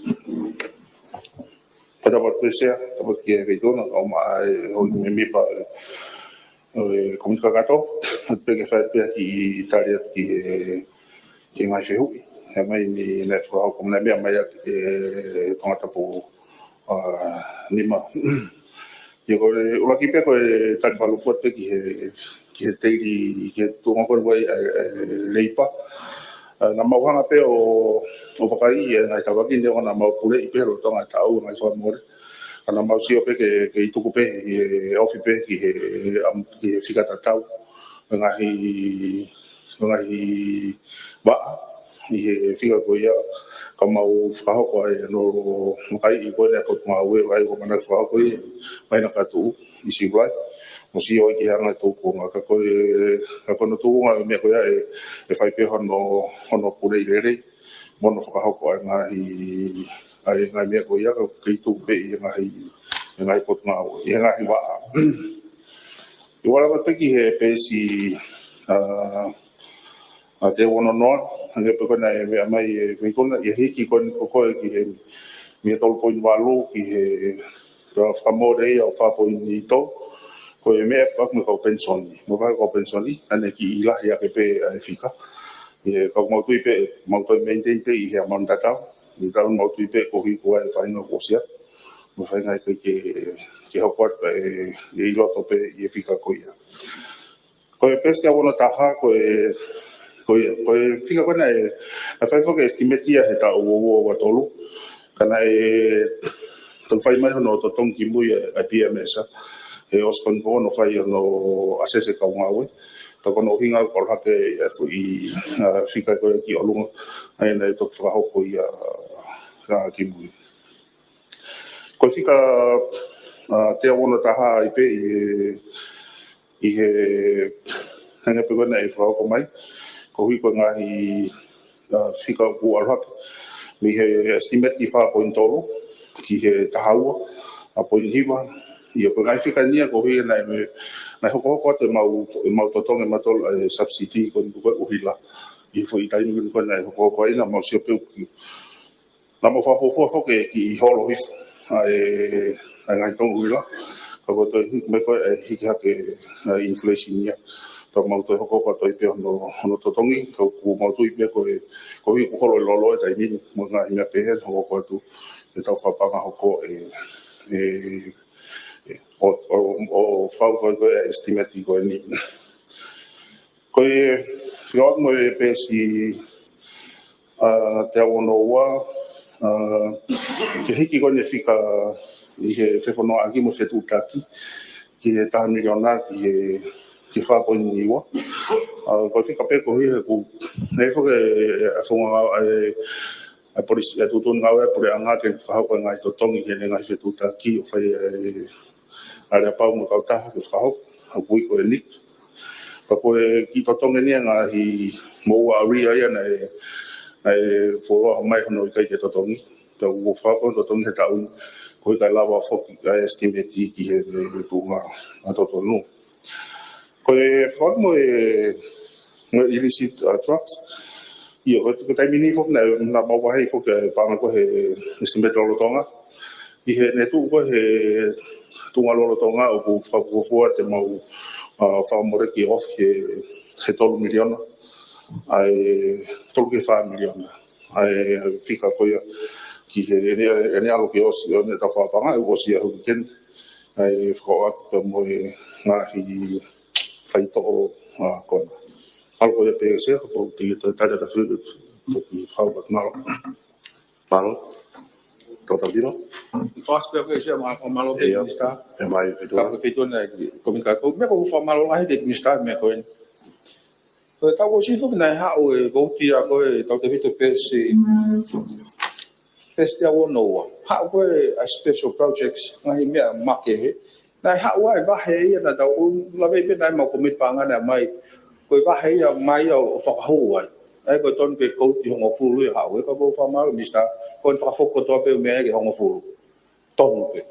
Pea tapu atu Sea, tapu atu ki he Feituʻu na, ʻomai ʻe he ʻEiki Mēmipa ʻo e Kōmiti Kakato, ʻoatu pē ke fai pē ha kiʻi tali atu ki he, ki he ngaahi fehuʻi. Ia mai ni ne fakahoko mai e meʻa mai ʻa e tangata pō, ʻa, nima. Ia ko e ʻuluaki pē ko e tali fakalūkufua pē ki he, ki he teili, ki he tuʻunga ko ē ʻa e, ʻa e, ʻa e leipa. ʻA, naʻa mau hanga pē ʻo, ʻo vakaiʻi e ngaahi tafaʻaki neongo naʻa mau puleʻi pē lolotonga e taʻu e ngaahi fakamole. Ka naʻa mau sio pē ke, ke ʻi tuku pē, ʻi he ofi pē ki he, am, ki he fika tatau. Ngaahi, ngaahi vaʻa ʻi he fika ko ia, ka mau fakahoko ai hono vakaiʻi ko ē ʻa e potungāue, ʻa ia ko e ʻamanaki fakahoko ia ʻi māhina ka tuʻu ʻi Siulai. Mo sio ai ki he anga e tūkunga, ka ko e, ka ko hono tūkunga e meʻa ko ia ʻe, ʻe fai pē hono, hono puleʻi lelei mo hono fakahoko ʻa e ngaahi, ʻa e ngaahi meʻa ko ia, ka ʻoku kei tuʻu pē ʻi he ngaahi, ʻi he ngaahi potungāue, ʻi he ngaahi vaʻa. ʻI he ʻalu atu pē ki he peesi, ʻa, ʻa e ono noa, hangē pē ko ena ʻe meʻa mai ʻe Feituʻu na, ʻi he hiki ko eni ko ē ki he, mei he tolu poini valu ki he, pea fakamole ia ʻo fā poini tolu. Ko e meʻa ʻe fakahoko mei he kau penisoni. Mo e vahe kau penisoni, ʻa ia naʻe kiʻi lahi ake pē ʻa e fika. ʻIo, ka ʻoku mau tui pē, mau toe maintain pē ʻi he amount tatau. ʻI he taʻu ni mau tui pē koeʻuhi ko e faʻahinga kuo ʻosi atu. Mo e faʻahinga ʻe ʻikai ke, ke hoko atu ʻe, ʻe ʻi loto pē ʻi he fika ko ia. Ko e peesi ʻe ono taha, ko e, ko e, ko e fika ko ena ʻe, ʻe fai foki e estimate ia he taʻu ua ua ua tolu. Ka naʻe, toe fai mai hono totongi kimui ʻa e, ʻa e P M S, ʻa. ʻE ʻosi ko eni ko hono fai hono assess e kau ngāue. Ka ko hono ʻuhinga ʻoku ʻalu hake e foʻi, ʻa, fika ko ē ki ʻolunga, ʻa ia naʻe toki fakahoko ia, ʻa, kimui. Ko e fika, ʻa, ʻe ono taha ai pē ʻi he, ʻi he, hangē pē ko ena ʻe fakahoko mai, koeʻuhi ko e ngaahi, ʻa, fika ʻoku ʻalu hake mei he estimate ʻi he fā poini tolu ki he taha ua, ʻa, poini hiva. ʻIo, ko e ngaahi fika ni ia koeʻuhi naʻe, naʻe hokohoko atu ʻemau, ʻemau totongi ʻe mautolu e subsidy ko eni ko e ʻuhila. ʻI he foʻi taimi ko ē naʻe hokohoko ai, naʻa mau sio pē ʻoku, naʻa mau fakafuofua foki ke kiʻi holo hifo ʻa e, ʻa e ngaahi totongi ʻuhila. Ka ko e toe hiki mai ko ē, ʻe hiki hake ʻa e inflation ia. Pea mau toe hokohoko atu ai pē hono, hono totongi, ka ʻoku mau tui pē ko e, koeʻuhi ʻoku holo e lolo he taimi ni, mo e ngaahi meʻa pehē, hokohoko atu ʻetau fakapaʻanga hoko ʻe, ʻe, ʻe, ʻo, ʻo, ʻo fakahoko ko ē e estimate ko eni. Ko e, fika atu mo e peesi, ʻa, ʻe ono ua, ʻa, ki he hiki ko eni e fika ʻi he fefonongaʻaki mo e fetuʻutaki, ki he taha miliona ki he, ki he fā poini ua. ʻA, ko e fika pē koeʻuhi he ʻoku, naʻe foki e, e, e fonga, e, e polisi, e tuʻutuʻuni ngāue ʻa e puleʻanga ke fakahoko e ngaahi totongi ki heʻene ngaahi fetuʻutaki ʻo fai e, aleapau mo e kautaha ke fakahoko, ʻa, ʻoku ui ko e NIC. Pea ko e kiʻi totongi eni ʻa e ngaahi moʻua ʻa Ria ia naʻe, naʻe fuoloa mai hono ʻikai ke totongi. Pea ʻoku fakahoko e totongi he taʻu ni, koeʻuhi kae lava foki ʻa e estimate ki he, he tuʻunga ʻa e totonu. Ko e fakaʻamu e, mo e illicit, ʻa, drugs. ʻIo, ko e, ko e taimi ni foki naʻa, naʻa mau vaheʻi foki e paʻanga ko ē he estimate lolotonga. ʻI heʻene tuʻu ko ē he tuʻunga lolotonga ʻoku fakafuofua te mau, ʻa, fakamoleki ʻo aʻu ki he, he tolu miliona, ʻa e tolu ki he fā miliona. ʻA e fika ko ia ki he, ʻene, ʻene ʻalu ke ʻosi, ʻene tau fakapaʻanga, ʻoku ʻosi ia Hurricane. ʻA e fakaʻoaki pea mo e ngaahi faitoʻo, ʻa, kona. ʻAlu ko ia pē Sea, kapau te ke toe tali atu, toki fakaʻoaki, mālō. Mālō. Tō tau tino. Fast pē ko e Sea, mālō, mālō pē, ʻIo. Minisitā. ʻE mai, Feituʻu. Ka ko e Feituʻu na ki, ko Minisitā, ko e meʻa ʻoku ou fakamālō lahi ki he Minisitā, meʻa ko eni. Ko e taʻu kuo ʻosi foki naʻe haʻu e vouti ia ko e tautefito peesi, peesi teau ono ua. Haʻu ko e ʻa e special projects, ngaahi meʻa makehe. Naʻe haʻu ai e vahe ia naʻa tau lave pē naʻe mau komiti paʻanga naʻe mai. Ko e vahe ia mai ia ʻo fakahū ai. ʻA ia ko e tonu ke kouti hongofulu ia haʻu. ʻE ka ʻoku ou fakamālō, Minisitā, ko e fakafoki kotoa pē meʻa ia ke hongofulu. Tonu pē.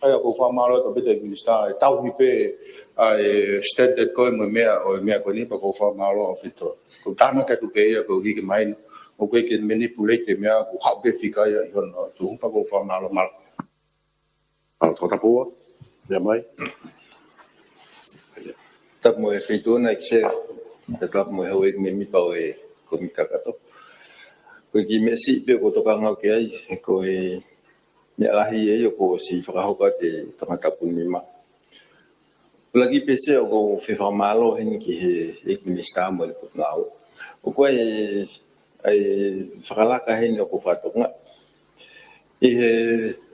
ʻA ia ʻoku ou fakamālō atu pē ki he Minisitā, ʻe tauhi pē ʻa e standard ko e mo e meʻa ʻo e meʻa ko eni pea ʻoku ou fakamālō ʻaupito. Ko e tānaki atu pē ia ko e hiki mai, ʻoku ʻikai ke manipulate e meʻa, ʻoku haʻu pē fika ia ʻi hono tuʻunga pea ʻoku ou fakamālō, mālō. ʻA, Tongatapu ua, meʻa mai. Tapu mo e Feituʻu na ʻEiki Sea, pea tapu mo e houʻeiki mēmipa ʻo e komiti kakato. Ko e kiʻi meʻa siʻi pē ʻoku ou tokanga au ki ai, ko e meʻa lahi ia ʻoku ʻosi fakahoko atu ʻe Tongatapu nima. Pulaki pē Sea ʻoku ou fie fakamālō heni ki he, he Minisitā mo e Potungāue. ʻOku ʻi ai e, ʻa e fakalaka heni ʻoku ou fakatokangaʻi. ʻI he,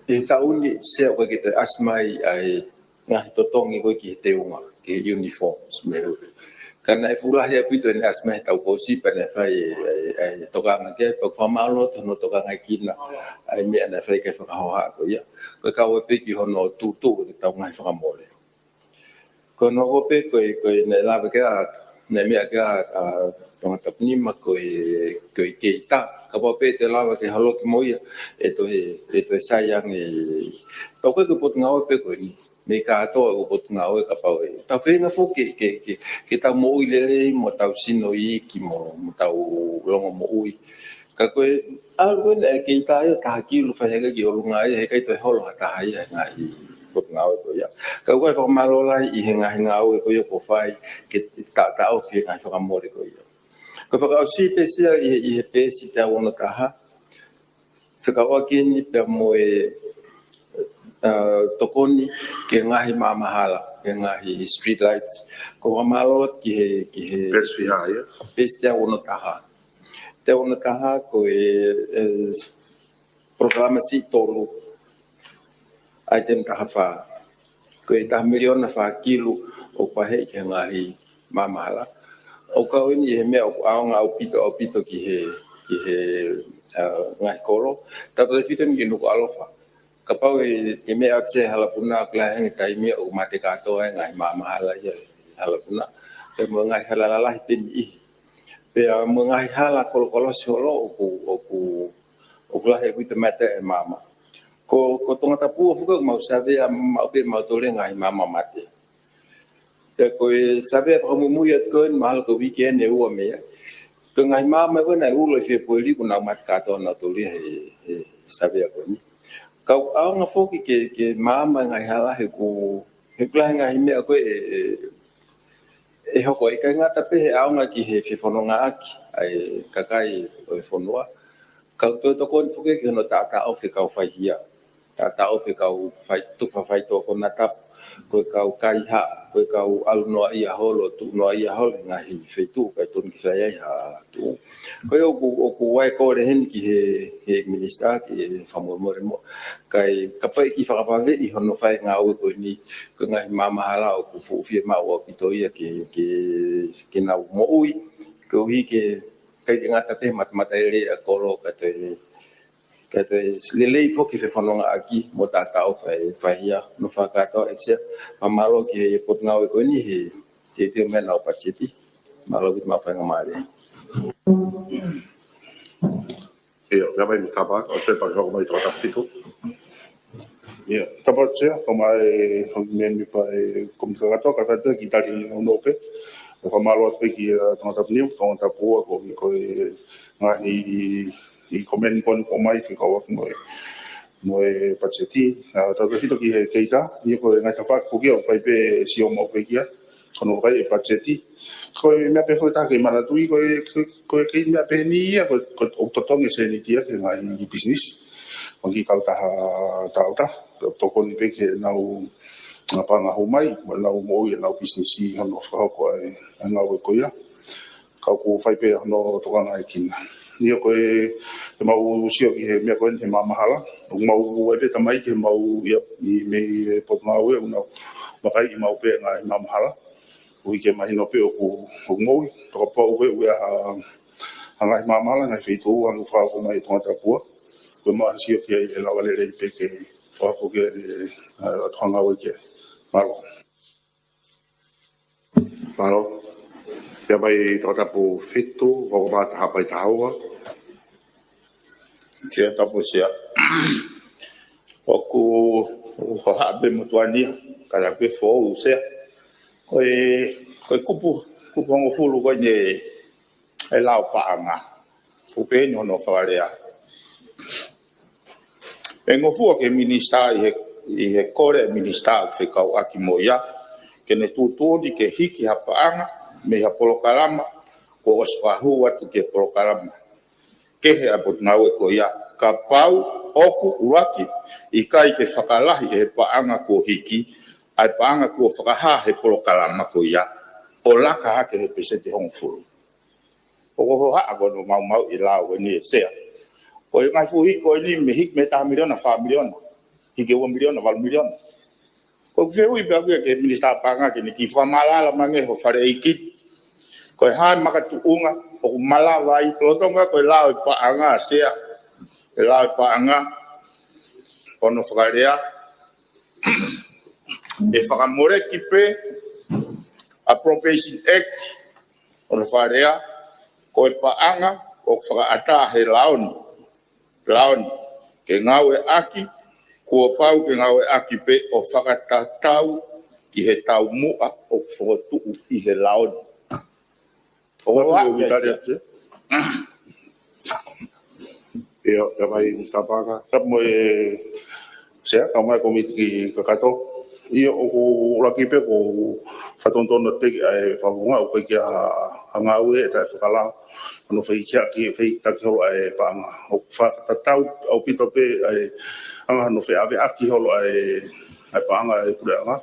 ʻi he taʻu ni Sea ʻoku ʻikai ke toe ʻasi mai ʻa e ngaahi totongi ko ē ki he teunga, ki he uniforms mo e. Ka naʻe fuʻu lahi ʻaupito ʻene ʻasi mai he taʻu kuo ʻosi pea naʻe fai e, e, e tokanga ki ai, pea ʻoku fakamālō atu hono tokangaʻi kinaua e meʻa naʻe fai ki he fakahohaʻa ko ia. Ko e kau ʻa pē ki hono tuʻutuʻu ʻetau ngaahi fakamole. Ko hono hoko pē ko e, ko e naʻe lave ki ai, naʻe meʻa ki ai ʻa Tongatapu nima ko e, ko e keita. Kapau pē te lava ke holoki mo ia, ʻe toe, ʻe toe sai ange. Pea ko e, ko e Potungāue pē ko eni. Mei he kātoa ʻo e Potungāue kapau ʻe tau feinga foki ke, ke, ke tau moʻui lelei mo tau sino iiki mo, mo tau longomoʻui. Ka ko e ʻalu ko ē naʻe keita ia ʻo taha kilu fai hake ki ʻolunga ia, heʻikai toe holo ha taha ia he ngaahi Potungāue ko ia. Ka ʻoku ʻi ai e fakamālō lahi ʻi he ngaahi ngāue ko ia kuo fai ke taʻotaʻofi e ngaahi fakamole ko ia. Ko e fakaʻosi pē Sea ʻi he, ʻi he peesi teau ono taha, fekauʻaki eni pea mo e, ʻa, tokoni ki he ngaahi maama hala, ki he ngaahi street lights. ʻOku ou fakamālō ki he, ki he peesi fiha ia? Peesi teau ono taha. Teau ono taha ko e, e, polokalama siʻi tolu, item taha fā. Ko e taha miliona fā kilu ʻoku pehē ki he ngaahi maama hala. ʻOku kau eni ʻi he meʻa ʻoku ʻaonga ʻaupito, ʻaupito ki he, ki he, ʻa, ngaahi kolo. Tautautefito eni ki Nukuʻalofa. Kapau ʻe, ʻe meʻa ʻa Sea ʻi Halapuna, ʻoku lahi ange e taimi ʻoku mate kātoa e ngaahi maama hala ia ʻi Halapuna. Pea mo e ngaahi hala lalahi pē eni. Pea mo e ngaahi hala kolokolosi holo ʻoku, ʻoku, ʻoku lahi ʻaupito e mate e maama. Ko, ko Tongatapu ua foki ʻoku mau savea maʻu pē mautolu e ngaahi maama mate. Pea ko e savea fakamuimui atu ko eni mahalo ko e uike eni ʻe ua mei ai. Ko e ngaahi maama ko ē naʻe ulo ʻi Fēpueli kuo nau mate kātoa nautolu ia he, he savea ko eni. Ka ʻoku ʻaonga foki ke, ke maama e ngaahi hala he ʻoku, he ʻoku lahi e ngaahi meʻa ko ē ʻe, ʻe, ʻe hoko, ʻikai ngata pē he ʻaonga ki he fefonongaʻaki ʻa e kakai ʻo e fonua. Ka ʻoku toe tokoni foki ki hono taʻotaʻofi e kau faihia. Taʻotaʻofi e kau fai, tufa faitoʻo konatapu, ko e kau kaihaʻa, ko e kau ʻalu noaʻia holo, tuʻu noaʻia holo he ngaahi feituʻu ʻikai tonu ke fai ai ha tuʻu. Ko ia ʻoku, ʻoku ou kole heni ki he, he Minisitā ke fakamolemole muʻa. Kae, kapau ʻe kiʻi fakavaveʻi hono fai e ngāue ko eni, ko e ngaahi maama hala ʻoku fuʻu fiemaʻu ʻaupito ia ke, ke, ke nau moʻui, koeʻuhi ke, ʻikai ke ngata pē he matamata lelei ʻa e kolo, ka toe, ka toe lelei foki e fefonongaʻaki mo taʻotaʻofi e faihia. Hono fakakātoa ʻEiki Sea, fakamālō ki he Potungāue ko eni he, he, he meʻa naʻa nau patiseti. Mālō ʻaupito mo e faingamālie. ʻIo, meʻa mai Minisitā, ʻosi pē pea ke hoko mai Tongatapu fitu. ʻIo, tapu Sea, kau mai houʻeiki mēmipa e komiti kakato, ka fai pē kiʻi tali nounou pē. ʻOku fakamālō atu pē ki, ʻa, Tongatapu nima, Tongatapu ua, ko, ko e ngaahi, ʻi, ʻi komeni ko eni ʻoku ʻomai fekauʻaki mo e mo e patiseti, ʻa, tautautefito ki he keita, ʻio ko e ngaahi tafaʻaki ko ia ʻoku fai pē sio maʻu pē ki ai, ko hono vakai e patiseti. Ko e meʻa pē foʻi taha ke manatuʻi, ko e, ko e, ko e kei meʻa pē eni ia, ko e, ko e ʻoku totongi e sēniti ia ki he ngaahi pisinisi. Ko e ngaahi kautaha tauta, tokoni pē ke nau, ʻa, paʻanga hū mai, mo nau moʻui ʻenau pisinisi hono fakahoko ʻa e, ʻa e ngāue ko ia. Ka ʻoku fai pē hono tokangaʻi kina. ʻIo ko e, te mau sio ki he meʻa ko eni he maʻamahala. ʻOku mau ʻai pē tamaiki he mau ia, ʻi mei he potungāue, ʻoku nau vakai ʻi maʻu pē ngaahi maʻamahala. ʻOku ʻikai ke mahino pē ʻoku, ʻoku moʻui. Toka pau pē ʻoku ʻi ai ha, ha ngaahi maʻamahala, ngaahi feituʻu, ʻoku fakahoko mai ʻe Tongatapu. Ko e mau sio ki ai ʻe lava lelei pē ke fakahoko ki ai, ʻa, ʻa e tokangaʻi ki ai. Mālō. Mālō. Pea mai Tongatapu fitu, ʻo Mata Haʻapai taha ua. Sea, tapu Sea. ʻOku, ʻoku hohaʻa pē motuʻa ni, ka ʻoku ʻikai ke foʻou Sea. Ko e, ko e kupu, kupu hongofulu ko eni e lao paʻanga. Kupu eni hono fakalea. ʻE ngofua ki he minisitā ʻi he, ʻi he kole ʻa e minisitā ʻoku fekauʻaki mo ia, ke ne tuʻutuʻuni ke hiki ha paʻanga mei ha polokalama kuo ʻosi fakahū atu ki he polokalama kehe ʻa e potungāue ko ia, kapau ʻoku ʻuluaki ʻikai ke fakalahi ʻe he paʻanga kuo hiki ʻa e paʻanga kuo fakahā he polokalama ko ia, ʻo laka hake he peseti hongofulu. ʻOku hohaʻa ko hono maumauʻi e lao eni ʻe Sea. Ko e ngaahi fuʻu hiki ko eni mei hiki mei he taha miliona, fā miliona. Hiki ua miliona, valu miliona. Ko ʻeku fehuʻi pē ʻaku ia ki he minisitā paʻanga ke ne kiʻi fakamaʻalaʻala mai ange ho fale ʻeiki. Ko e hā e makatuʻunga ʻoku malava ai, lolotonga ko e lao e paʻanga Sea. E lao e paʻanga. Hono fakalea. ʻE fakamoleki pē ʻa e Appropriation Act, hono fakalea, ko e paʻanga ʻoku fakaʻatā he lao ni, lao ni, ke ngāueʻaki, kuo pau ke ngāueʻaki pē ʻo fakatatau ki he taumuʻa ʻoku fokotuʻu ʻi he lao ni. ʻOku ʻoatu ʻa e ʻoku ʻi ai Tali atu. ʻIo, ʻio mai Minisitā Paʻanga. Tapu mo e Sea, kae ʻumaʻā e kōmiti kakato. ʻIo, ʻoku ʻuluaki pē ko e fakatonutonu pē ki he fakafofonga, ʻoku ʻikai ke ʻi ai ha ngāue ʻe taʻefakalao hono fehikihiki, fehikitaki holo ʻa e paʻanga. ʻOku fakatatau ʻaupito pē ʻa e anga hono feʻaveʻaki holo ʻa e ʻa e paʻanga ʻa e puleʻanga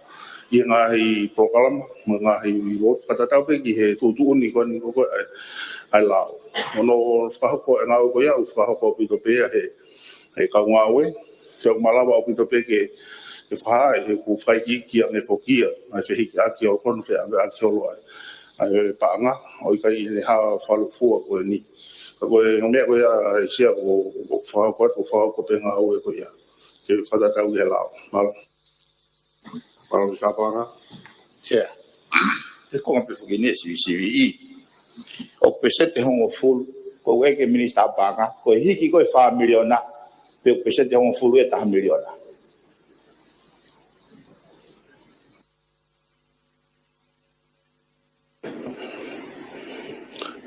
ʻi he ngaahi polokalama, mo e ngaahi lotu, fakatatau pē ki he tuʻutuʻuni ko eni ko ē ʻa e, ʻa e lao. Hono fakahoko e ngāue ko ia, ʻoku fakahoko ʻaupito pē ia he, he kau ngāue, pea ʻoku malava ʻaupito pē ke, ke fakahā, he ʻoku fakaikiiki ange foki ia, ʻa e fehikiʻaki ʻo hono feʻaveʻaki holo ʻa e, ʻa e paʻanga, ʻo ʻikai ʻi he hā fakalūkufua ko eni. Ka ko e meʻa ko ia ʻa e Sea ʻoku, ʻoku fakahoko atu, ʻoku fakahoko pē ngāue ko ia. Ke fakatatau ki he lao. Mālō. Mālō Minisitā Paʻanga. Sea. He ko e ngaahi pē foki ni e sivisiviʻi. ʻOku peseti hongofulu, ko e ʻeke Minisitā Paʻanga, ko e hiki ko e fā miliona, pe ʻoku peseti hongofulu e taha miliona.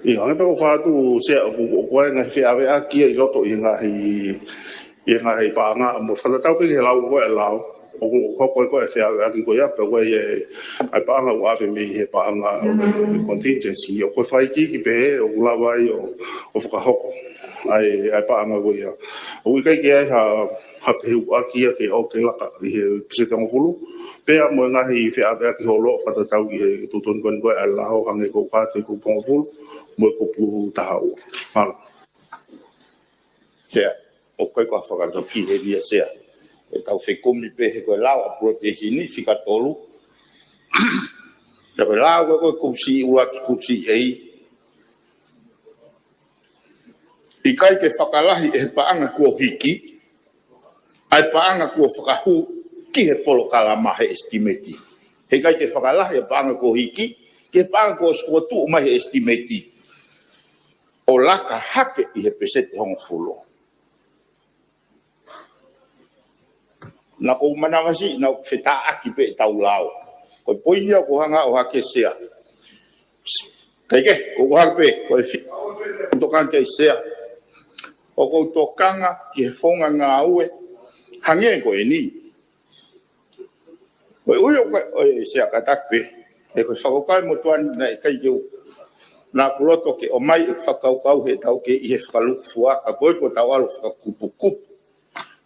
ʻIo, hangē pē ko e fatu Sea ʻoku, ʻoku ʻi ai e ngaahi feʻaveʻaki ia ʻi loto ʻi he ngaahi, ʻi he ngaahi paʻanga mo fakatatau pē ki he lau ko ē ʻa e lao. ʻOku, ʻoku hoko ko ē e feʻaveʻaki ko ia, pea ko e, ʻa e paʻanga ʻoku ʻave mei he paʻanga ʻo e contingency. ʻOku fakaikiiki pē ʻoku lava ai ʻo, ʻo fakahoko ʻa e, ʻa e paʻanga ko ia. ʻOku ʻikai ke ʻi ai ha, ha fehuʻaki ia ke ʻoua ke laka ʻi he peseti hongofulu. Pea mo e ngaahi feʻaveʻaki holo fakatatau ki he tuʻutuʻuni ko eni ko ē ʻa e lao hangē ko e ʻoatu ʻi he kupu hongofulu mo e kupu taha ua. Mālō. Sea, ʻoku ʻikai ko ha fakatoki heni ia Sea. ʻE tau fekumi pē he ko e lao appropriation ni fika tolu. Pea ko e lao ko ē ko e kupu C ua ki he kupu C A. ʻIkai ke fakalahi ʻe he paʻanga kuo hiki ʻa e paʻanga kuo fakahū ki he polokalama he ʻesitimeti. He ʻikai ke fakalahi ʻa e paʻanga kuo hiki ki he paʻanga kuo ʻosi fokotuʻu mai he ʻesitimeti ʻo laka hake ʻi he peseti hongofulu. Naʻa ku manavasiʻi, naʻa ku fetāʻaki pē ʻetau lao. Ko e poini ia ʻoku ou hanga ʻo hake Sea. Kae kehe, ʻoku ou hake pē, ko e fi-, tokanga ki ai Sea. ʻOku ou tokanga ki he founga ngāue Hangē ko eni. Ko e ʻuhi ʻoku ʻi ai e sea kātaki pē. He ko e fakakaukau motuʻa ni naʻe ʻikai ke u, naʻa ku loto ke ʻomai e fakakaukau he tau ke ʻi he fakalukufua, ka ko e ko tau ʻalu fakakupukupu.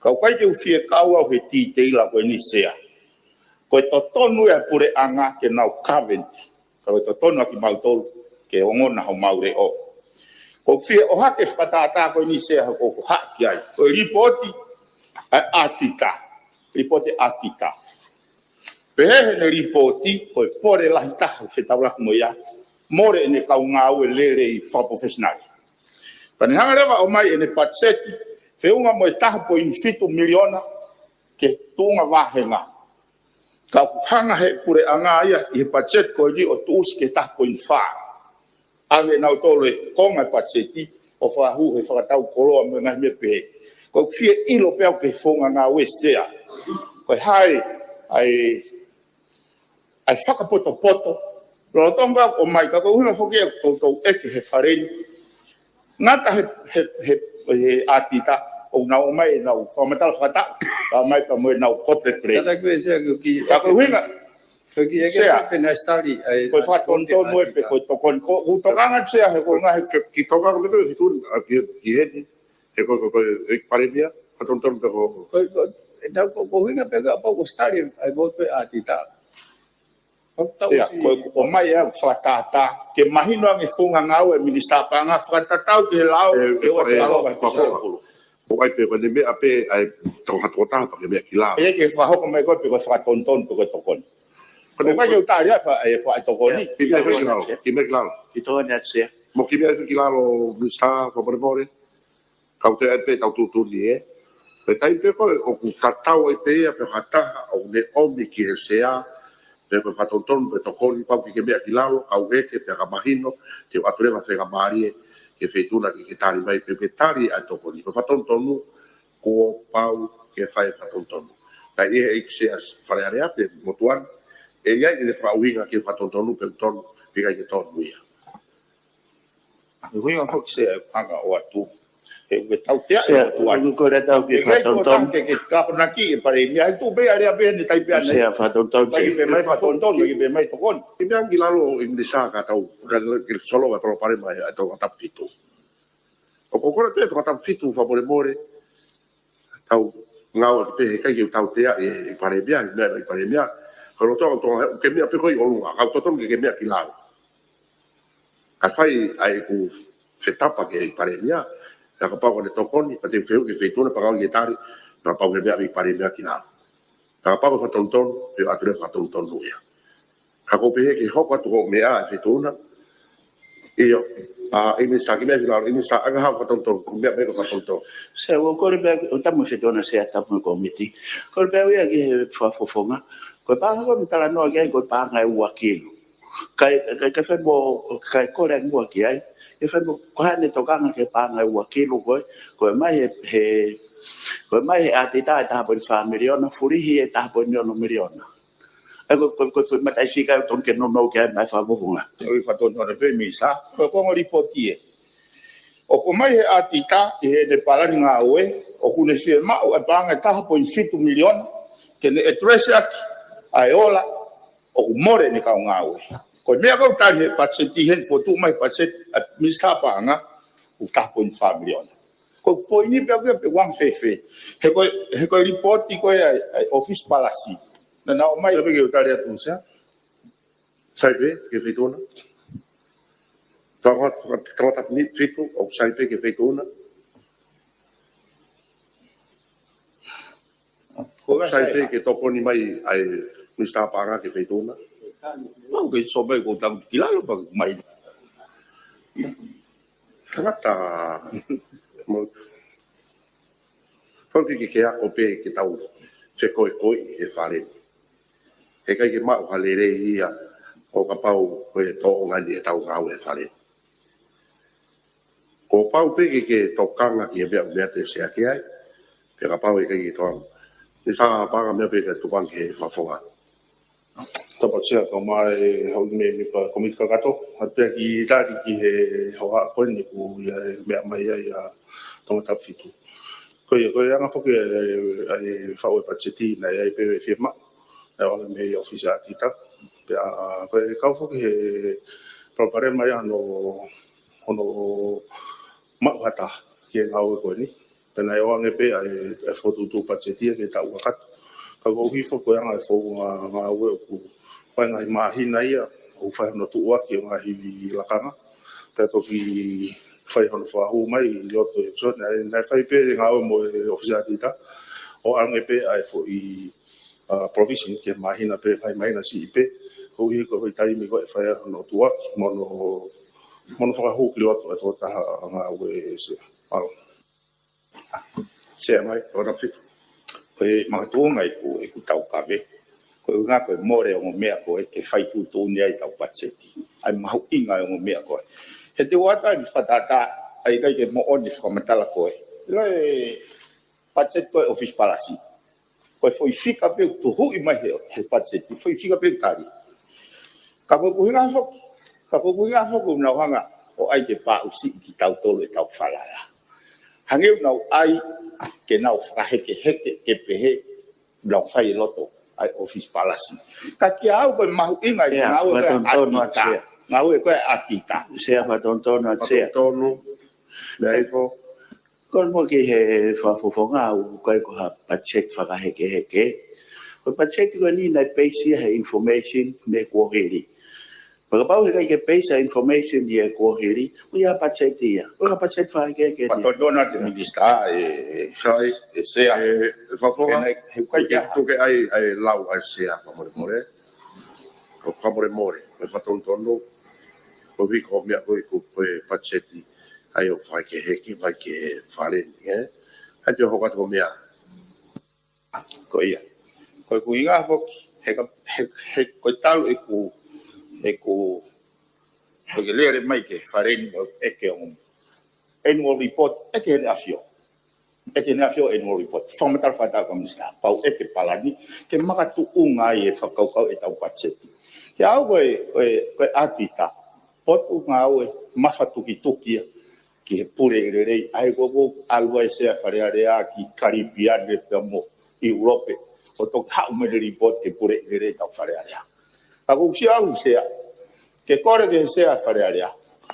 Ka ʻoku ʻikai ke u fie kau au he titeila ko eni sea. Ko e totonu ia e puleʻanga ke nau kaventi. Ka ko e totonu ʻa kimautolu ke ongona homau leʻo. Ko e fie ʻohake fakatātā ko eni sea ko e ʻohake ai. Ko e lipooti ʻa e ʻatita. Lipooti ʻatita. Pehē ʻe he lipooti ko e pole lahi taha fetaulaki mo ia. Mole ʻene kau ngāue lelei fakaprofessional. Pea ne hanga leva ʻo ʻomai ʻene patiseti, feʻunga mo e taha poini fitu miliona ke tuʻunga vāhenga. Ka ʻoku hanga he puleʻanga ia ʻi he patiseti ko eni ʻo tuʻusi ki he taha poini fā. ʻAve nautolu e konga e patiseti ʻo fakahū he fakatau koloa mo e ngaahi meʻa pehē. Ko e fie ʻilo pē au ki he founga ngāue sea. Ko e hā e, ʻa e ʻa e fakapotopoto. Lolotonga ʻomai ka ko e ʻuhinga foki ʻoku toutou ʻeke he fale ni. Ngata he, he, he, he ʻatita ʻoku nau ʻomai ʻenau fakamatala fakataʻu. Ka ʻomai pea mo ʻenau kope pele. Kātaki pē sea ko e kiʻi, ka ko e ʻuhinga ko e kiʻi ʻeke sea. Pē naʻe study, ʻa e, ko e fakatonutonu ʻe pē ko e tokoni. Ko, ko e tokanga sea he ko e ngaahi ke, ki tokanga me ko e hitun, ʻa ki, ki heni. He ko, ko, ko e palēmia, fakatonutonu pē ko. Ko, ko, e tau ko, ko e ʻuhinga pē kapau ko e study, ʻa e vote pē ʻatita. Ia, ko e ʻomai ʻa e fakatātā, ke mahino ange founga ngāue e Minisitā Paʻanga fakatatau ki he lao, e, ke ua e, e, lao e, e, ko e ʻai pē ko e meʻa pē, ʻa e tau hatu o taha, pea ke meʻa ki lalo. ʻE ke fakahoko mai ko e pē ko e fakatonutonu, pē ko e tokoni. Ko e meʻa ke u tali ʻa e fa-, e fa-, e tokoni. Ki meʻa ki lalo, ki meʻa ki lalo. Ki tokoni atu sea. Mo ki meʻa ki lalo, Minisitā, fakamolemole. Kau te ai pē tau tuʻutuʻuni ē. Pea taimi pē ko ē ʻoku tatau ai pē ia pe ko ha taha ʻoku ne ʻomi ki he sea, pe ko e fakatonutonu pe tokoni pau ke ke meʻa ki lalo, kau ʻeke pea ka mahino, te u ʻatu leva faingamālie ki he Feituʻuna ke ke tali mai pe ke tali ʻa e tokoni. Ko e fakatonutonu, kuo pau ke fai e fakatonutonu. Ka ʻi he ʻEiki Sea Fale Alea pe motuʻa ni, ʻe ʻi ai ʻene fakaʻuhinga ki he fakatonutonu pe tonu, pe ʻikai ke tonu ia. Ko e ʻuhinga foki sea ʻe hanga ʻo ʻatu. He ʻoku ke tautea ʻe he motuʻa ni. Ko e ʻuhinga ko e tau ke fakatonutonu. Ke, ke kaponaki e palēmia, he tuʻu pē ʻa e lea pē ne tai pē ʻana. Sea fakatonutonu, sea. Ke pē mai fakatonutonu, ke pē mai tokoni. Ke meʻa ki lalo ʻi Minisitā ka tau, ka ke solo e palopalema ʻa e tau Tongatapu fitu. ʻOku ou kole pē Tongatapu fitu fakamolemole. Tau ngāue pē he ʻikai ke u tautea e, e palēmia, e meʻa e palēmia. Ko e loto ʻo Tonga, ke meʻa pē ko ē ʻi ʻolunga, kau totonu ke ke meʻa ki lalo. Ka fai ʻa ʻeku fetapa ki he palēmia, ka kapau ko ʻene tokoni, ka te u fehuʻi ki he Feituʻuna, pea kau ke tali, ka kapau ke meʻa ki palēmia ki lalo. Ka kapau ko e fakatonutonu, te u ʻatu leva fakatonutonu ia. Ka ʻoku ou pehē ke hoko atu hoʻo meʻa ʻe Feituʻuna. ʻIo, ʻa, ʻe Minisitā ke meʻa ki lalo, ʻe Minisitā ʻanga hau fakatonutonu, ko e meʻa pē ko e fakatonutonu. Sea, ʻoku ou kole pē, ʻoku tamu Feituʻuna sea tamu e kōmiti. Kole pē au ia ki he fakafofonga. Ko e paʻanga ko ē ʻoku talanoa ki ai, ko e paʻanga ʻe ua kilu. Kae, kae, kae fai mo, kae kole ange ua ki ai. Kae fai mo, ko e hā ʻene tokanga ki he paʻanga ʻe ua kilu ko ē, ko e ʻomai he, he, ko e ʻomai he ʻatita e taha poini fā miliona, fulihi e taha poini ono miliona. ʻE ko, ko, ko, ko e mataʻi fika ʻoku tonu ke nounou ki ai maʻa e fakafofonga. ʻOi fakatonutonu pē Minisitā, ko e konga lipooti ē. ʻOku ʻomai he ʻatita ʻi heʻene palani ngāue, ʻoku ne fiemaʻu e paʻanga ʻe taha poini fitu miliona, ke ne address ʻaki ʻa e ola, ʻoku mole ʻene kau ngāue. Ko e meʻa ʻoku tali he patiseti heni fotu mai patiseti ʻa Minisitā Paʻanga, ʻoku taha poini fā miliona. Ko e poini pē ʻaku ia pe uang fēfē. He ko e, he ko e lipooti ko ē ʻa e, ʻa e ʻOfisi Palasi. Naʻa nau ʻomai. Sai pē ke u tali atu sea. Sai pē ke Feituʻuna. Tau, tau, tau, tau ni fitu, ʻoku sai pē ke Feituʻuna. Ko e sai pē ke tokoni mai ʻa e Minisitā Paʻanga ki he Feituʻuna. Mau ke sio mai ko tau ki lalo pea mai. Tangata. Mo. Fau ke ke ako pē ke tau fekoekoeʻi e fale. He ʻikai ke maʻu ha lelei ia ʻo kapau ko e tōʻonga ni e tau ngāue e fale. Kuo pau pē ke ke tokanga ki he meʻa, meʻa te u sea ki ai. Pea kapau ʻe ʻikai ke tokanga. Minisitā Paʻanga, meʻa pē ke tuku ange ki he fakafofonga. Tapa sea ka mai e hau me me pa kōmiti kakato. ʻA pea kiʻi tali ki he hoʻaʻa ko eni ʻoku ʻi ai e meʻa mai ai ʻa Tongatapu fitu. Ko ia, ko e anga foki e, e, e faʻu e patiseti naʻe ʻi ai pē e fiemaʻu. ʻE ʻoange mei he ʻōfisi ʻa e ʻAtita. Pea, ko e kau foki he palopalema ia hono, hono maʻu ha taha ki he ngāue ko eni. Pea naʻe ʻoange pē ʻa e, e fokotuʻutuʻu patiseti ia ki he taʻu kakato. Ka koeʻuhi foki ko e anga e founga ngāue ʻoku ʻi ai e ngaahi māhina ia, ʻoku fai hono tuʻuaki ʻo e ngaahi lakanga. Pea toki fai hono fakahū mai ʻi loto ʻi he Zone, ʻa ia naʻe fai pē e ngāue mo e ʻōfisi ʻa e ʻAtita, ʻoange pē ʻa e foʻi, ʻa, provision ki he māhina pē, ngaahi māhina siʻi pē, koeʻuhi ko e foʻi taimi ko ē ʻe fai ai hono tuʻuaki, mo hono, mo hono fakahū ki loto ʻa e tokotaha ngāue ʻe Sea. Mālō. Sea mai, ʻo na fitu. Ko e makatuʻunga ʻeku, ʻeku taukave. Ko e ʻuhinga ko e mole ongo meʻa ko ē ke fai tuʻutuʻuni ai ʻetau patiseti. ʻA e mahuʻinga ongo meʻa ko ē. He te u ʻoatu ʻa e fakatātā, ʻa ia ʻikai ke moʻoni e fakamatala ko ē. ʻIlo e patiseti ko ē ʻōfisi palasi. Ko e foʻi fika pē ʻoku tuhuʻi mai he, he patiseti, foʻi fika pē ʻoku tali. Ka ko e ʻuhinga foki, ka ko e ʻuhinga foki ʻoku nau hanga ʻo ʻai ke paʻusiʻi kitautolu ʻetau falala. Hangē ʻoku nau ʻai ke nau fakahekeheke ke pehē ʻoku nau fai ʻi loto ʻa e ʻōfisi palasi. Ka kiate au ko e mahuʻinga ʻi he, ʻIo, ngāue ko ē ʻa e ʻAtita. Sea. Ngāue ko ē ʻa e ʻAtita. Sea, fakatonutonu atu Sea. Fakatonutonu. Meʻa hifo. Ko e moʻoni ki he fakafofonga ʻoku ʻikai ko ha patiseti fakahekeheke. Ko e patiseti ko eni naʻe peisi ia he information mei he kuohili. Pea kapau he ʻikai ke peisi ha information ia he kuohili, ʻoku ʻi ai ha patiseti ia. ʻOku ʻikai ha patiseti fakahekeheke ia. Fakatonutonu atu Minisitā, ʻe, ʻe, Sai. ʻE Sea. ʻE, ʻe fakafofonga. He naʻe, he ʻikai ke, ke ʻai, ʻai lau ʻa e Sea fakamolemole. ʻO fakamolemole, ko e fakatonutonu, koeʻuhi ko e meʻa ko ē ko e patiseti, ʻa ia ʻoku fakahekeheke, fakahekeheke, ē? ʻA ia te u hoko atu ki he meʻa. Ko ia. Ko e ʻuhinga foki, he ka, he, he, ko e talu ʻeku, ʻeku, ko e lele mai ki he Fale ni ʻo ʻeke ʻo annual report, ʻeke ʻe he ʻAfio. ʻEke ʻe he ʻAfio annual report. Fakamatala fakatātā ki he Minisitā. Pau ʻeke palani, ke makatuʻunga ai e fakakaukau ʻetau patiseti. Kiate au ko e, ko e, ko e ʻAtita, potu ngāue mafatukituki ia ki he pule lelei. ʻA ia ko ē ʻoku ʻalu ai Sea Fale Alea ki Kalipiane pea mo ʻIulope. ʻO toki haʻu mai e report ki he pule lelei ʻetau Fale Alea. Ka ʻoku ou sio au Sea, ke kole ki he Sea Fale Alea,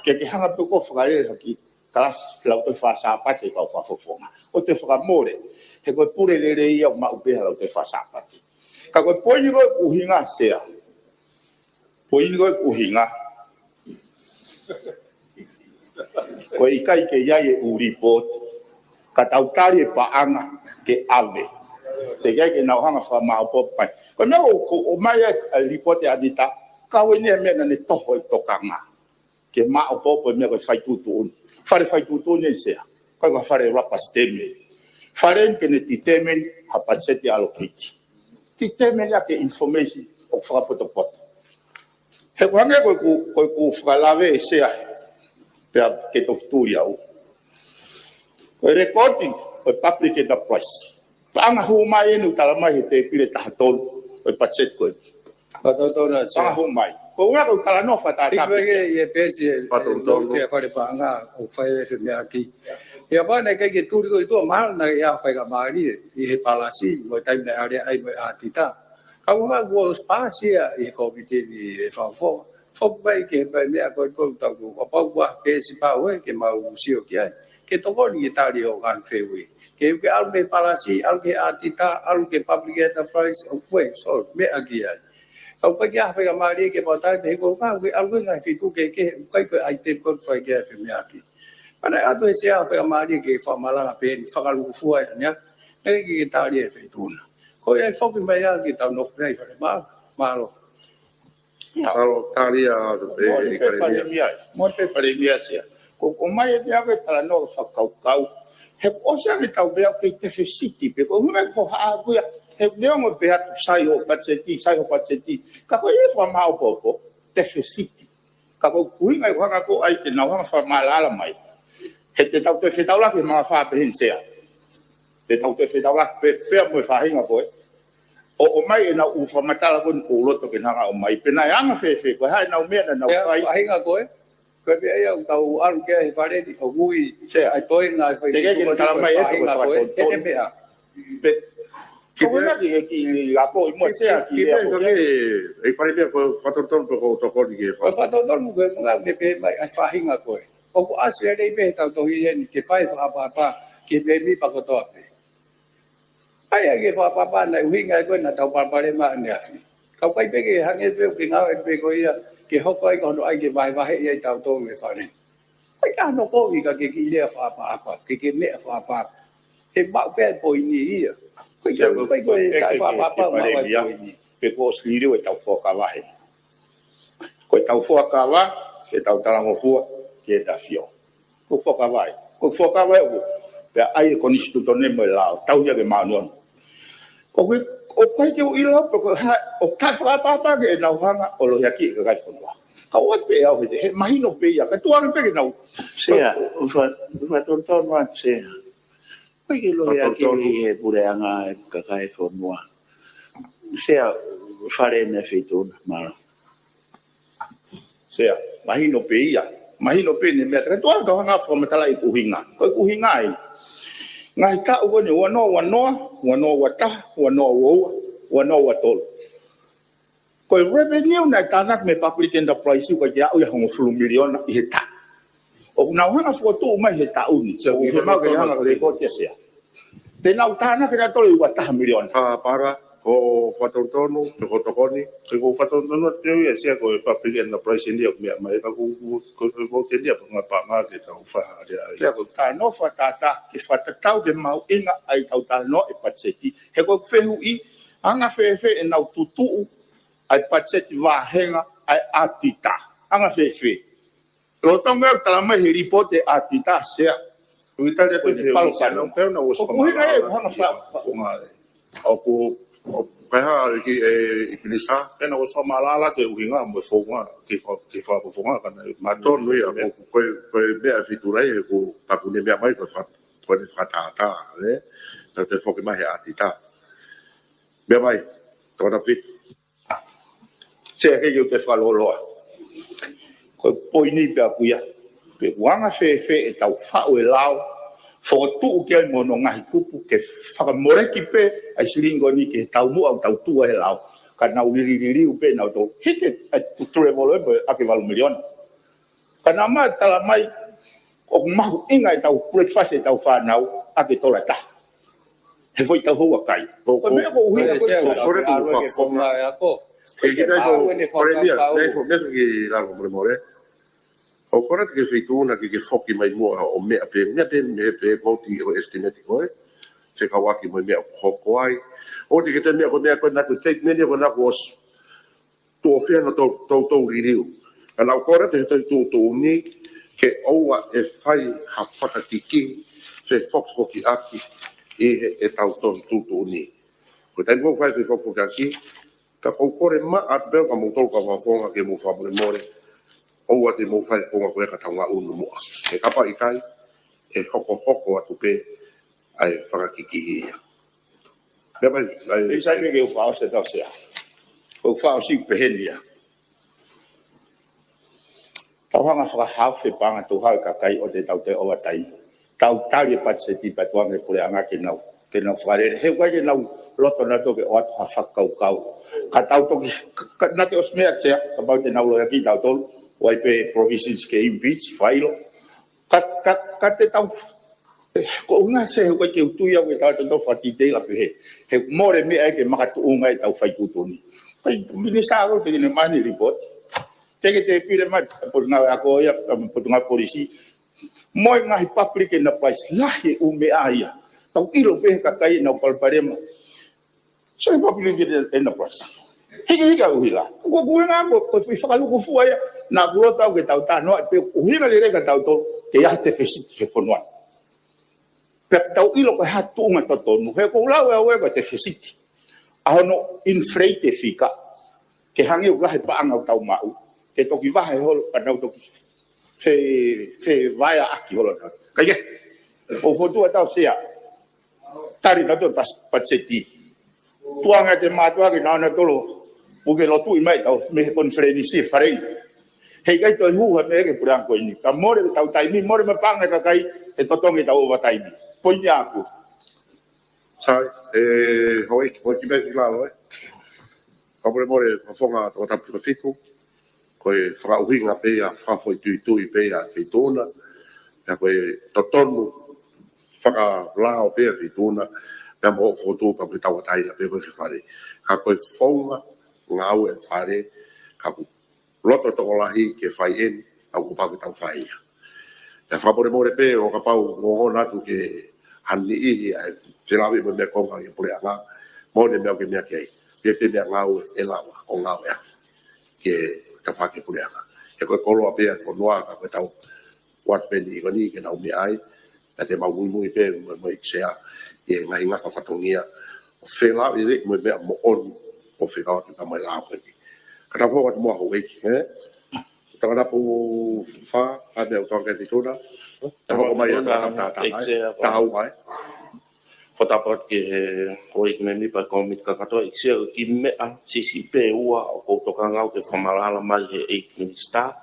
ke ke hanga pē ʻo fakalele hake kalasi lautohi faka-Sāpate kau fakafofonga. ʻO te fakamole, he ko e pule lelei ia ʻoku maʻu pē ha lautohi faka-Sāpate. Ka ko e poini ko ē ʻoku ʻuhinga Sea. Poini ko ē ʻoku ʻuhinga. Ko e ʻikai ke ʻi ai e ʻū report. Ka tau tali e paʻanga ke ʻave. Teʻeki ai ke nau hanga fakamaopoopo mai. Ko e meʻa ʻoku, ʻoku ʻomai e, e report ʻa e ʻAtita, kau eni e meʻa naʻa ne toho e tokanga. Ke maopoopo e meʻa ko e fai tuʻutuʻuni. Fale fai tuʻutuʻuni ʻe Sea. Ko e ko e fale rubber stamp. Fale ni ke ne determine ha patiseti allocate. Determine ʻaki e information ʻoku fakapotopoto. He ko e hangē ko ʻeku, ko ʻeku fakalave ʻe Sea. Pea ke toki tuli au. Ko e recording, ko e public enterprise. Paʻanga hū mai eni ʻoku tala mai he tēpile taha tolu, ko e patiseti ko ē. Fakatonutonu atu Sea. Paʻanga hū mai. Ko e ʻuhinga ko e talanoa fakatātā pē Sea. ʻI he peesi ʻe, ʻe Fakatonutonu. Lou Sea Fale Paʻanga, ʻoku fai e femeʻaʻaki. ʻIa pea naʻe ʻikai ke tuli ko ē ʻi tuʻa mahalo naʻe ʻi ai ha faingamālie, ʻi he palasi, mo e taimi naʻe alea ai mo e ʻAtita. Ka ʻoku hangē kuo paasi ia ʻi he kōmiti ni ʻe he fakafofonga. Foki mai ki he meʻa ko ē ʻoku tau kapau ʻoku ʻi ai ha peesi pau ē ke mau sio ki ai. Ke tokoni ke tali hoʻo ngaahi fehuʻi. Ke u ke ʻalu mei he palasi, ʻalu ki he ʻAtita, ʻalu ki he public enterprise, ʻo ko e, so, meʻa ki ai. Ka ʻoku ʻikai ke ʻi ai ha faingamālie ke mau tali, he ko e ʻuhinga, ʻoku ke ʻalu ki he ngaahi feituʻu kehekehe, ʻoku ʻikai ko e ʻaitemi ko ē ʻoku fai ki ai e femeʻaʻaki. Pea naʻe ʻoatu ʻe Sea ha faingamālie ke fakamalanga pē eni, fakalūkufua ʻeni ia, naʻe ʻikai ke tali ʻe he feituʻu na. Ko ia ʻe foki mai ia ke tau nofo mai ʻi Falemaʻa, mālō. Mālō, tali ʻa e, Moʻoni e pē Palēmia. Palēmia, moʻoni pē Palēmia Sea. Ko, ʻomai e meʻa ko e talanoa fakakaukau. He ʻosi ange ʻetau meʻa ʻoku kei tefisiti pē. Ko e ʻuhinga ko e hā ko ia, he neongo pē atu sai hoʻo patiseti, sai hoʻo patiseti. Ka ko e fakamaopoopo, tefisiti. Ka ko e ʻuhinga ʻoku hanga ko ē ai ke nau hanga fakamaʻalaʻala mai. He te tau toe fetaulaki he Mangafā pē heni Sea. Te tau toe fetaulaki pē, pea mo e faʻahinga ko ē. ʻO, ʻomai ʻenau ʻū fakamatala ko eni ʻoku ou loto ke nau hanga ʻo ʻomai. Pe naʻe anga fēfē, ko e hā ʻenau meʻa naʻa nau fai. Faʻahinga ko ē? Ko e meʻa ia ʻoku tau ʻalu ki ai he Fale ni, ʻoku ui Sea. ʻA e toenga ʻa e fai Te ke tuku kena tala mai e faʻahinga ko e, he meʻa. Pe, ko e naki he kiʻi ako ʻi mua Sea ki he ako. Ke, ke, ke, e Fale meʻa ko e fakatotonu pe ko e tokoni ki he Ko e fakatotonu ko e ngā ne pē mai ʻa e faʻahinga ko e. ʻOku ʻasi lelei pē he tau tohi eni ke fai fakaʻapaʻapa ki he mēmipa kotoa pē. ʻAi ʻa e fakaʻapaʻapa naʻe ʻuhinga ai ko e naʻa tau palopalema ʻaneafi. Ka ʻoku ʻikai pē ke hangē pē ʻoku ke ngāue pē ko ia ke hoko ai ko hono ʻai ke vahevahe ai tautolu e Fale. ʻIkai ke hano kovi ka ke kiʻi lea fakaʻapaʻapa, ke ke meʻa fakaʻapaʻapa. He maʻu pē ʻa e poini ia. ʻIkai ke, ʻikai ko e taʻefakaʻapaʻapa maʻu ʻa e poini. Pe ko e ʻosi liliu e tau fuakava he. Ko e tau fuakava, ke tau talangofua ki he ʻAfio. Ko e fuakava ia. Ko e fuakava ia ʻoku pea ʻai e konisitūtone mo e lao, tau ia ke māʻoniʻoni. ʻOku, ʻoku ʻikai ke u ʻilo pe ko e hā, ʻoku taʻefakaʻapaʻapa ke nau hanga ʻo lohiakiʻi e kakai fonua. Ka ʻoku ʻoatu pē au he, he mahino pē ia, ka tuʻu ange pē ke nau. Sea, ʻoku fa-, ʻoku fakatotonu atu Sea. ʻOku ʻikai ke lohiakiʻi he puleʻanga e kakai fonua. Sea, Fale ʻEne Feituʻu na, mālō. Sea, mahino pē ia. Mahino pē ʻene meʻa. Ka tuʻu ange kau hanga fakamatalaʻi e ʻuhinga. Ko e ʻuhinga ai. Ngaahi taʻu ko eni ua noa ua noa, ua noa ua taha, ua noa ua ua, ua noa ua tolu. Ko e revenue naʻe tānaki mei he public enterprise ʻoku ʻikai ke aʻu ia hongofulu miliona ʻi he taʻu. ʻOku nau hanga fokotuʻu mai he taʻu ni. Sea, ʻoku fiemaʻu ke hanga ko e ko tia Sea. Te nau tānaki nautolu ua taha miliona. Ka para, ko e fakatotonu, pe ko e tokoni. Ko e fakatotonu atu ia Sea ko e public enterprise eni ʻoku meʻa mai ka ko, ko, ko, ko e eni ia pe ngā paʻanga ke tau faʻa lea ai. Sea ko e tā nofo ʻa e taʻataʻa ke fakatatau ke mahuʻinga ai tau talanoa e patiseti. He ko e fehuʻi, anga fēfē ʻenau tutuʻu ʻa e patiseti vāhenga ʻa e ʻatita. Anga fēfē. Lolotonga ʻoku tala mai he lipooti ʻa e ʻatita Sea. Ui tali atu he palo kano. Pea na ʻoku ʻuhinga e ʻuhinga fa-, fa-, ʻoku, ʻoku kaihaʻa ki e, ʻi Pinisā. Pea na ʻoku fakamālōlō atu e ʻuhinga mo e founga, ke fa-, ke fakafofonga ka naʻe mātonu ia, ko, ko, ko e meʻa fitu rai, he ko e taku ne meʻa mai, ko e fa-, ko e fakatātā, ē? Tau te foki mai he ʻatita. Meʻa mai, tau ta fitu. Sea ke iu te fakaloloa. Ko e poini pē ʻaku ia. Pe ʻoku anga fēfē ʻetau faʻu e lao. Fokotuʻu ki ai mo hono ngaahi kupu ke fakamoleki pē ʻa e silingi ko eni ke tau muʻa ʻo tau tuʻu he lao. Ka nau lilililiu pē nau tau. Hiki ʻa e tu-, tulevolo e mo e ʻaki valu miliona. Ka naʻa ma tala mai, ʻoku mahuʻinga ʻetau breakfast ʻetau fānau, ʻaki tola taha. He foʻi tau hou a kai. Ko, ko e meʻa ko e ʻuhinga ko e Sea, ko e ʻoku ʻalu ke fakafofonga e ako. Ke kita ko, ko e meʻa, meʻa ko, meʻa ko ki lalo mole mole. ʻOku kole atu ki he feituʻu na ke, ke foki mai muʻa ʻo meʻa pē, meʻa pē, meʻa pē, moti ʻo estimate ko e. Fekauʻaki mo e meʻa ʻoku hoko ai. ʻOku te ke te meʻa ko e meʻa ko e naʻa ku statement ia ko e naʻa ku ʻosi tuʻo fiha na tou, tou, tou liliu. Ka naʻa ku kole atu he tou tuʻutuʻuni ke ʻoua ʻe fai ha fakakiki, fefokifokiʻaki ʻi he, ʻetau tou tuʻutuʻuni. Ko e taimi ʻoku fai fefokifokiʻaki, ka ʻoku ou kole maʻa atu pē ka mou tolu ka fakafofonga ke mou fakamolemole. ʻOua te mou fai fofonga ko e ka tau ngaʻunu muʻa. He kapau ʻikai, ʻe hokohoko atu pē ʻa e fakakiki ia. Meʻa mai, mai. Pea sai pē ke u fakaʻosi ʻetau Sea. Ko u fakaʻosi pehē ni ia. Tau hanga fakahaofi e paʻanga tuʻu hau e kakai ʻo te tau te ova tai. Tau tali e patiseti pea tuʻu ange he puleʻanga ke nau, ke nau fakalele. He ʻoku ʻikai ke nau loto nautolu ke ʻoatu ha fakakaukau. Ka tau toki, ka, ka, naʻa te ʻosi meʻa Sea, kapau te nau lohiakiʻi tautolu, ʻoku ʻi ai pē provisions ke impeach, failo. Ka, ka, ka te tau, eh, ko e ʻuhinga Sea he ʻoku ʻikai ke u tui au ke tau tau fakatiteila pehē. He mole meʻa ia ke makatuʻunga ʻetau fai tuʻutuʻuni. Kai Minisitā ko te ke ne mani report. Te ke te pile mai, Potungāue Ako ia, Potungāue Polisi. Mo e ngaahi public enterprise lahi e ʻū meʻa ia. Tau ʻilo pē he kakai ʻenau palopalema. So e public enterprise. Hiki hiki au hila. Ko e ʻuhinga ko, ko e fakalukufua ia. Naʻa ku loto au ke tau talanoa, pe ʻuhinga lelei ka tau tau, ke ʻi ai ha tefesiti he fonua. Pea tau ʻilo ko e hā e tuʻunga totonu. He ʻoku ou lau ʻe au ia ko e tefesiti. ʻA hono inflate e fika. Ke hangē ʻoku lahi e paʻanga ʻoku tau maʻu. Ke toki vahe holo, ka nau toki fe, fevaeʻaki holo na. Ka ia, ʻoku fokotuʻu ʻetau Sea. Tali nautolu e pas-, patiseti. Tuʻu ange ʻa e mātuʻa ke nau nautolu. Puke lotu ʻi mai tau, mei he konifelenisi e Fale ni. He ʻikai toe hū ha meʻa ki he puleʻanga ko eni. Ka mole ʻetau taimi, mole mai paʻanga e kakai, ʻe totongi ʻetau ova taimi. Poini ʻaku. Sai, ʻe, houʻeiki, houʻeiki Pesi Lalo, ē. Fakamolemole, Fofonga Tongatapu Toketā Fitu, ko e fakaʻuhinga pē ia, fakafoʻituitui pē ia, Feituʻuna, ia ko e totonu, fakalao pē ia Feituʻuna, pea mo hoʻo fokotuʻu pea ko e tauʻatāina pē ko e ki he fale. Ka ko e founga ngāue e fale, ka ʻoku loto tokolahi ke fai eni, ʻa ia kuo pau ke tau fai ia. Pea fakamolemole pē ʻo kapau ʻoku ongona atu ke ha niʻihi ʻa e felāveʻi mo e meʻa konga ʻi he puleʻanga, mo e meʻa ʻoku ke meʻa ki ai. Pea pē meʻa ngāue ʻe lava ʻo ngāueʻaki ke tafaʻaki e puleʻanga. He ko e koloa pē ia e fonua ka ko e tau ʻoatu pē niʻihi ko eni ke nau meʻa ai, pea te mau muimui pē mo, mo e ʻEiki Sea, ʻi he ngaahi ngafa fatongia, ʻo felāveʻi mo e meʻa moʻoni, ʻo fekauʻaki pea mo e lao ko eni. Ka tau hoko atu muʻa houʻeiki, ē? Tangatapu Fā, ʻa e meʻa ʻoku tau ʻai ki he Feituʻuna. Tau hoko mai ʻa e Tangatapu Taha, ʻEiki Sea, Taha Ua, ē? Fakatapu atu ki he houʻeiki mēmipa e kōmiti kakato, ʻEiki Sea, ko e kiʻi meʻa siʻisiʻi pē ʻe ua ʻoku ou tokanga au ke fakamaʻalaʻala mai he ʻEiki Minisitā.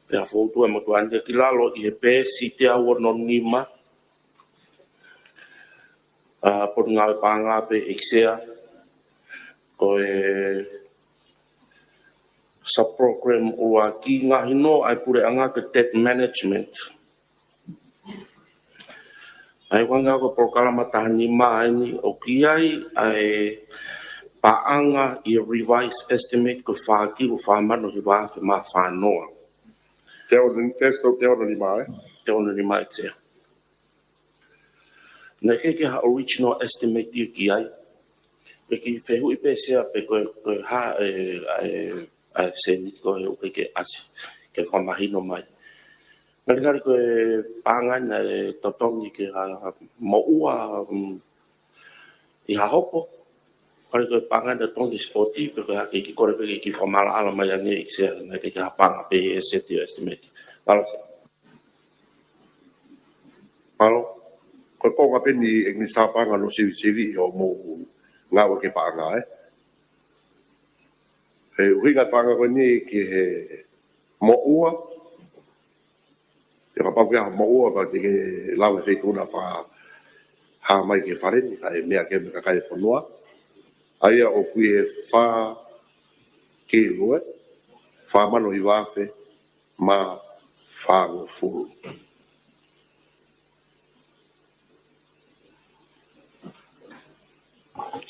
Pea fou atu e motuʻa ni ki lalo ʻi he peesi teau ono nima, ʻa e Potungāue Paʻanga pē, ʻEiki Sea, ko e sub-program ʻuluaki, ngaahi nō ʻa e puleʻanga ko e debt management. ʻA ia ʻoku hangē ko e polokalama taha nima eni, ʻoku ʻi ai ʻa e paʻanga ʻi he revised estimate ko e fā kilu fā mano hiva afe mā fā noa. Teau ono, teau ono nima, ē? Teau ono nima, ʻEiki Sea. Naʻe ʻikai ke ha original estimate ia ki ai. Pea kiʻi fehuʻi pē Sea pe ko e, ko e hā e, ʻa e, ʻa e sēniti ko ē ʻoku ʻikai ke ʻasi, ke fakamahino mai. Ngalingali ko e paʻanga naʻe totongi ke ha, ha moʻua, mm, ʻi ha hopo. Kali ko e paʻanga naʻe totongi sipoti, pe ko e hā, ke kiʻi kole pē ke kiʻi fakamaʻalaʻala mai ange ʻEiki Sea, naʻe ʻikai ke ha paʻanga pē he seti ʻo e estimate. Mālō Sea. Mālō, ko e konga pē eni ʻEiki Minisitā Paʻanga, naʻa ku sivisiviʻi hoʻomou ngāueʻaki e paʻanga, ē. He ʻuhinga e paʻanga ko eni ki he moʻua, ʻe kapau ke ʻi ai ha moʻua pea teʻeki ke lava e Feituʻuna ʻo fakahā mai ki he fale ni, kae meʻa ki ai mo e kakai e fonua. ʻA ia ʻoku ʻi he fā kilu, ē? Fā mano hiva afe mā fāngofulu.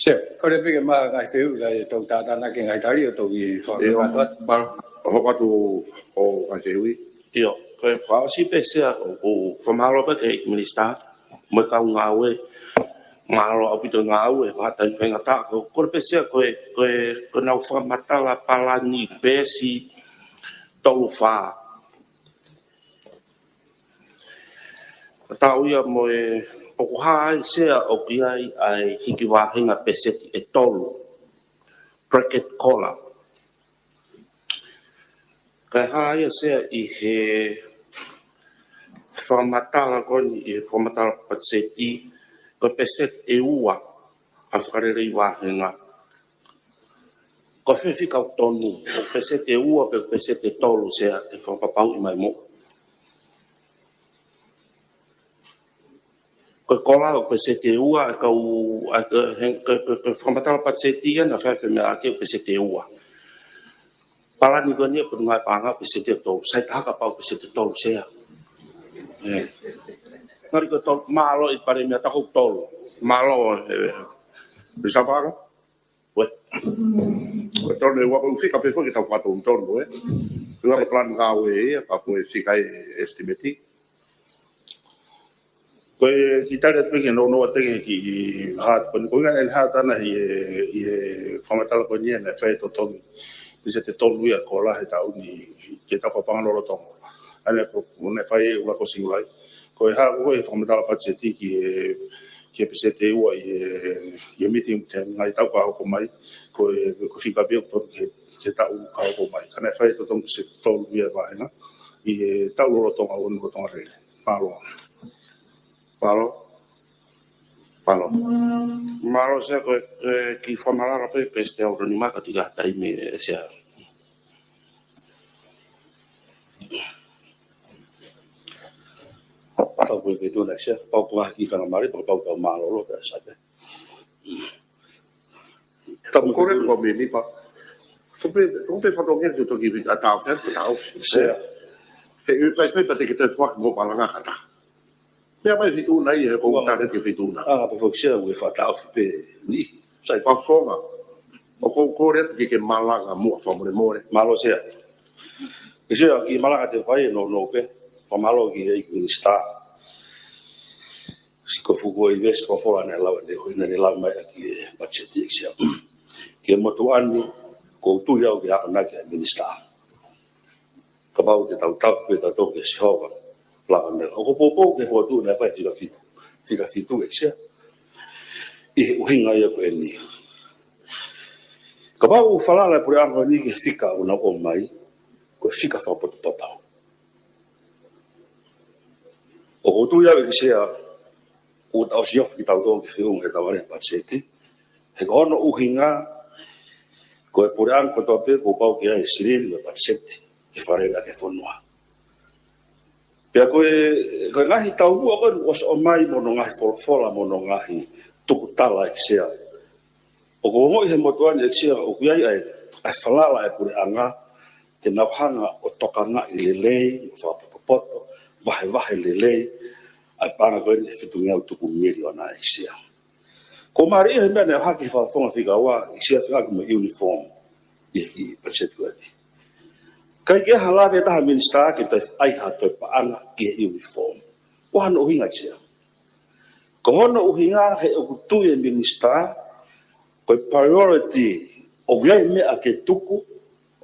Sea, kole pē ke maʻu ngaahi fehuʻi kae tau tātānaki ngaahi tali ʻo toki fakakakato atu. Mālō. Hoko atu ʻo ngaahi fehuʻi. ʻIo, ko e fakaʻosi pē Sea, ʻoku ou fakamālō pē ki he Minisitā mo e kau ngāue. Mālō ʻaupito ngāue, fakataimi faingataʻa, ko, kole pē Sea, ko e, ko e, ko ʻenau fakamatala palani peesi tolu fā. Tatau ia mo e ʻoku hā ai Sea ʻoku ʻi ai ʻa e hiki vāhenga peseti ʻe tolu. Bracket collar. Kae hā ia Sea ʻi he fakamatala ko eni, ʻi he fakamatala patiseti, ko e peseti ʻe ua ʻa e fakalelei vāhenga. Ko e fē fika ʻoku tonu, ko e peseti ʻe ua pe ko e peseti ʻe tolu Sea, ke fakapapauʻi mai muʻa. Ko e kola ko e peseti ʻe ua, ʻa e kau, ʻa e, he, ko e, ko e, ko e fakamatala patiseti ia naʻe fai e femeʻaʻaki ko e peseti ʻe ua. Palani ko eni ʻa e Potungāue Paʻanga ko e peseti ʻe tolu, sai taha kapau ko e peseti ʻe tolu Sea. ʻE. Ngali ko e tolu, mālō ʻEiki Palēmia, tā ko e tolu. Mālō, ē. Minisitā Paʻanga? Ko e tolu ʻe ua, ko e fika pē foki ʻoku tau fakatonutonu, ē. Ko e palani ngāue ia, ka ko e fika e estimate. Ko e kiʻi tali atu pē ki he nounou atu ki he kiʻi hā ko eni, ko e ʻuhinga naʻe hā atu ʻi he, ʻi he fakamatala ko eni naʻe fai e totongi peseti ʻe tolu ia e kola he taʻu ni ki he taʻu fakapaʻanga lolotonga. ʻA ia ko, naʻe fai ʻi he ʻuluaki ʻo Siulai. Ko e hā ko ē he fakamatala patiseti ki he, ki he peseti ʻe ua ʻi he, ʻi he medium term, ngaahi taʻu ka hoko mai, ko e, ko e fika pē ʻoku tonu ki he, ki he taʻu ka hoko mai. Ka naʻe fai e totongi peseti ʻe tolu ia e vāhenga ʻi he taʻu lolotonga ʻo e lolotonga lele. Mālō. Mālō. Mālō. Mālō Sea, ko e, ko e kiʻi fakamaʻalaʻala pē, pē Sea, ʻoku ou tui naʻe maka tika taimi ē Sea. Ko e feituʻu na ʻEiki Sea, pau ko e ngaahi kiʻi faingamālie, pau pau tau mālōlō pē ʻa Sea pē. Tapu mo e feituʻu na. Ko e mini pa. Ko e pē, ko e pē fatongia ke toki fika tau fea, tau fea. Sea. He ʻoku fai fai pē te ke toe foaki mo malanga kata. Meʻa mai feituʻu na ia, he ko u tale ke feituʻu na. ʻA, pea foki Sea, ʻoku fakaʻosi pē ni. Sai. Pea fonga. ʻOku ou kole atu ke ke malanga muʻa fakamolemole. Mālō Sea. ʻEiki Sea, kiʻi malanga te u fai, no, no pē. Fakamālō ki he ʻEiki Minisitā. Siʻi ko e fuʻu ʻivesi folofola naʻe lau ʻe he ʻEiki, naʻe lau mai ʻaki e patiseti ʻEiki Sea. Ki he motuʻa ni, ʻoku ou tui au ki he akonaki ʻa e Minisitā. Kapau te tau tauhi pē tautolu kia Sihova, laka mela. ʻOku ou poupou ki he fokotuʻu naʻe fai fika fitu, fika fitu ʻEiki Sea. ʻI he ʻuhinga ia ko eni. Kapau ʻoku falala e puleʻanga ko eni ki he fika ʻoku nau ʻomai, ko e fika fakapotopoto. ʻOku ou tui au ʻEiki Sea, ʻoku tau ʻosi ofi kitautolu ki he feʻunga ʻetau ʻalu he patiseti. He ko hono ʻuhinga, ko e puleʻanga kotoa pē, kuo pau ke ʻi ai e silini mo e patiseti, ke fakalele ʻaki e fonua. Pea ko e, ko e ngaahi taumuʻa ko ē ʻoku ʻosi ʻomai mo hono ngaahi folofola, mo hono ngaahi tukutala ʻEiki Sea. ʻOku ou ongoʻi he motuʻa ni ʻEiki Sea, ʻoku ʻi ai ʻa e, ʻa e falala ʻa e puleʻanga, te nau hanga ʻo tokangaʻi lelei, ʻo fakapotopoto, vahevahe lelei, ʻa e paʻanga ko eni ʻe fitungeau tuku miliona ʻEiki Sea. ʻOku mālie he meʻa naʻe ʻohake he fakafofonga fika ua, ʻEiki Sea, fekauʻaki mo e uniform, ʻi he kiʻi patiseti ko eni. ʻIkai ke ʻi ai ha lave ʻe taha Minisitā ke toe ʻai ha toe paʻanga ki he uniform. ʻOku ʻi ai hano ʻuhinga ʻEiki Sea. Ko hono ʻuhinga he ʻoku tui e Minisitā, ko e priority, ʻoku ʻi ai e meʻa ke tuku,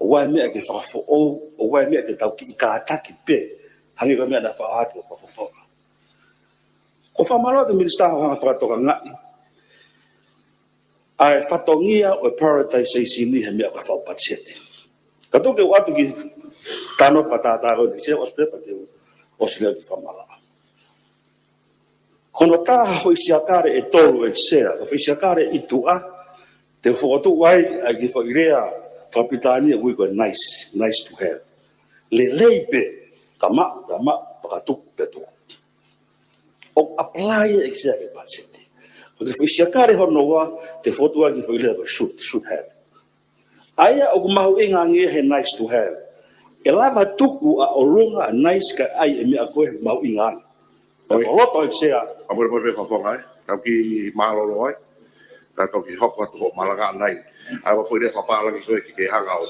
ʻoku ʻi ai e meʻa ke fakafoʻou, ʻoku ʻi ai e meʻa ke tau kiʻi kātaki pē, hangē ko e meʻa naʻe fakaʻohake he fakafofonga. ʻOku ou fakamālō atu Minisitā hoʻo hanga fakatokangaʻi ʻa e fatongia ʻo e prioritization ʻi he meʻa ko e fakapatiseti. Ka tuku ke u ʻoatu kiʻi talanoa fakatātā ko eni ʻEiki Sea, ʻosi pē pea te u ʻosi leva ki he fakamatala. Ko hono tā ha foʻi siakale ʻe tolu ʻEiki Sea, ka foʻi siakale ʻi tuʻa, te u fokotuʻu ai ʻa e kiʻi foʻi lea fakapilitānia ʻoku ui ko e nice, nice to have. Lelei pē, ka maʻu, ka maʻu, pea ka tuku, pea tuku. ʻOku apply ʻEiki Sea ki he patiseti. Ko e kiʻi foʻi siakale hono ua, te u fokotuʻu ai e kiʻi foʻi lea ko e should, should have. ʻA ia ʻoku mahuʻinga ange he nice to have. ʻE lava tuku ʻa ʻolunga ʻa e nice kae ʻai e meʻa ko ē mahuʻinga ange. ʻOi. Ko e loto ʻEiki Sea. Ka mole mole pē fakafofonga ē. Tau kiʻi mālōlō ai. Tau toki hoko atu hoʻo malanga ʻanai. ʻA ia ʻoku ou lea fakapālangi ko ē ke ke hanga ʻo,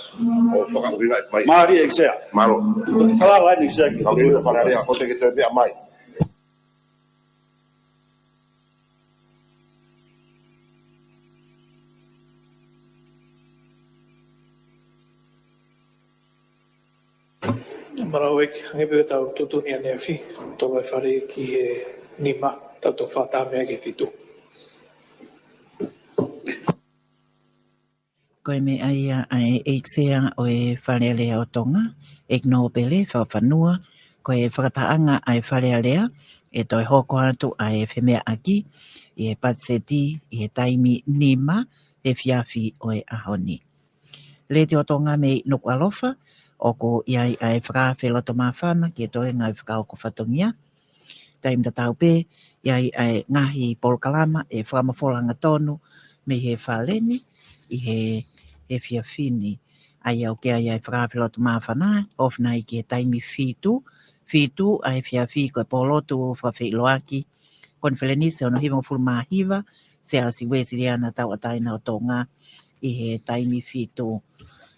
ʻo fakaʻuhingaʻi mai. Mālie ʻEiki Sea. Mālō. Falala ʻEiki Sea. Tau kiʻi falala ʻa ia, ko te ke toe meʻa mai. Mālō ʻEiki, hangē pē ko ʻetau tuʻutuʻuni ʻaneafi, tolo e fale ki he nima, tau toki fakataha mei ai ki he fitu. Ko e meʻa ia ʻa e ʻEiki Sea ʻo e Fale Alea ʻo Tonga, ʻEiki Nōpele Fakafanua, ko e fakatahaʻanga ʻa e Fale Alea, ʻe toe hoko atu ʻa e femeʻaʻaki ʻi he patiseti ʻi he taimi nima efiafi ʻo e ʻaho ni. Letiō Tonga mei Nukuʻalofa, ʻoku ʻi ai ʻa e fakaafe loto māfana ki he toenga ʻo e fakahoko fatongia. Taimi tatau pē, ʻi ai ʻa e ngaahi polokalama ʻe fakamafola hangatonu mei he fale ni ʻi he, he efiafi ni. ʻA ia ʻoku ʻi ai ʻa e fakaafe loto māfana, ofi nai ki he taimi fitu, fitu ʻa e efiafi ko e pōlotu fakafeʻiloaki, konifelenisi hono hivangofulu mā hiva, Siasi Uēsiliana Tauʻatāina ʻo Tonga ʻi he taimi fitu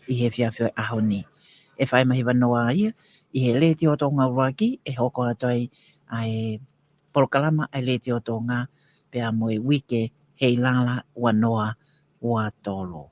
ʻi he efiafi ʻo e ʻaho ni. ʻE fai mai hiva noa ia, ʻi he Letiō Tonga ʻuluaki, ʻe hoko atu ai ʻa e polokalama ʻa e Letiō Tonga pea mo e Uike Heilala ua noa ua tolu.